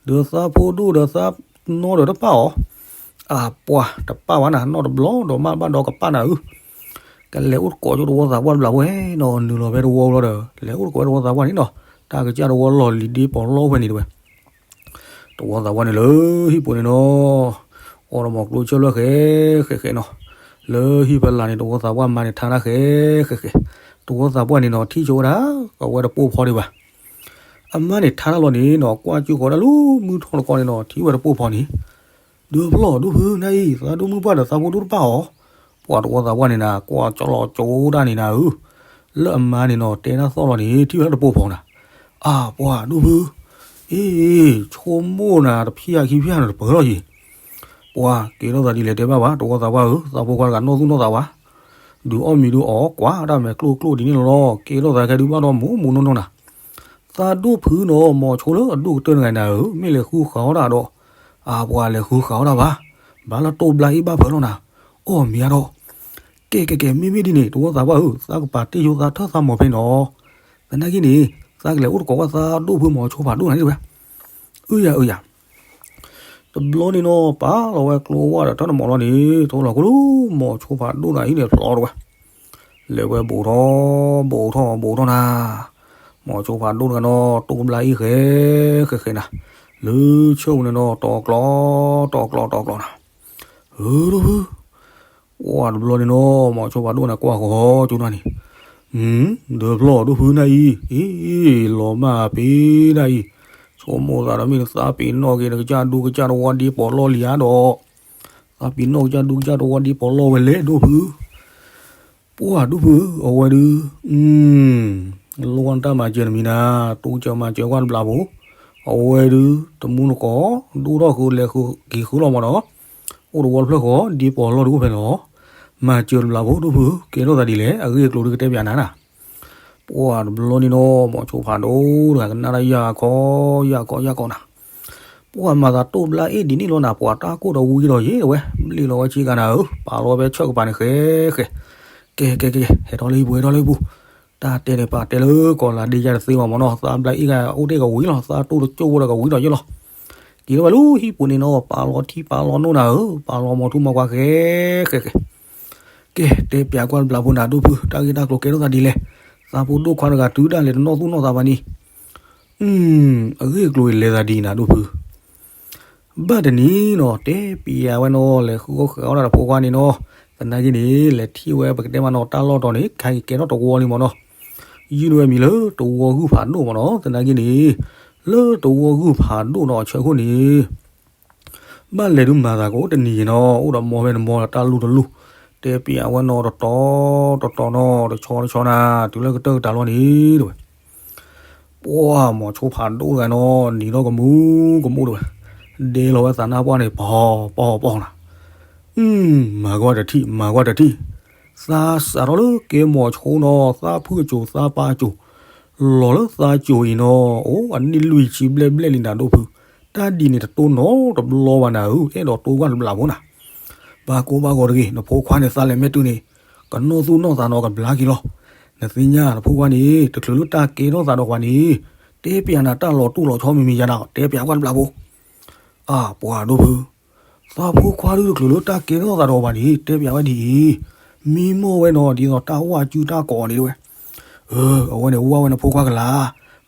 ဒီးသးဖိဒိၣ်ဒီးသးနီၢ်ဒီးတပၣ်အီၤ, အပှၤတပၣ်ဘၣ်နၤ နီၢ်တဘျီဒီးမးဘၣ်ဒီးကပၣ်နၤဧၢ, ကလဲၤအိၣ်တကိးကၠိတဝီသးပှၢ်တဘျီဝဲနီၤ နုာ်လီၤဖဲတဝီလီၤဒီး လဲၤအိၣ်တကိးတဝီသးပှၢ်န့ၣ်နီၤ, တၢ်ကစၢ်တဝီလီၢ်လံၤဒ့ပီၤလီၢ်ဖဲန့ၣ်တဝဲ တဝီသးပှၢ်န့ၣ်လၢဟံၣ်ပူၤန့ၣ်နီၤ, အီၣ်တမီၤကျိဆၢလွဲၣ်ဃဲဃဲဃဲနီၤ, လၢဟံၣ်ဖီလာ်န့ၣ် တဝီသးပှၢ်မါန့ၣ်ထါတၢ်ဃဲဃဲဃဲ, တဝီသးပှၢ်န့ၣ်နီၤ ထံၣ်ဆိဝဲဒၣ် အဝဲတပိၢ်ဖီဒံးဘၣ်, အမါန့ၣ်ထါတၢ်လီၤန့ၣ်နီၤ ကွၢ်ကၠိဃီၤဒၣ်လၢမုၢ်ထီၣ်တကီန့ၣ်နီၤ ထံၣ်ဝဲတပိၢ်ဖီန့ၣ် ဒၢးဖျီၣ်ဒိၣ်ဖုနၤအံၤ သးဒိၣ်မုၢ်ပှၢ်ဒီးသးဖိဒိၣ်တပၣ်အီၤ, ပှၤတဝီသးပှၢ်န့ၣ်နၤ ကွၢ်ကၠီလီၤကၠိဒၣ်န့ၣ်နၤဧၢ, လၢအမါန့ၣ်နီၤ တဲတၢ်သီၣ်လီၤန့ၣ် ထံၣ်ဝဲဒၣ်တပိၢ်ဖီနၤ, အပှၤဒိၣ်ဖု, အ့ ဆိကမိၣ်နၤတဖျၢၣ်ခံဖျၢၣ်နၤတပၢၢ်လီၤယံၤ, ပှၤကဲထီၣ်သးဒ်လဲၣ်တဲဘၣ်ဘၣ် တဝီသးပှၢ်ဧၢ, သးဖိခွါတဂၤနီၢ်သူၣ်နီၢ်သးဝါ, ဒုးအီၣ်မံၤဒုးအီၣ်ကွၢ်တၢ်မဲာ်ကျိၣ်ကျိၣ်ဒ်န့ၣ်လီၤလီၤ ကဲထီၣ်သးခဲဒုးဘၣ်ဒီးမိၢ်မိၢ်နီၢ်နီၢ်နၤ သးဒိၣ်ဖုနီၤ မိၤဆိလၢအဒိၣ်ကတၢၢ်တဂၤနၤဧၢ, မ့ၢ်လဲၤဃုဃာ်အီၣ်တၢ်ဒီး, အပှၤလဲၤဃုဃာ်အီၣ်တၢ်ဘၣ်, ဘၣ်လၢတိၢ်ဘျါအ့ၣ်ဘၣ်ဖၢလီၤနၤ, အီၣ်မံၤအါဒီး, ကဲကဲကဲ မ့မ့ၢ်ဒ်န့ၣ် တဝီသးပှၢ်ဧၢ, သးကပာ်တ့ၢ်ဆိသးထၢၣ်သးမီၤဖဲနီၤ, သနာ်က့န့ၣ်, သးကလဲၤအိၣ်တကိးဘၣ်သးဒိၣ်ဖုမိၤဆိဖးဒိၣ်နၤဒ်ဝဲ, အုယၤအုယၤ တဘျီန့ၣ်နီၤ ပာ်လီၤဝဲကျိဝါဒီးတၢ်တမီၤလီၤန့ၣ် ထိလီၤခိၣ်လၢမိၤဆိဖးဒိၣ်နၤအံၤန့ၣ်ဖျိးတဝဲ, လဲၤဝဲဘူးထီၣ်, ဘူးထီၣ်ဘူးထီၣ်နၤ, မိၤဆိဖးဒိၣ်တဂၤနီၤ တိၢ်ဘျါအ့ၣ်ဃဲ, ဃဲဃဲနၤ, လၢဆၢၣ်ပူၤန့ၣ်နီၤ တီၤကျီ, တီၤကျီတီၤကျီနၤ, ဧၢဒိၣ်ဖု ပှၢ်တဘျီန့ၣ်နီၤ မိၤဆိဖးဒိၣ်နၤကွၢ်ဃီၤကၠိနၤန့ၣ်, ဒၢးဖျီၣ်ဒိၣ်ဖုနၤအံၤ, အ့ လီၤမၢ်ပ့ၤဒၣ်အံၤ, ဆိကမိၣ်သးဒီးမ့ၢ်နသးပ့ၤနီၣ်က့ၤ နကစၢ်ဒူကစၢ်တဝီဒ့ပီၤလီၢ်လံဧါဒီး, သးပ့ၤနီၣ်ကစၢ်ဒူကစၢ်တဝီဒ့ပီၤလီၢ်ဝဲလဲၣ်ဒိၣ်ဖု ပှၢ်ဒိၣ်ဖုဧၢ, အဝဲဒုး, လိၣ်ဝဲနတၢ်မၤစၢၤတမံၤနၤ, တိစၢၤမၤစၢၤကွၢ်တဘျးဖိ, အဝဲဒုး, တမူတကိး, ဒိၣ်ထီၣ်ဃုလဲၤဃုက့ၤဃုလီၤမးဒီး, အိၣ်တဝီတဖျၢၣ်ဃီ, ဒ့ပီၤလီၢ်ဒုးအိၣ်ဖဲလီၤ, မၤစၢၤတဘျးဖိဒိၣ်ဖု, ကဲထီၣ်သးဒ်လဲၣ်, အဂ့ၢ်အကျိၤဒုးကတဲပၠးနၤနၤ ပှၢ်တဘျီန့ၣ်နီၤ မိၤဆိဖးဒိၣ်တဂၤကနၣ်တၢ်ယၢ်ခီယၢ်ခီယၢ်ခီနၤ, ပှၢ်မၤသးတိၢ်ဘျါအ့ၣ်ဒ်န့ၣ်လီၤနၤ ပှၤတၢ်ကိၢ်ဒီးဝံၤဒီးယဲၢ်ဝဲ, ဘျ့လီၤဝဲဆ့ကၤနၤဧၢ, ပာ်လီၤဝဲဆၢၣ်ကပၤန့ၣ်ဃဲဃဲ, ကဲကဲကဲ ဟဲထီၣ်လၢဟံၣ်ပူၤ ဟဲထီၣ်လၢဟံၣ်ပူၤ, တၢ်တဲန့ၣ်ပာ်တဲလၢကီၢ်လၤဒ့ယါတသ့မးမးနီၤ သးဘျါအ့ၣ်ဂၤအိၣ်တ့ၢ်ကဝံၤလီၤ သးတိၢ်တကၠိၢ်ဝဲဒီးကဝံၤဒီးယဲၢ်လီၤ, က့ၤထီၣ်ဝဲလၢဟံၣ်ပူၤန့ၣ်နီၤ ပာ်လီၤထံပာ်လီၤနိနၤဧၢ, ပာ်လီၤမိၤထူမိၤကွၢ်ဃဲဃဲဃဲ ကဲ တဲပၠးကွၢ်တဘျးဖိနၤဒိၣ်ဖု တၢ်ဂ့ၢ်တၢ်ကျိၤကဲထီၣ်သးဒ်လဲၣ်, သးဖိဒိၣ်ခွါတဂၤတုၤဒၣ်လဲာ်တနီၢ်သူၣ်နီၢ်သးဘၣ်န့ၣ်, အဂ့ၢ်အကျိၤအံၤလဲၤသးဒ်အံၤနၤဒိၣ်ဖု, ဘၣ်တနံၤနီၤ တဲပၠးဝဲနီၤ လဲၤဃုအီၣ်ဃုအီၣ်တၢ်တဖိခွါန့ၣ်နီၤ, သနာ်က့န့ၣ် လဲၤထံၣ်ဝဲပကတဲမးနီၤ တၢ်လီၢ်တီၤန့ၣ် ခဲအံၤကဲထီၣ်တဝီလံမးနီၤ, ယုၢ်န့ၢ်ဝဲမံၤလၢတဝီဂုၢ်ဖးဒိၣ်မးနီၤ သနာ်က့န့ၣ်, လၢတဝီဂုၢ်ဖးဒိၣ်နီၤဆၢခိၣ်န့ၣ် ဘၣ်လဲၤဒုးမၤသးကအိၣ်တနံၤနီၤ အိၣ်ဒီးမီဖဲနမီလၢတၢ်လူၢ်တလူၢ်, တဲပၠးဝဲနီၤတတီၤတတီၤနီၤ တဆီတဆီနၤ တုၤလၢကတၢၢ်ကတၢၢ်လီၤန့ၣ်တဝဲ, ပှၢ်မိၤဆိဖးဒိၣ်တဂၤနီၤ နံၤထီၣ်ကမူကမူတဝဲ, ဒဲလီၤဝဲသးနါပှၢ်န့ၣ် ပီၤပီၤပီၤနၤ, မၤကွၢ်တထံၣ် မၤကွၢ်တထံၣ်, သးစးထီၣ်လၢကဲမိၤဆိနီၤ သးဖုၣ်အစိၤသးပၢ်အစိၤ, လီၤလၢသးစိၤအံၤနီၤ အိၣ်အနံၣ်လွံၢ်ဆံဘျဲၣ်ဘျဲၣ်လံနၤဒိၣ်ဖု, တၢ်ဒ်န့ၣ်တတိၢ်နီတဘျီဘၣ်နၤဧၢ, အဲၣ်ဒိးတိၢ်ကွၢ်တဘျးဖိနၤ, ဘၣ်ကိၢ်ဘၣ်ဂီၤတဂ့ၤ နဖိခွါန့ၣ်သးလဲၤမဲာ်တုၤန့ၣ်, ကနီၢ်သူၣ်နီၢ်သးနီၤကဘျါက့ၤလီၤ, နသ့ၣ်ညါနဖိခွါန့ၣ် တချုးလၢတၢ်ကဲထီၣ်သးဒီးပှၤန့ၣ်, တဲပၠးနၤတၢ်လီၤတိၢ်လီၤဆီမံၤမံၤယါနၤ တဲပၠးကွၢ်တဘျးဖိ အပှၤဒိၣ်ဖု, သးဖိခွါဒုးတချုးလၢတၢ်ကဲထီၣ်သးဒီးပှၤန့ၣ် တဲပၠးဝဲဒ်အံၤ, မံမီၢ်ဝဲနီၤ ဒ်သိးတၢ်ဝၣ်စုတၢ်ကိးန့ၣ်တဝဲ, အဝဲန့ၣ်ဝၣ်ဝဲနဖိခွါကလာ်,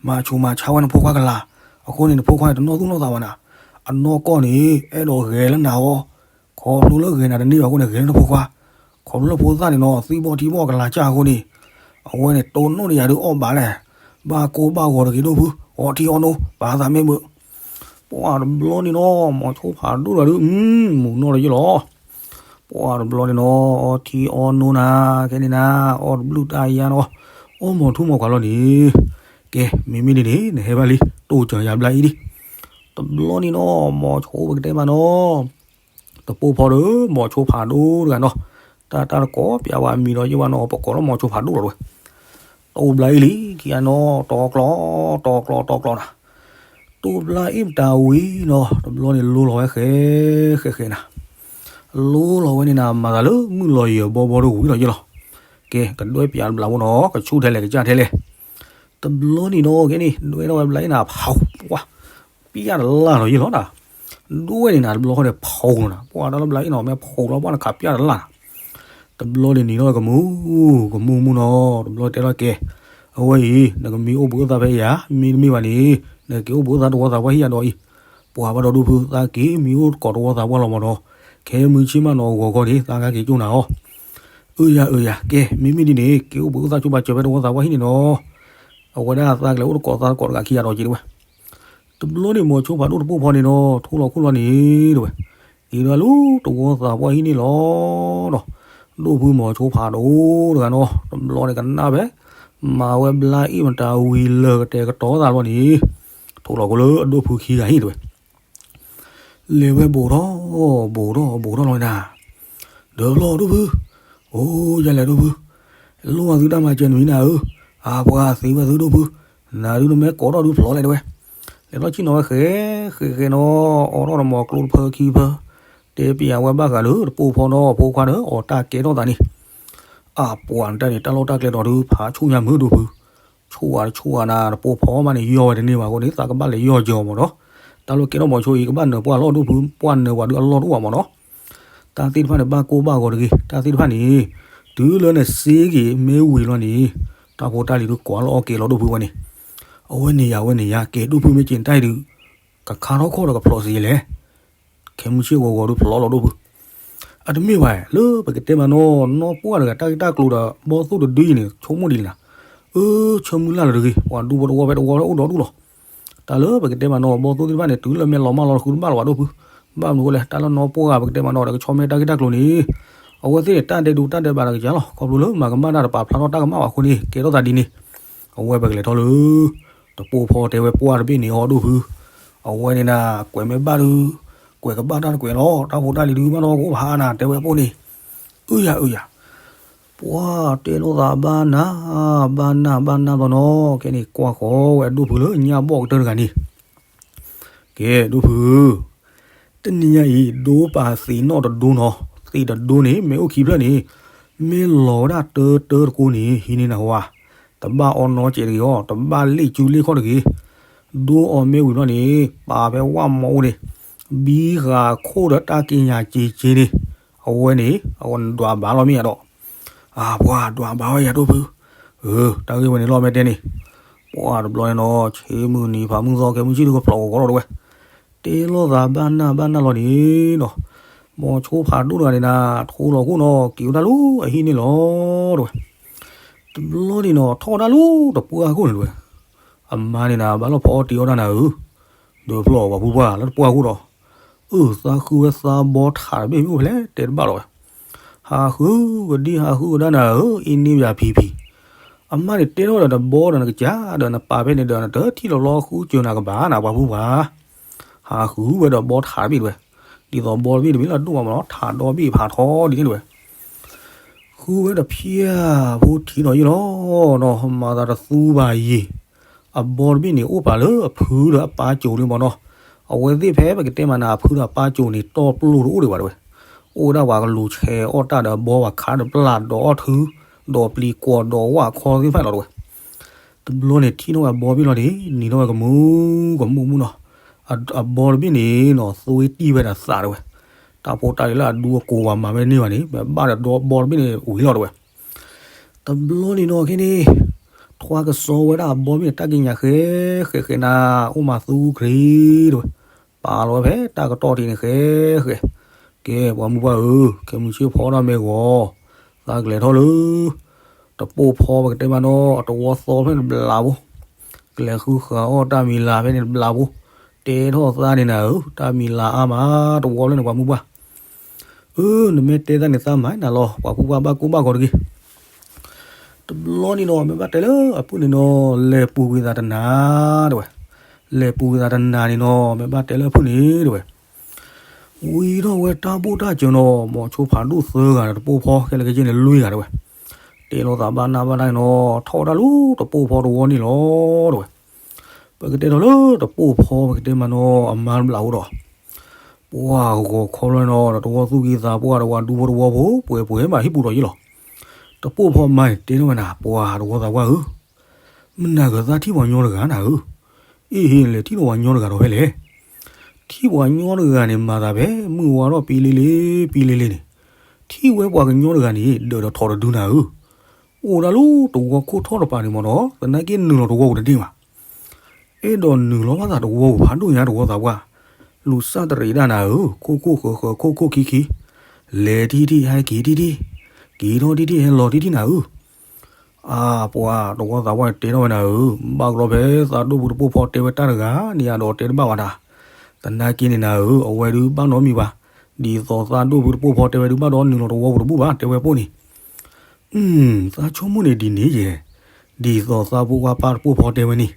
မၤဆူးမၤဆါဝဲနဖိခွါကလာ်, အဃိန့ၣ်နဖိခွါန့ၣ်တနီၢ်သူၣ်နီၢ်သးဘၣ်နၤ, အနီၢ်ကီၢ်န့ၣ် အဲၣ်ဒိးဂဲၤလၢနၤအီၤ, ခီဖျိလၢဂဲၤနၤတန့ၢ်ဘၣ်အဃိန့ၣ် ဂဲၤလၢနဖိခွါ, ခီဖျိလၢဖိသၣ်န့ၣ်နီၤ သံဘီၣ်ထံဘီၣ်ကလၤကၢ်အဃိန့ၣ်, အဝဲန့ၣ်တိၢ်နီၣ်တယၤဒုးအီၣ်ဘၣ်လဲၣ်, ဘၣ်ကိၢ်ဘၣ်ဂီၤတဂ့ၤဒိၣ်ဖု, အီထံအီနိ ပာ်သးမ့ၢ်မုာ်, ပှၤတဘျီန့ၣ်နီၤ မိၤဆိဖးဒိၣ်တဂၤဒုး မုာ်နီၢ်လီၤယ့ၢ်လီၤ, ပှၤတဘျီန့ၣ်နီၤ အီထံအီနိနၤ, ခဲန့ၣ်နၤ, အီၣ်တဘျုးတၢ်ယါနီၤ, အီၣ်မိၤထူမိၤကွၢ်လီၤန့ၣ်, ကဲ မ့မ့ၢ်ဒ်န့ၣ် နဟဲဘၣ်လံ တိၢ်စၢၤယၤဘျါအံၤဒံး, တဘျီန့ၣ်နီၤ မိၤဆိပကတဲမးနီၤ တပိၢ်ဖီဒီး မိၤဆိဖးဒိၣ်တဂၤနီၤ, တၢ်တၢ်တကိးပျးဝဲအမံၤဒီးယ့ၢ်ဝဲနီၤ ပကိးလၢမိၤဆိဖးဒိၣ်လီၤတဝဲ, တိၢ်ဘျါအံၤလံ ခံဂၤနီၤ တီကျီ တီကျီ တီကျီနၤ, တိၢ်ဘျါအံၤမတၤဝံၤနီၤ တဘျီန့ၣ်လိလီၤဝဲဃဲ ဃဲဃဲနၤ, လိလီၤဝဲန့ၣ်နၤ မၤသးလၢမုၢ်လီၤယံၤအဘီဘီဒီးဝံၤလီၤယ့ၢ်လီၤ, ကဲ ကဒွဲပျးတဘျးဖိနီၤ ကဆူၣ်ထဲလဲၣ် ကစၢ်ထဲလဲၣ် တဘျီန့ၣ်နီၤ ကဲန့ၣ် ဒွဲထီၣ်ဝဲဘျါအံၤနၤ ဖးဝါ ပျၢ်တလၢ်လီၤယ့ၢ်လီၤနၤ, ဒွဲန့ၣ်နၤ တဘျီဃီန့ၣ် ဖီလီၤနၤ ပှၤတၢ်လၢဘျါအံၤနီၤ မ့ၢ်ဖီလီၤ ပှၤနခးပျၢ်တလၢ်နၤ, တဘျီန့ၣ်နံၤထီၣ်ကမူ ကမူမူနီၤ တဘျီတဲထီၣ်ကဲ, အဝဲအံၤ နကမံအိၣ်ဘှံးအိၣ်သါဖဲယၤ မ့တမ့ၢ်ဘၣ်န့ၣ် နက့ၤအိၣ်ဘှံးအိၣ်သါတဝီသးပှၢ်ဟံၣ်ယၤဒီးအံၤ, ပှၤဘၣ်ဒီးဒိၣ်ဖု သးက့ၤမံအိၣ်ကိးတဝီသးပှၢ်လီၤမးဒီး, ခဲမုၢ်ဆ့ၣ်မးနီၤဂီၤခီန့ၣ် သးကက့ၤကၠိၣ်နၤအီၤ အၢယၤ အၢယၤ ကဲ မ့မ့ၢ်ဒ်န့ၣ် က့ၤအိၣ်ဘှံးအိၣ်သါဆိပာ်စၢၤဖဲတဝီသးပှၢ်ဟံၣ်န့ၣ်နီၤ, အဝဲဒၣ်သးကလဲၤအိၣ်တကိးသးတကိးတဂၤခံဂၤဒီးက့ၤတဝဲ, တဘျီန့ၣ်မိၤဆိဖးဒိၣ်တပိၢ်ဖီန့ၣ်နီၤ ထိၣ်လီၤခိၣ်လီၤန့ၣ်တဝဲ, က့ၤဒၣ်လၢတဝီသးပှၢ်ဟံၣ်န့ၣ်လီၤဒီး, ဒိၣ်ဖုမိၤဆိဖးဒိၣ်တဂၤနီၤ တဘျီန့ၣ်ကနၣ်ဖဲ မၤဝဲဘျါအံၤမတၤဝံၤလၢာ်ကတဲာ်ကတီၤသးလီၤန့ၣ်, ထိၣ်လီၤခိၣ်လၢအဒိၣ်ဖုခံဂၤဟံၣ်တဝဲ လဲၤဝဲဘူးထီၣ် ဘူးထီၣ် ဘူးထီၣ်လီၤနၤ, ဒၢးဖျီၣ်ဒိၣ်ဖု, အိယလဲၣ်ဒိၣ်ဖု, လိၣ်ဝဲသုတၢ်မၤစၢၤနမံၤနၤဧၢ, အပှၤသ့ဝဲသုဒိၣ်ဖု, နၤဒုးနမ့ၢ်ကိးထီၣ်ဒုးဖျီၣ်လဲၣ်တဝဲ, လဲၤထီၣ်ဆ့ၣ်နီၤဝဲဃဲ ဃဲဃဲနီၤ အိးထီၣ်တမီၤကျိတဖၢခံဖၢ, တဲပျးဝဲဘၣ်ဃးလၢတပိၢ်ဖီနီၤ ဖိခွါဒီး အီၣ်တၢ်ကဲထီၣ်သးန့ၣ်, အပှၤနတၢ်န့ၣ် တၢ်လီၢ်တၢ်ကျဲဒီးဒုး ဖးဆူၣ်ညါမုာ်ဒိၣ်ဖု ဆူၣ်ဝဲတဆူၣ်ဝဲနၤ တပိၢ်ဖီမးန့ၣ် ယီၢ်ဝဲတန့ၢ်ဘၣ်အဃိန့ၣ် သးကဘၣ်လဲၤယီၢ်ကၢၤအီၤမးဒီး, တၢ်လီၢ်ကဲထီၣ်မိၤဆိအံၤ ကဘၣ်နၢၤပှၢ်လီၤဒိၣ်ဖု ပှၢ်နၢၤပှၤဒုးအလီၢ်တအိၣ်ဘၣ်မးဒီး, တၢ်သ့ၣ်တဖၣ်န့ၣ် ဘၣ်ကိၢ်ဘၣ်ဂီၤတဂ့ၤ တၢ်သ့ၣ်တဖၣ်န့ၣ်, တုၤလၢနစ့က့ၤမ့ၢ်ဝံၤလီၤန့ၣ်, တၢ်ဖိတၢ်လံၤဒုးကိးလီၤအီၣ်က့ၤလီၤဒိၣ်ဖုဝဲန့ၣ်, အဝဲန့ၣ်ယၤ အဝဲန့ၣ်ယၤ ကဲဒိၣ်ဖုမ့ၢ်က့ၤနတၢ်အံၤဒုး, ကခါထီၣ်ခီၣ်ဒီးကဖျိးစ့လဲၣ် ခဲမုၢ်ဆ့ၣ်ဂီၤဂီၤဒုးဖျိးလီၤဒိၣ်ဖု, အတမ့ၢ်ဘၣ် လၢပကတဲမးနီၤ နီၢ်ပှၢ်တဂၤတၢ်ဂ့ၢ်တၢ်ကျိၤဒီး ဘီၣ်သိၣ်တဒုအံၤန့ၣ် ဆိကမိၣ်ဒ်လဲၣ်နၤ, အၢ ဆၢမုၢ်လၢ်လၢတဂ့ၤ ပှၤဒူဖိတဝီဖဲတဝီဖဲအိၣ်ဒီဒူၣ်လီၤ, တၢ်လၢပကတဲမးနီၤ ဘီၣ်သိၣ်သ့ၣ်တဖၣ်န့ၣ် တုၤလၢမဲာ်လီၤမၢ်လီၤတဃုတဘၣ်လီၤဘၣ်ဒိၣ်ဖု, ဘၣ်မနုၤအဃိလဲၣ် တၢ်လၢနီၢ်ပှၢ်ဂၤပကတဲမးနီၤဒီးကဆီမဲာ်တၢ်ဂ့ၢ်တၢ်ကျိၤန့ၣ်, အဝဲသ့ၣ်န့ၣ် တၢ်ဒဲးဒုးတၢ်ဒဲးဘးဒီးကစၢ်လီၤ ခီဖျိလၢမၤကမၣ်တၢ်တပာ်ဖျါထီၣ်တၢ်ကမၣ်ဘၣ်အဃိန့ၣ် ကဲထီၣ်သးဒ်န့ၣ်, အဝဲပကလဲၤထီၣ်လၢ တပိၢ်ဖီတဲဝဲပှၢ်တဘ့ၣ်န့ၣ်အီၤဒိၣ်ဖု, အဝဲန့ၣ်နၤ ကွဲးမ့ၢ်ဘၣ်ဒုး, ကွဲးကဘၣ်တၢ်တကွဲးလီၤ တၢ်ဖိတၢ်လံၤဒုးဘၣ်နီၢ်ကအိၣ်ဖးနၤ တဲဝဲပိၢ်န့ၣ်, အုယၤအုယၤ, ပှၤတဲလိာ်သးဘၣ်နၤ, ဘၣ်နၤဘၣ်နၤလီၤနီၤ ခဲန့ၣ်ကွၢ်ဃီဝဲအဒိၣ်ဖုလၢညၣ်ဘီၣ်ကတၢၢ်တဂၤန့ၣ်, ကဲဒိၣ်ဖု, တနံၤညါအံၤ ဒိပာ်သံးနီၣ်တဒိနီၤ, သံးတဒိန့ၣ် မ့ၢ်အိၣ်ခံဖျၢၣ်န့ၣ်, မ့ၢ်လီၤဝဲဒၣ်တၢတၢတကိးန့ၣ် ဟံးန့ၢ်နၤဝဲ, တဘၣ်အီနီကဲးတဂ့ၤအီၤ, တဘၣ်လ့ၣ်ကူလ့ၣ်ခီၣ်တဂ့ၤ, ဒိအီၤမ့ၢ်ဝံၤဘျီန့ၣ် ပာ်ဖဲဝၣ်မီအိၣ်န့ၣ်, ဘံဃာ်ခိၣ်ဒီးတၢ်က့ညါက့က့န့ၣ်, အဝဲန့ၣ် အဝဲနဒွးဘၣ်လီၤမ့ၢ်ယါဒီး, အပှၤဒွးဘၣ်ဝဲယၤဒိၣ်ဖု, အၢ တၢ်ဂ့ၢ်ဝဲန့ၣ်လီၤမ့ၢ်တဲန့ၣ်, ပှၤတဘျီန့ၣ်နီၤ ဆ့မုၢ်နံၤဖးမုၢ်သီ ခဲမုၢ်ဆ့ၣ်ဒုးကဖျိးဂီၤဂီၤလီၤတဝဲ တဲလိာ်သးဘၣ်နၢ်ဘၣ်နၢ်လီၤန့ၣ်နီၤ, မိၤဆိဖးဒိၣ်တဂၤန့ၣ်နၤ ထိလီၤခိၣ်နီၤ က့ၤဝဲဒၣ်လၢအဟံၣ်န့ၣ်လီၤတဝဲ, တဘျီန့ၣ်နီၤ ထီၣ်ဝဲဒၣ်လၢတပှၢ်ခိၣ်န့ၣ်တဝဲ, အမါန့ၣ်နၤ ဘၣ်လီၢ်ဖီအီၣ်တ့ၤအီၣ်တၢ်နၤဧၢ, ဒုးဖျိးပှၤဖိပှၢ်လၢတပှၢ်ခိၣ်ဒီး, အၢ သးဃုဝဲသးဘီထးတဘ့ၣ်မ့ၢ်အိၣ်ဖဲလဲၣ်တဲတဘၣ်လီၤဝဲ ဟးဃုကဒံဟးဃုကဒါနၤဧၢ, အ့န့ၢ်ယၤဖံဖံ, အမါန့ၣ်တဲထီၣ်ဒီးနဘီဒီးနကစၢ်ဒီးနပာ်ဖဲန့ၣ်ဒီးနတထံၣ်လီၤလီၤဃုစၢၤနၤကဘၣ်နၤပှၤဖိပှၢ်, ဟးဃုဝဲဒီးဘီထးတဘ့ၣ်တဝဲ, ဒ်သိးဘီတဘ့ၣ်တမ့ၢ်လၢဒိၣ်မးမးနီၤ ထးဒီဘ့ၣ်ဖးထီဒ်န့ၣ်တဝဲ ဃုဝဲဒီးဖၠၣ်ဖိထံးနီၤယ့ၢ်လီၤနီၤ မၤသးတသူဘၣ်ယံၤ, အဘီတဘ့ၣ်န့ၣ် အိၣ်ပာ်လၢအဖုဒီးအပၢ်ကိၤလံမးနီၤ, အဝဲသ့ၣ်ဖဲပကတဲမးနၤ အဖုဒီးအပၢ်ကိၤန့ၣ် တီၢ်ပျိၢ်တအိၣ်ဒံးဘၣ်တဝဲ, အိၣ်ဝဲဒၣ်ပှၤကလူၤဆဲးအီၣ်တၢ်ဒီးအဘီပှၤခးတပျၢ်ဒီးအီၣ်ထု, ဒီးပျံၤကွီၤဒီးဝၣ်ခီသ့ၣ်တဖၣ်လီၤတဝဲ တဘျီန့ၣ် ထံၣ်နီၣ်ဝဲအဘီတဘ့ၣ်လီၤန့ၣ် နံၤထီၣ်ဝဲကမူ ကမူမူနီၤ, အဘီတဘ့ၣ်န့ၣ်နီၤ သွ့တံၢ်ဝဲဒၣ်သးတဝဲ, တၢ်ဖိတၢ်လံၤလၢအဒူအကိးပှၤမၤဝဲန့ၢ်ဘၣ်န့ၣ် ပဘၣ်ဒီးဘီတဘ့ၣ်န့ၣ်ဝံၤလီၤတဝဲ, တဘျီန့ၣ်နီၤခဲန့ၣ်, ထွါကစီဝဲဒၣ်အဘီတဘ့ၣ်န့ၣ် တၢ်က့ညါဃဲ ဃဲဃဲနၤ အိၣ်မၤသူခရံာ်တဝဲ, ပာ်လီၤဝဲဖဲတၢ်ကတီၢ်ထံးန့ၣ်ဃဲဃဲ, ကဲပှၤမုၢ်ပှၢ်ဧၢ, ခဲမုၢ်ဆ့ၣ်ဖီဒီးမ့ၢ်ဂီၤ သးကလဲၤထီၣ်လၢ တပိၢ်ဖီပကတဲမးနီၤ အတဝီသီဖဲန့ၣ်တဘျီဖိ, ကလဲၤဃုဃာ်အီၣ်တၢ်မံၤလၤဖဲန့ၣ်တဘျီဖိ, တဲထီၣ်သးန့ၣ်နၤဧၢ, တၢ်မံၤလၤအါမး တဝီဖဲန့ၣ် ပှၤမုၢ်ပှၢ်. အၢ နမ့ၢ်တဲတၢ်န့ၣ်သးမၤနၤလီၤ, ပှၤဖိခွါဘၣ်ကိၢ်ဘၣ်ဂီၤတဂ့ၤ. တဘျီန့ၣ်နီၤ မ့ၢ်ဘၣ်တဲလၢအဖုၣ်န့ၣ်နီၤ လဲၤပူၤကွံာ်သးတနၤ တဲဝဲ. လဲၤပူၤကွံာ်သးတနၤန့ၣ်နီၤ မ့ၢ်ဘၣ်တဲလၢအဖုၣ်န့ၣ် တဲဝဲ. ဝံၤထီၣ်ဝဲတၢ်ဘိၣ်တၢ်စၢၤနီၤ မိၤဆိဖးဒိၣ်သၢဂၤဒီးတပိၢ်ဖီ ခဲလၢာ်ခဲဆ့န့ၣ်လွံၢ်ဂၤ တဲဝဲ. တဲလိာ်သးဘၣ်နၢ်ဘၣ်နၢ်န့ၣ်နီၤ ထီၣ်ဝဲဒၣ်လၢတပိၢ်ဖီတဝီန့ၣ်လီၤ တဲဝဲ. ပကတဲထီၣ်လၢတပိၢ်ဖီ ပကတဲမးနီၤ အမါတဘျီဖိဒီး ပှၤဂီၤခီလီၤနီၤ ဒီးတဝီသူၣ်ကံၢ်သးပှၢ်ဒီးပှၤဒူဖိတဝီဖိ ပှဲၤပှဲၤမးဟံၣ်ပူၤဒီးယ့ၣ်လီၤ. တပိၢ်ဖီမါန့ၣ်တဲထီၣ်ဝဲနၤ ပှၤတဝီသးပှၢ်ဧၢ, မနၤကသးထံၣ်ပှၤကညီတဂၤနၤဧၢ. အ့ၣ်ဟ့ လဲၤထံၣ်ဒီးပှၤကညီတဂၤဒီးဖဲလဲၣ်. ထံၣ်ပှၤကညီတဂၤန့ၣ် မၤသးဖဲမုၢ်ဝါထီၣ်ပံလ့လ့ ပံလ့လ့န့ၣ်, ထံၣ်ဝဲပှၤကညီတဂၤန့ၣ် ဒၢးဒီးထိးတဒုနၤဧၢ. အိၣ်ဒၣ်လၢတဝီခိၣ်ထီၣ်တပၤန့ၣ်မးနီၤ သနာ်က့နုာ်လီၤတဝီပူၤတန့ၢ်ဘၣ်. အဲၣ်ဒိးနုာ်လီၤဘၣ်သးတဝီပူၤဖးဒိၣ်ညါတဝီသးပှၢ်, လူၤစၢ်တရံးဒၣ်နၤဧၢ, ခိၣ်ခိၣ်ဃၢၤဃၢၤ ခိၣ်ခိၣ်ခံခံ, လဲၤထံၣ်ထံၣ် ဟဲက့ၤထံၣ်ထံၣ်, က့ၤထီၣ်ထံၣ်ထံၣ် ဟဲလီၤထံၣ်ထံၣ်နၤဧၢ. အါ ပှၤတဝီသးပှၢ်န့ၣ်တဲထီၣ်ဝဲနၤဧၢ, ဘၣ်ကဒီးဖဲသးဒိၣ်ဖုတပိၢ်ဖီတဲဝဲတၢ်တဂၤန့ၣ် အဒိးတဲတဘၣ်ဝဲဒၣ်. သနာ်က့န့ၣ်နၤဧၢ, အဝဲဒုးဘၣ်နီတမံၤဘၣ်. ဒ်သိးသးဒိၣ်ဖုတပိၢ်ဖီတဲဝဲဒုးဘၣ်ဒီးနုာ်လီၤတဝီပူၤတဘူၣ်ဘၣ် တဲဝဲပိၢ်န့ၣ်. အၢ သးဆိကမိၣ်န့ၣ်ဒ်န့ၣ်ယဲၢ်, ဒ်သိးသးဖိခွါပၢ်တပိၢ်ဖီတဲဝဲန့ၣ်.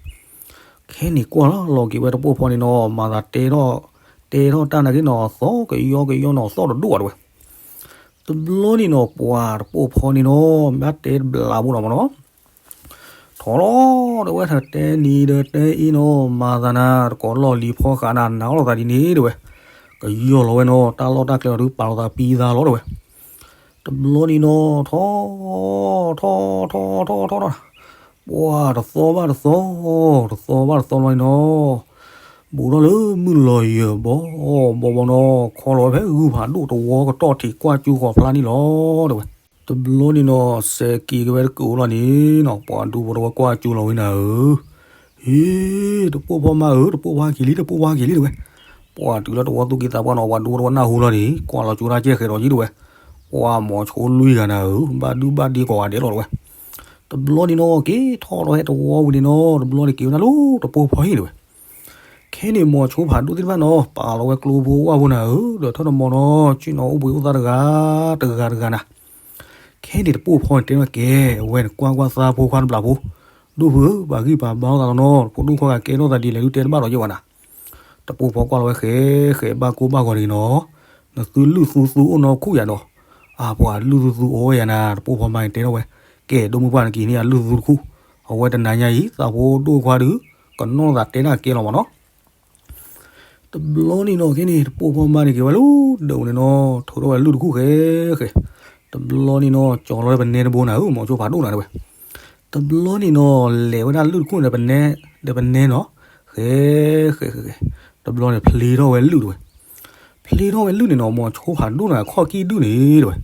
ခဲန့ၣ်ကွၢ်လီၤလီၤက့ၤဝဲတပိၢ်ဖီန့ၣ်နီၤ မၤသးတဲထီၣ်, တဲထီၣ်တၢ်နာ်က့နီၤ သီၣ်ကယီကယီနီၤ သီၣ်တဒိၣ်ဘၣ်တဲဝဲ. တဘျီန့ၣ်နီၤ ပှၤတပိၢ်ဖီန့ၣ်နီၤ ဘၣ်တဲတဘျီဖိလီၤမးနီၤ ထီၣ်လီၤတဲဝဲ တတဲနံၤဒီးတဲအ့နီၤ မၤသးနၤ တကိးလီၢ်လံၤဖီဃးနၤ နာ်အီၣ်လိာ်သးဒ်န့ၣ်တဲဝဲ. ကယီၢ်လီၤဝဲနီၤ တၢ်လီၢ်တၢ်ကျဲလီၤဒုးပာ်လီၤသးပံသါလီၤတဲဝဲ. တဘျီန့ၣ်နီၤ ထီၣ်, ထီၣ်ထီၣ်ထီၣ်ထီၣ်ထီၣ်, ပှၤတသီဘၣ်တသီ, တသီဘၣ်တသီလီၤန့ၣ်နီၤ ဘူးထီၣ်လၢမုၢ်လီၤယၢၤဘီဘီဘီနီၤ ခီလီၤဝဲဖဲဂုၢ်ဖးဒိၣ်တဝီကတီၢ်ထံးကွၢ်ကၠူဃီၤဖျါန့ၣ်လီၤတဲဝဲ. တဘျီန့ၣ်နီၤ စဲးက့ၤက့ၤဝဲတကိးလီၤန့ၣ်နီၤ ပှၤဒူဖိတဝီကွၢ်ကၠူလီၤဝဲနၤဧၢ. ဟ့ တပိၢ်ဖီမါဧၢ တပိၢ်ဖီဟဲက့ၤလံ တပိၢ်ဖီဟဲက့ၤလံတဲဝဲ. ပှၤတုၤလၢတဝီသူၣ်ကံၢ်သးပှၢ်နီၤ ပှၤဒူဖိတဝီနၢ်ဟူလီၤန့ၣ် ကွၢ်လီၤကၠူတၢ်ကဲဃဲးဒီးယံၤတဲဝဲ. ပှၤမိၤဆိလွံၢ်ဂၤနၤဧၢ ဘၣ်ဒုဘၣ်ဒ့ကိးဂၤဒဲးလီၤတဲဝဲ. တဘျီန့ၣ်နီၤ က့ၤထီၣ်လီၤဝဲတဝီဝံၤန့ၣ်နီၤ တဘျီန့ၣ်က့ၤဝဲဒၣ်လၢတပိၢ်ဖီဟံၣ်တဲဝဲ. ခဲန့ၣ်မိၤဆိဖးဒိၣ်သ့ၣ်တဖၣ်နီၤ ပာ်လီၤဝဲကျိဖိဝၣ်ဖိနၤဧၢ ဒီးထီၣ်တမီၤနီၤ ဆ့ၣ်နီၤအိၣ်ဘှံးအိၣ်သါတဂၤ, တဂၤတဂၤနၤ. ခဲန့ၣ်တပိၢ်ဖီန့ၣ်တဲဝဲကဲ အဝဲန့ၣ်ကွၢ်ကွၢ်သးဖိခွါတဘျီဖိ, ဒိၣ်ဖုဧၢ ပှၤဂံၢ်ပှၤဘါလိာ်သးလီၤနီၤ ဖိဒိၣ်ခွါဂၤကဲထီၣ်သးဒ်လဲၣ်ဒုးတဲတဘၣ်ဒီးယဲၢ်ဝဲနၤ. တပိၢ်ဖီကွၢ်လီၤဝဲဃဲဃဲဘၣ်ကိၢ်ဘၣ်ဂီၤန့ၣ်နီၤ, နသုလုၢ်သူသူအိၣ်နီတခူၣ်ယၤဒီး, အပှၤလုၢ်သူသူအိၣ်ဝဲယၤနၤ တပိၢ်ဖီမါန့ၣ်တဲထီၣ်ဝဲ, ကဲဒိၣ်မုၢ်ပှၢ်နက့ၤန့ၢ်ယလုၢ်သူတခူၣ်, အဝဲတနၤညါအံၤ သးဖိဒိၣ်ခွါဒုး ကနီၣ်သးတဲဒၣ်ကဲလီၤမးနီၤ. တဘျီန့ၣ်နီၤ ခဲန့ၣ် တပိၢ်ဖီမါန့ၣ်က့ၤဝဲလၢဒၢးန့ၣ်နီၤ ထုးထီၣ်ဝဲလုၢ်တခူၣ်ဃဲဃဲ, တဘျီန့ၣ်နီၤ ကၠီၤလီၤဝဲပနဲတဘိနၤဧၢ မိၤဆိဖးဒိၣ်နၤတဲဝဲ. တဘျီန့ၣ်နီၤ လဲၤဝဲဒၣ်လုၢ်တခူၣ်န့ၣ် ပနဲ, ဒီးပနဲနီၤ, ဃဲဃဲဃဲဃဲ, တဘျီန့ၣ် ဖျ့ထီၣ်ဝဲလုၢ်တဲဝဲ. ဖျ့ထီၣ်ဝဲလုၢ်န့ၣ်နီၤ မိၤဆိဖးဒိၣ်နၤ ခီၣ်ကံၢ်ဒုၣ်န့ၣ်တဲဝဲ,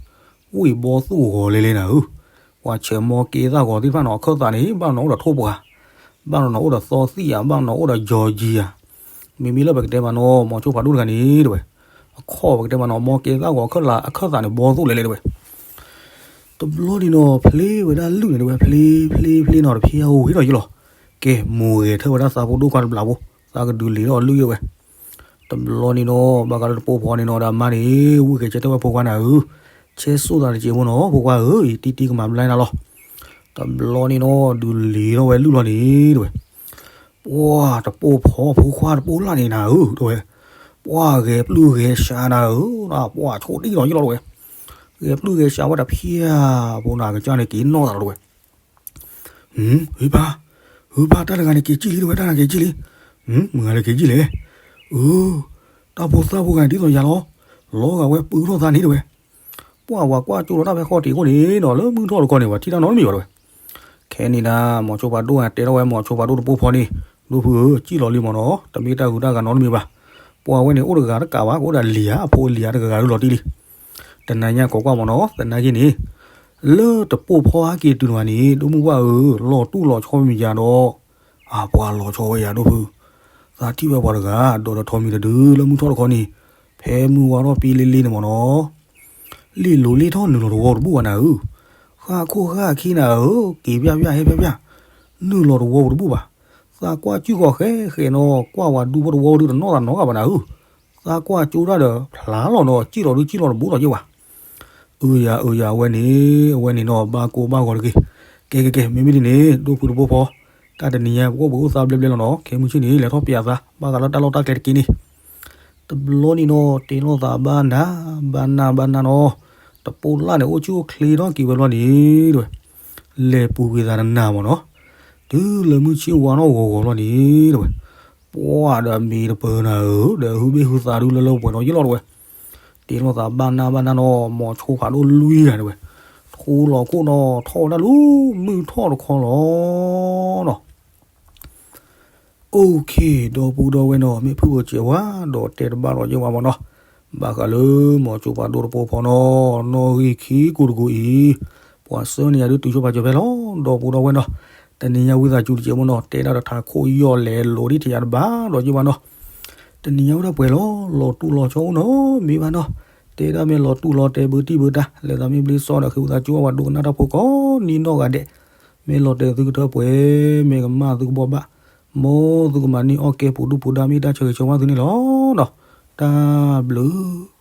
ဝံၢ်ဘီသူၣ်ဂီၤလဲၤလဲၤနၤဧၢ. ပှၤဆဲးမီကဲသၣ်ဂီၤသ့ၣ်တဖၣ်နီၤ အခၢၣ်သးန့ၣ် ဘၣ်နီၤအိၣ်ဒီးထိၣ်ပှၢ်, ဘၣ်နီၤနီၤအိၣ်ဒီးသီသံၣ်ဧါ, ဘၣ်နီၤအိၣ်ဒီးယီၤကံဧါ. မ့မ့ၢ်လၢပကတဲမးနီၤ မိၤဆိဖးဒိၣ်တဂၤန့ၣ်တဲဝဲ, အခီၣ်ပကတဲမးနီၤ မီကဲသၣ်ဂီၤအခၢၣ်သးန့ၣ် ဘီသူၣ်လဲၤလဲၤတဲဝဲ. တဘျီန့ၣ်နီၤ ဖျ့ဝဲဒၣ်လုၢ်န့ၣ်တဲဝဲ ဖျ့ဖျ့ဖျ့နီၤ တဖျ့အဝံၤဒီးယံၤလီၤ. ကဲ မိၢ်ဂဲၤထၢၣ်ဝဲဒၣ်သးဖိဒိၣ်ခွါတဘျီဖိ, သးကဒုးလ့ၤထီၣ်လုၢ်ယဲၢ်ဝဲ. တဘျီန့ၣ်နီၤ ဘၣ်ဃးလၢတပိၢ်ဖီန့ၣ်နီၤ ဒီးအမါန့ၣ် ဝံၢ်ကဲဆၢထၢၣ်ဝဲဖိခွါနၤဧၢ, ဆဲးစိၣ်သးတစဲးဖိနီၤ ဖိခွါဧၢ, အံၤတံၢ်တံၢ်ကမၤဘျါနၤလီၤ. တဘျီန့ၣ်နီၤ ဒုးလ့ၤထီၣ်ဝဲလုၢ်လီၤန့ၣ်တဲဝဲ ပှၤတပိၢ်ဖီဖိခွါတပိၢ်လၢ်န့ၣ်နၤဧၢ တဲဝဲ, ပှၤဂဲၤပျုၢ်ဂဲၤဆှးနၤဧၢ, ပှၤဆိဒံၣ်လီၤယံၤလီၤတဲဝဲ, ဂဲၤပျုၢ်ဂဲၤဆှးဝဲတဖျၢၣ်ဖိနၤ ကစၢ်န့ၣ်က့ၤနီၣ်သးလီၤတဲဝဲ. ဟ့ၣ်ဖါ, ဟ့ၣ်ဖါ တၢ်တဂၤန့ၣ်က့ၤကံၣ်လံတဲဝဲ တၢ်တဂၤက့ၤကံၣ်လံ. မုၢ်ဂၤလၢက့ၤကံၣ်လဲၣ်. အၢ, တၢ်ဖိသၣ်ဖိဂၤန့ၣ်ဒ်သိးယၤလီၤ, လီၤဂာ်ဝဲပုၢ်ထီၣ်သးန့ၣ်တဲဝဲ. ပှၤဝၤကွၢ်ကၠိလီၤတၢ်ဖဲဃီတံၤအဃိန့ၣ်နီၤ လၢမုၢ်ထီၣ်တခီန့ၣ် ပှၤထံၣ်တၢ်နီတမံၤဘၣ်တဲဝဲ. ခဲန့ၣ်ဒၣ် မိၤဆိဖးဒိၣ်တဲထီၣ်ဝဲမိၤဆိဖးဒိၣ်တပိၢ်ဖီန့ၣ်, ဒိၣ်ဖုဧၢ, ကံၣ်လီၤလံမးနီၤ, တမ့ၢ်တၢ်ဂုၤတၢ်ဂၤနီတမံၤဘၣ်. ပှၤဝဲန့ၣ်အိၣ်တဂၤတကးဘၣ် အိၣ်ဒီးလံၤဧါ, အဖိအလံၤဧါတဂၤဂၤလီၤတံၢ်လံ. တနၤညါကိးကွၢ်မးနီၤ, သနာ်က့န့ၣ် လၢတပိၢ်ဖီဟဲက့ၤတုၤန့ၣ် ဒိၣ်မုၢ်ပှၢ်ဧၢ, လီၤတူၢ်လီၤဆီမ့ၢ်ယၤဒီး အပှၤလီၤဆီဝဲယၤဒိၣ်ဖု, သးထံၣ်ဝဲပှၤတဂၤ ဒိးဒီးထိးမံၤတဒု လၢမုၢ်ထီၣ်တခီန့ၣ်, ဖဲမုၢ်ဝါထီၣ်ပံလ့လ့န့ၣ်မးနီၤ, လ့ၣ်လိၤလ့ၣ်ထီၣ်နုာ်လီၤတဝီတဘူၣ်ဘၣ်နၤဧၢ, ဃၣ်ခိၣ်ဃၣ်ခံနၤဧၢ, က့ၤပျၢ်ပျၢ်ဟဲပျၢ်ပျၢ်, နုာ်လီၤတဝီပူၤတဘူၣ်ဘၣ်. သးကွၢ်စုၣ်ဃီၤဃဲဃဲနီၤ, ကွၢ်ဝဲဒူဖိတဝီဒုတနီၣ်သးနီတဂၤဘၣ်နၤဧၢ. သးကွၢ်ကၠိဒၣ်ဒီး ဖျါလီၤနီၤ, စံၣ်လီၤဒုစံၣ်လီၤတဘူးလီၤယဲၢ်ဝဲ. အၢယၤအၢယၤ အဝဲန့ၣ် အဝဲန့ၣ်နီၤ ဘၣ်ကိၢ်ဘၣ်ဂီၤတဂ့ၤ. ကဲကဲကဲ မ့မ့ၢ်ဒ်န့ၣ် ဒိၣ်ဖုတဘိဖီ, တၢ်တနံၤညါ ပကအိၣ်ဘှံးအိၣ်သါဘျဲဘျဲလီၤနီၤ, ခဲမုၢ်ဆ့ၣ်န့ၣ် လဲၤထီၣ်ပၠးသး ဘၣ်ဃးလၢတၢ်လီၢ်တၢ်ကျဲတက့ၢ်န့ၣ် တဘျီန့ၣ်နီၤ တဲလိာ်သးဘၣ်နၤ ဘၣ်နၤဘၣ်နၤနီၤ, တပိလၢ်န့ၣ် အိၣ်ဆူၣ်အိၣ်ချ့ထီၣ်က့ၤဝဲဘျီန့ၣ် တဲဝဲ, လဲၤပူၤကွံာ်သးနနၤမးနီၤ, တုၤလၢမုၢ်ဆ့ၣ်ဝါထီၣ်ဂီၤဂီၤဘျီန့ၣ် တဲဝဲ, ပှၢ်ဒီးမ့ၢ်တပၢၤနၤဧၢ, ဒီးဟုဘ့ၣ်ဟုသးဒုလၢလၢပှဲၤပှဲၤနီၤယဲၢ်လီၤတဲဝဲ, တဲလိာ်သးဘၣ်နၤဘၣ်နၤနီၤ, မိၤဆိဖးဒိၣ်လွံၢ်ဂၤတဲဝဲ, ထူလီၤခိၣ်နီၤ ထီၣ်ဝဲဒၣ်လၢမုၢ်ထီၣ်တခီလီၤနီၤ. OK, ဒီပုၢ်ဒီဝဲၢ်နီၤ, မ့ၢ်ဖုၣ်ဖိစဲးဝါဒီးတဲတဘၣ်လီၤယဲၢ်ဝဲမးနီၤ, ဘၣ်ဃးလၢမိၤဆိဖးဒိၣ်တပိဖီနီၤ, နီၣ်ဂံၢ်ခံကိးတကိးအံၤ, ပှၤဆှၢန့ၢ်ယၤဒုးတုၤဆိပာ်စၢၤဖဲလီၤ, ဒီပုၢ်ဒီဝဲၢ်နီၤ, တနံၤညါဝံသးစူၤတစဲးမးနီၤ, တဲဒၣ်ဒီးထးခိၣ်ယီၢ်လဲၤလိၤဒ်ထံၣ်ယၤတဘၣ်ဒီးယဲၢ်ဝဲနီၤ, တနံၤညါဝဲဒၣ်ပှဲၤလီၤ, လီၤတူၢ်လီၤဆီအိၣ်နီၤ, မ့ၢ်ဘၣ်နီၤ, တဲဒၣ်မ့ၢ်လီၤတူၢ်လီၤတဲဘုတံၢ်ဘုတၢ်, လဲၤသးမ့ၢ်ဘျ့စီဒီးဃ့ဝံသးစူၤဝဲပှၤဒိကနၣ်တၢ်ဖိကိးနံၤနီၢ်ဂၤဒဲး, မ့ၢ်လီၤတဲာ်သုကထၢပှဲၤ, မ့ၢ်ကမၣ်သုကဘီဘၣ်, မ်သုကမၤန့ၢ်အီၣ်ကဲပူၤဒူၣ်ပူၤဒါမ့ၢ်တၢ်ဆၢဂ့ၤဆၢဝါသုန့ၣ်လီၤနီၤ, တၢ်ဘျုး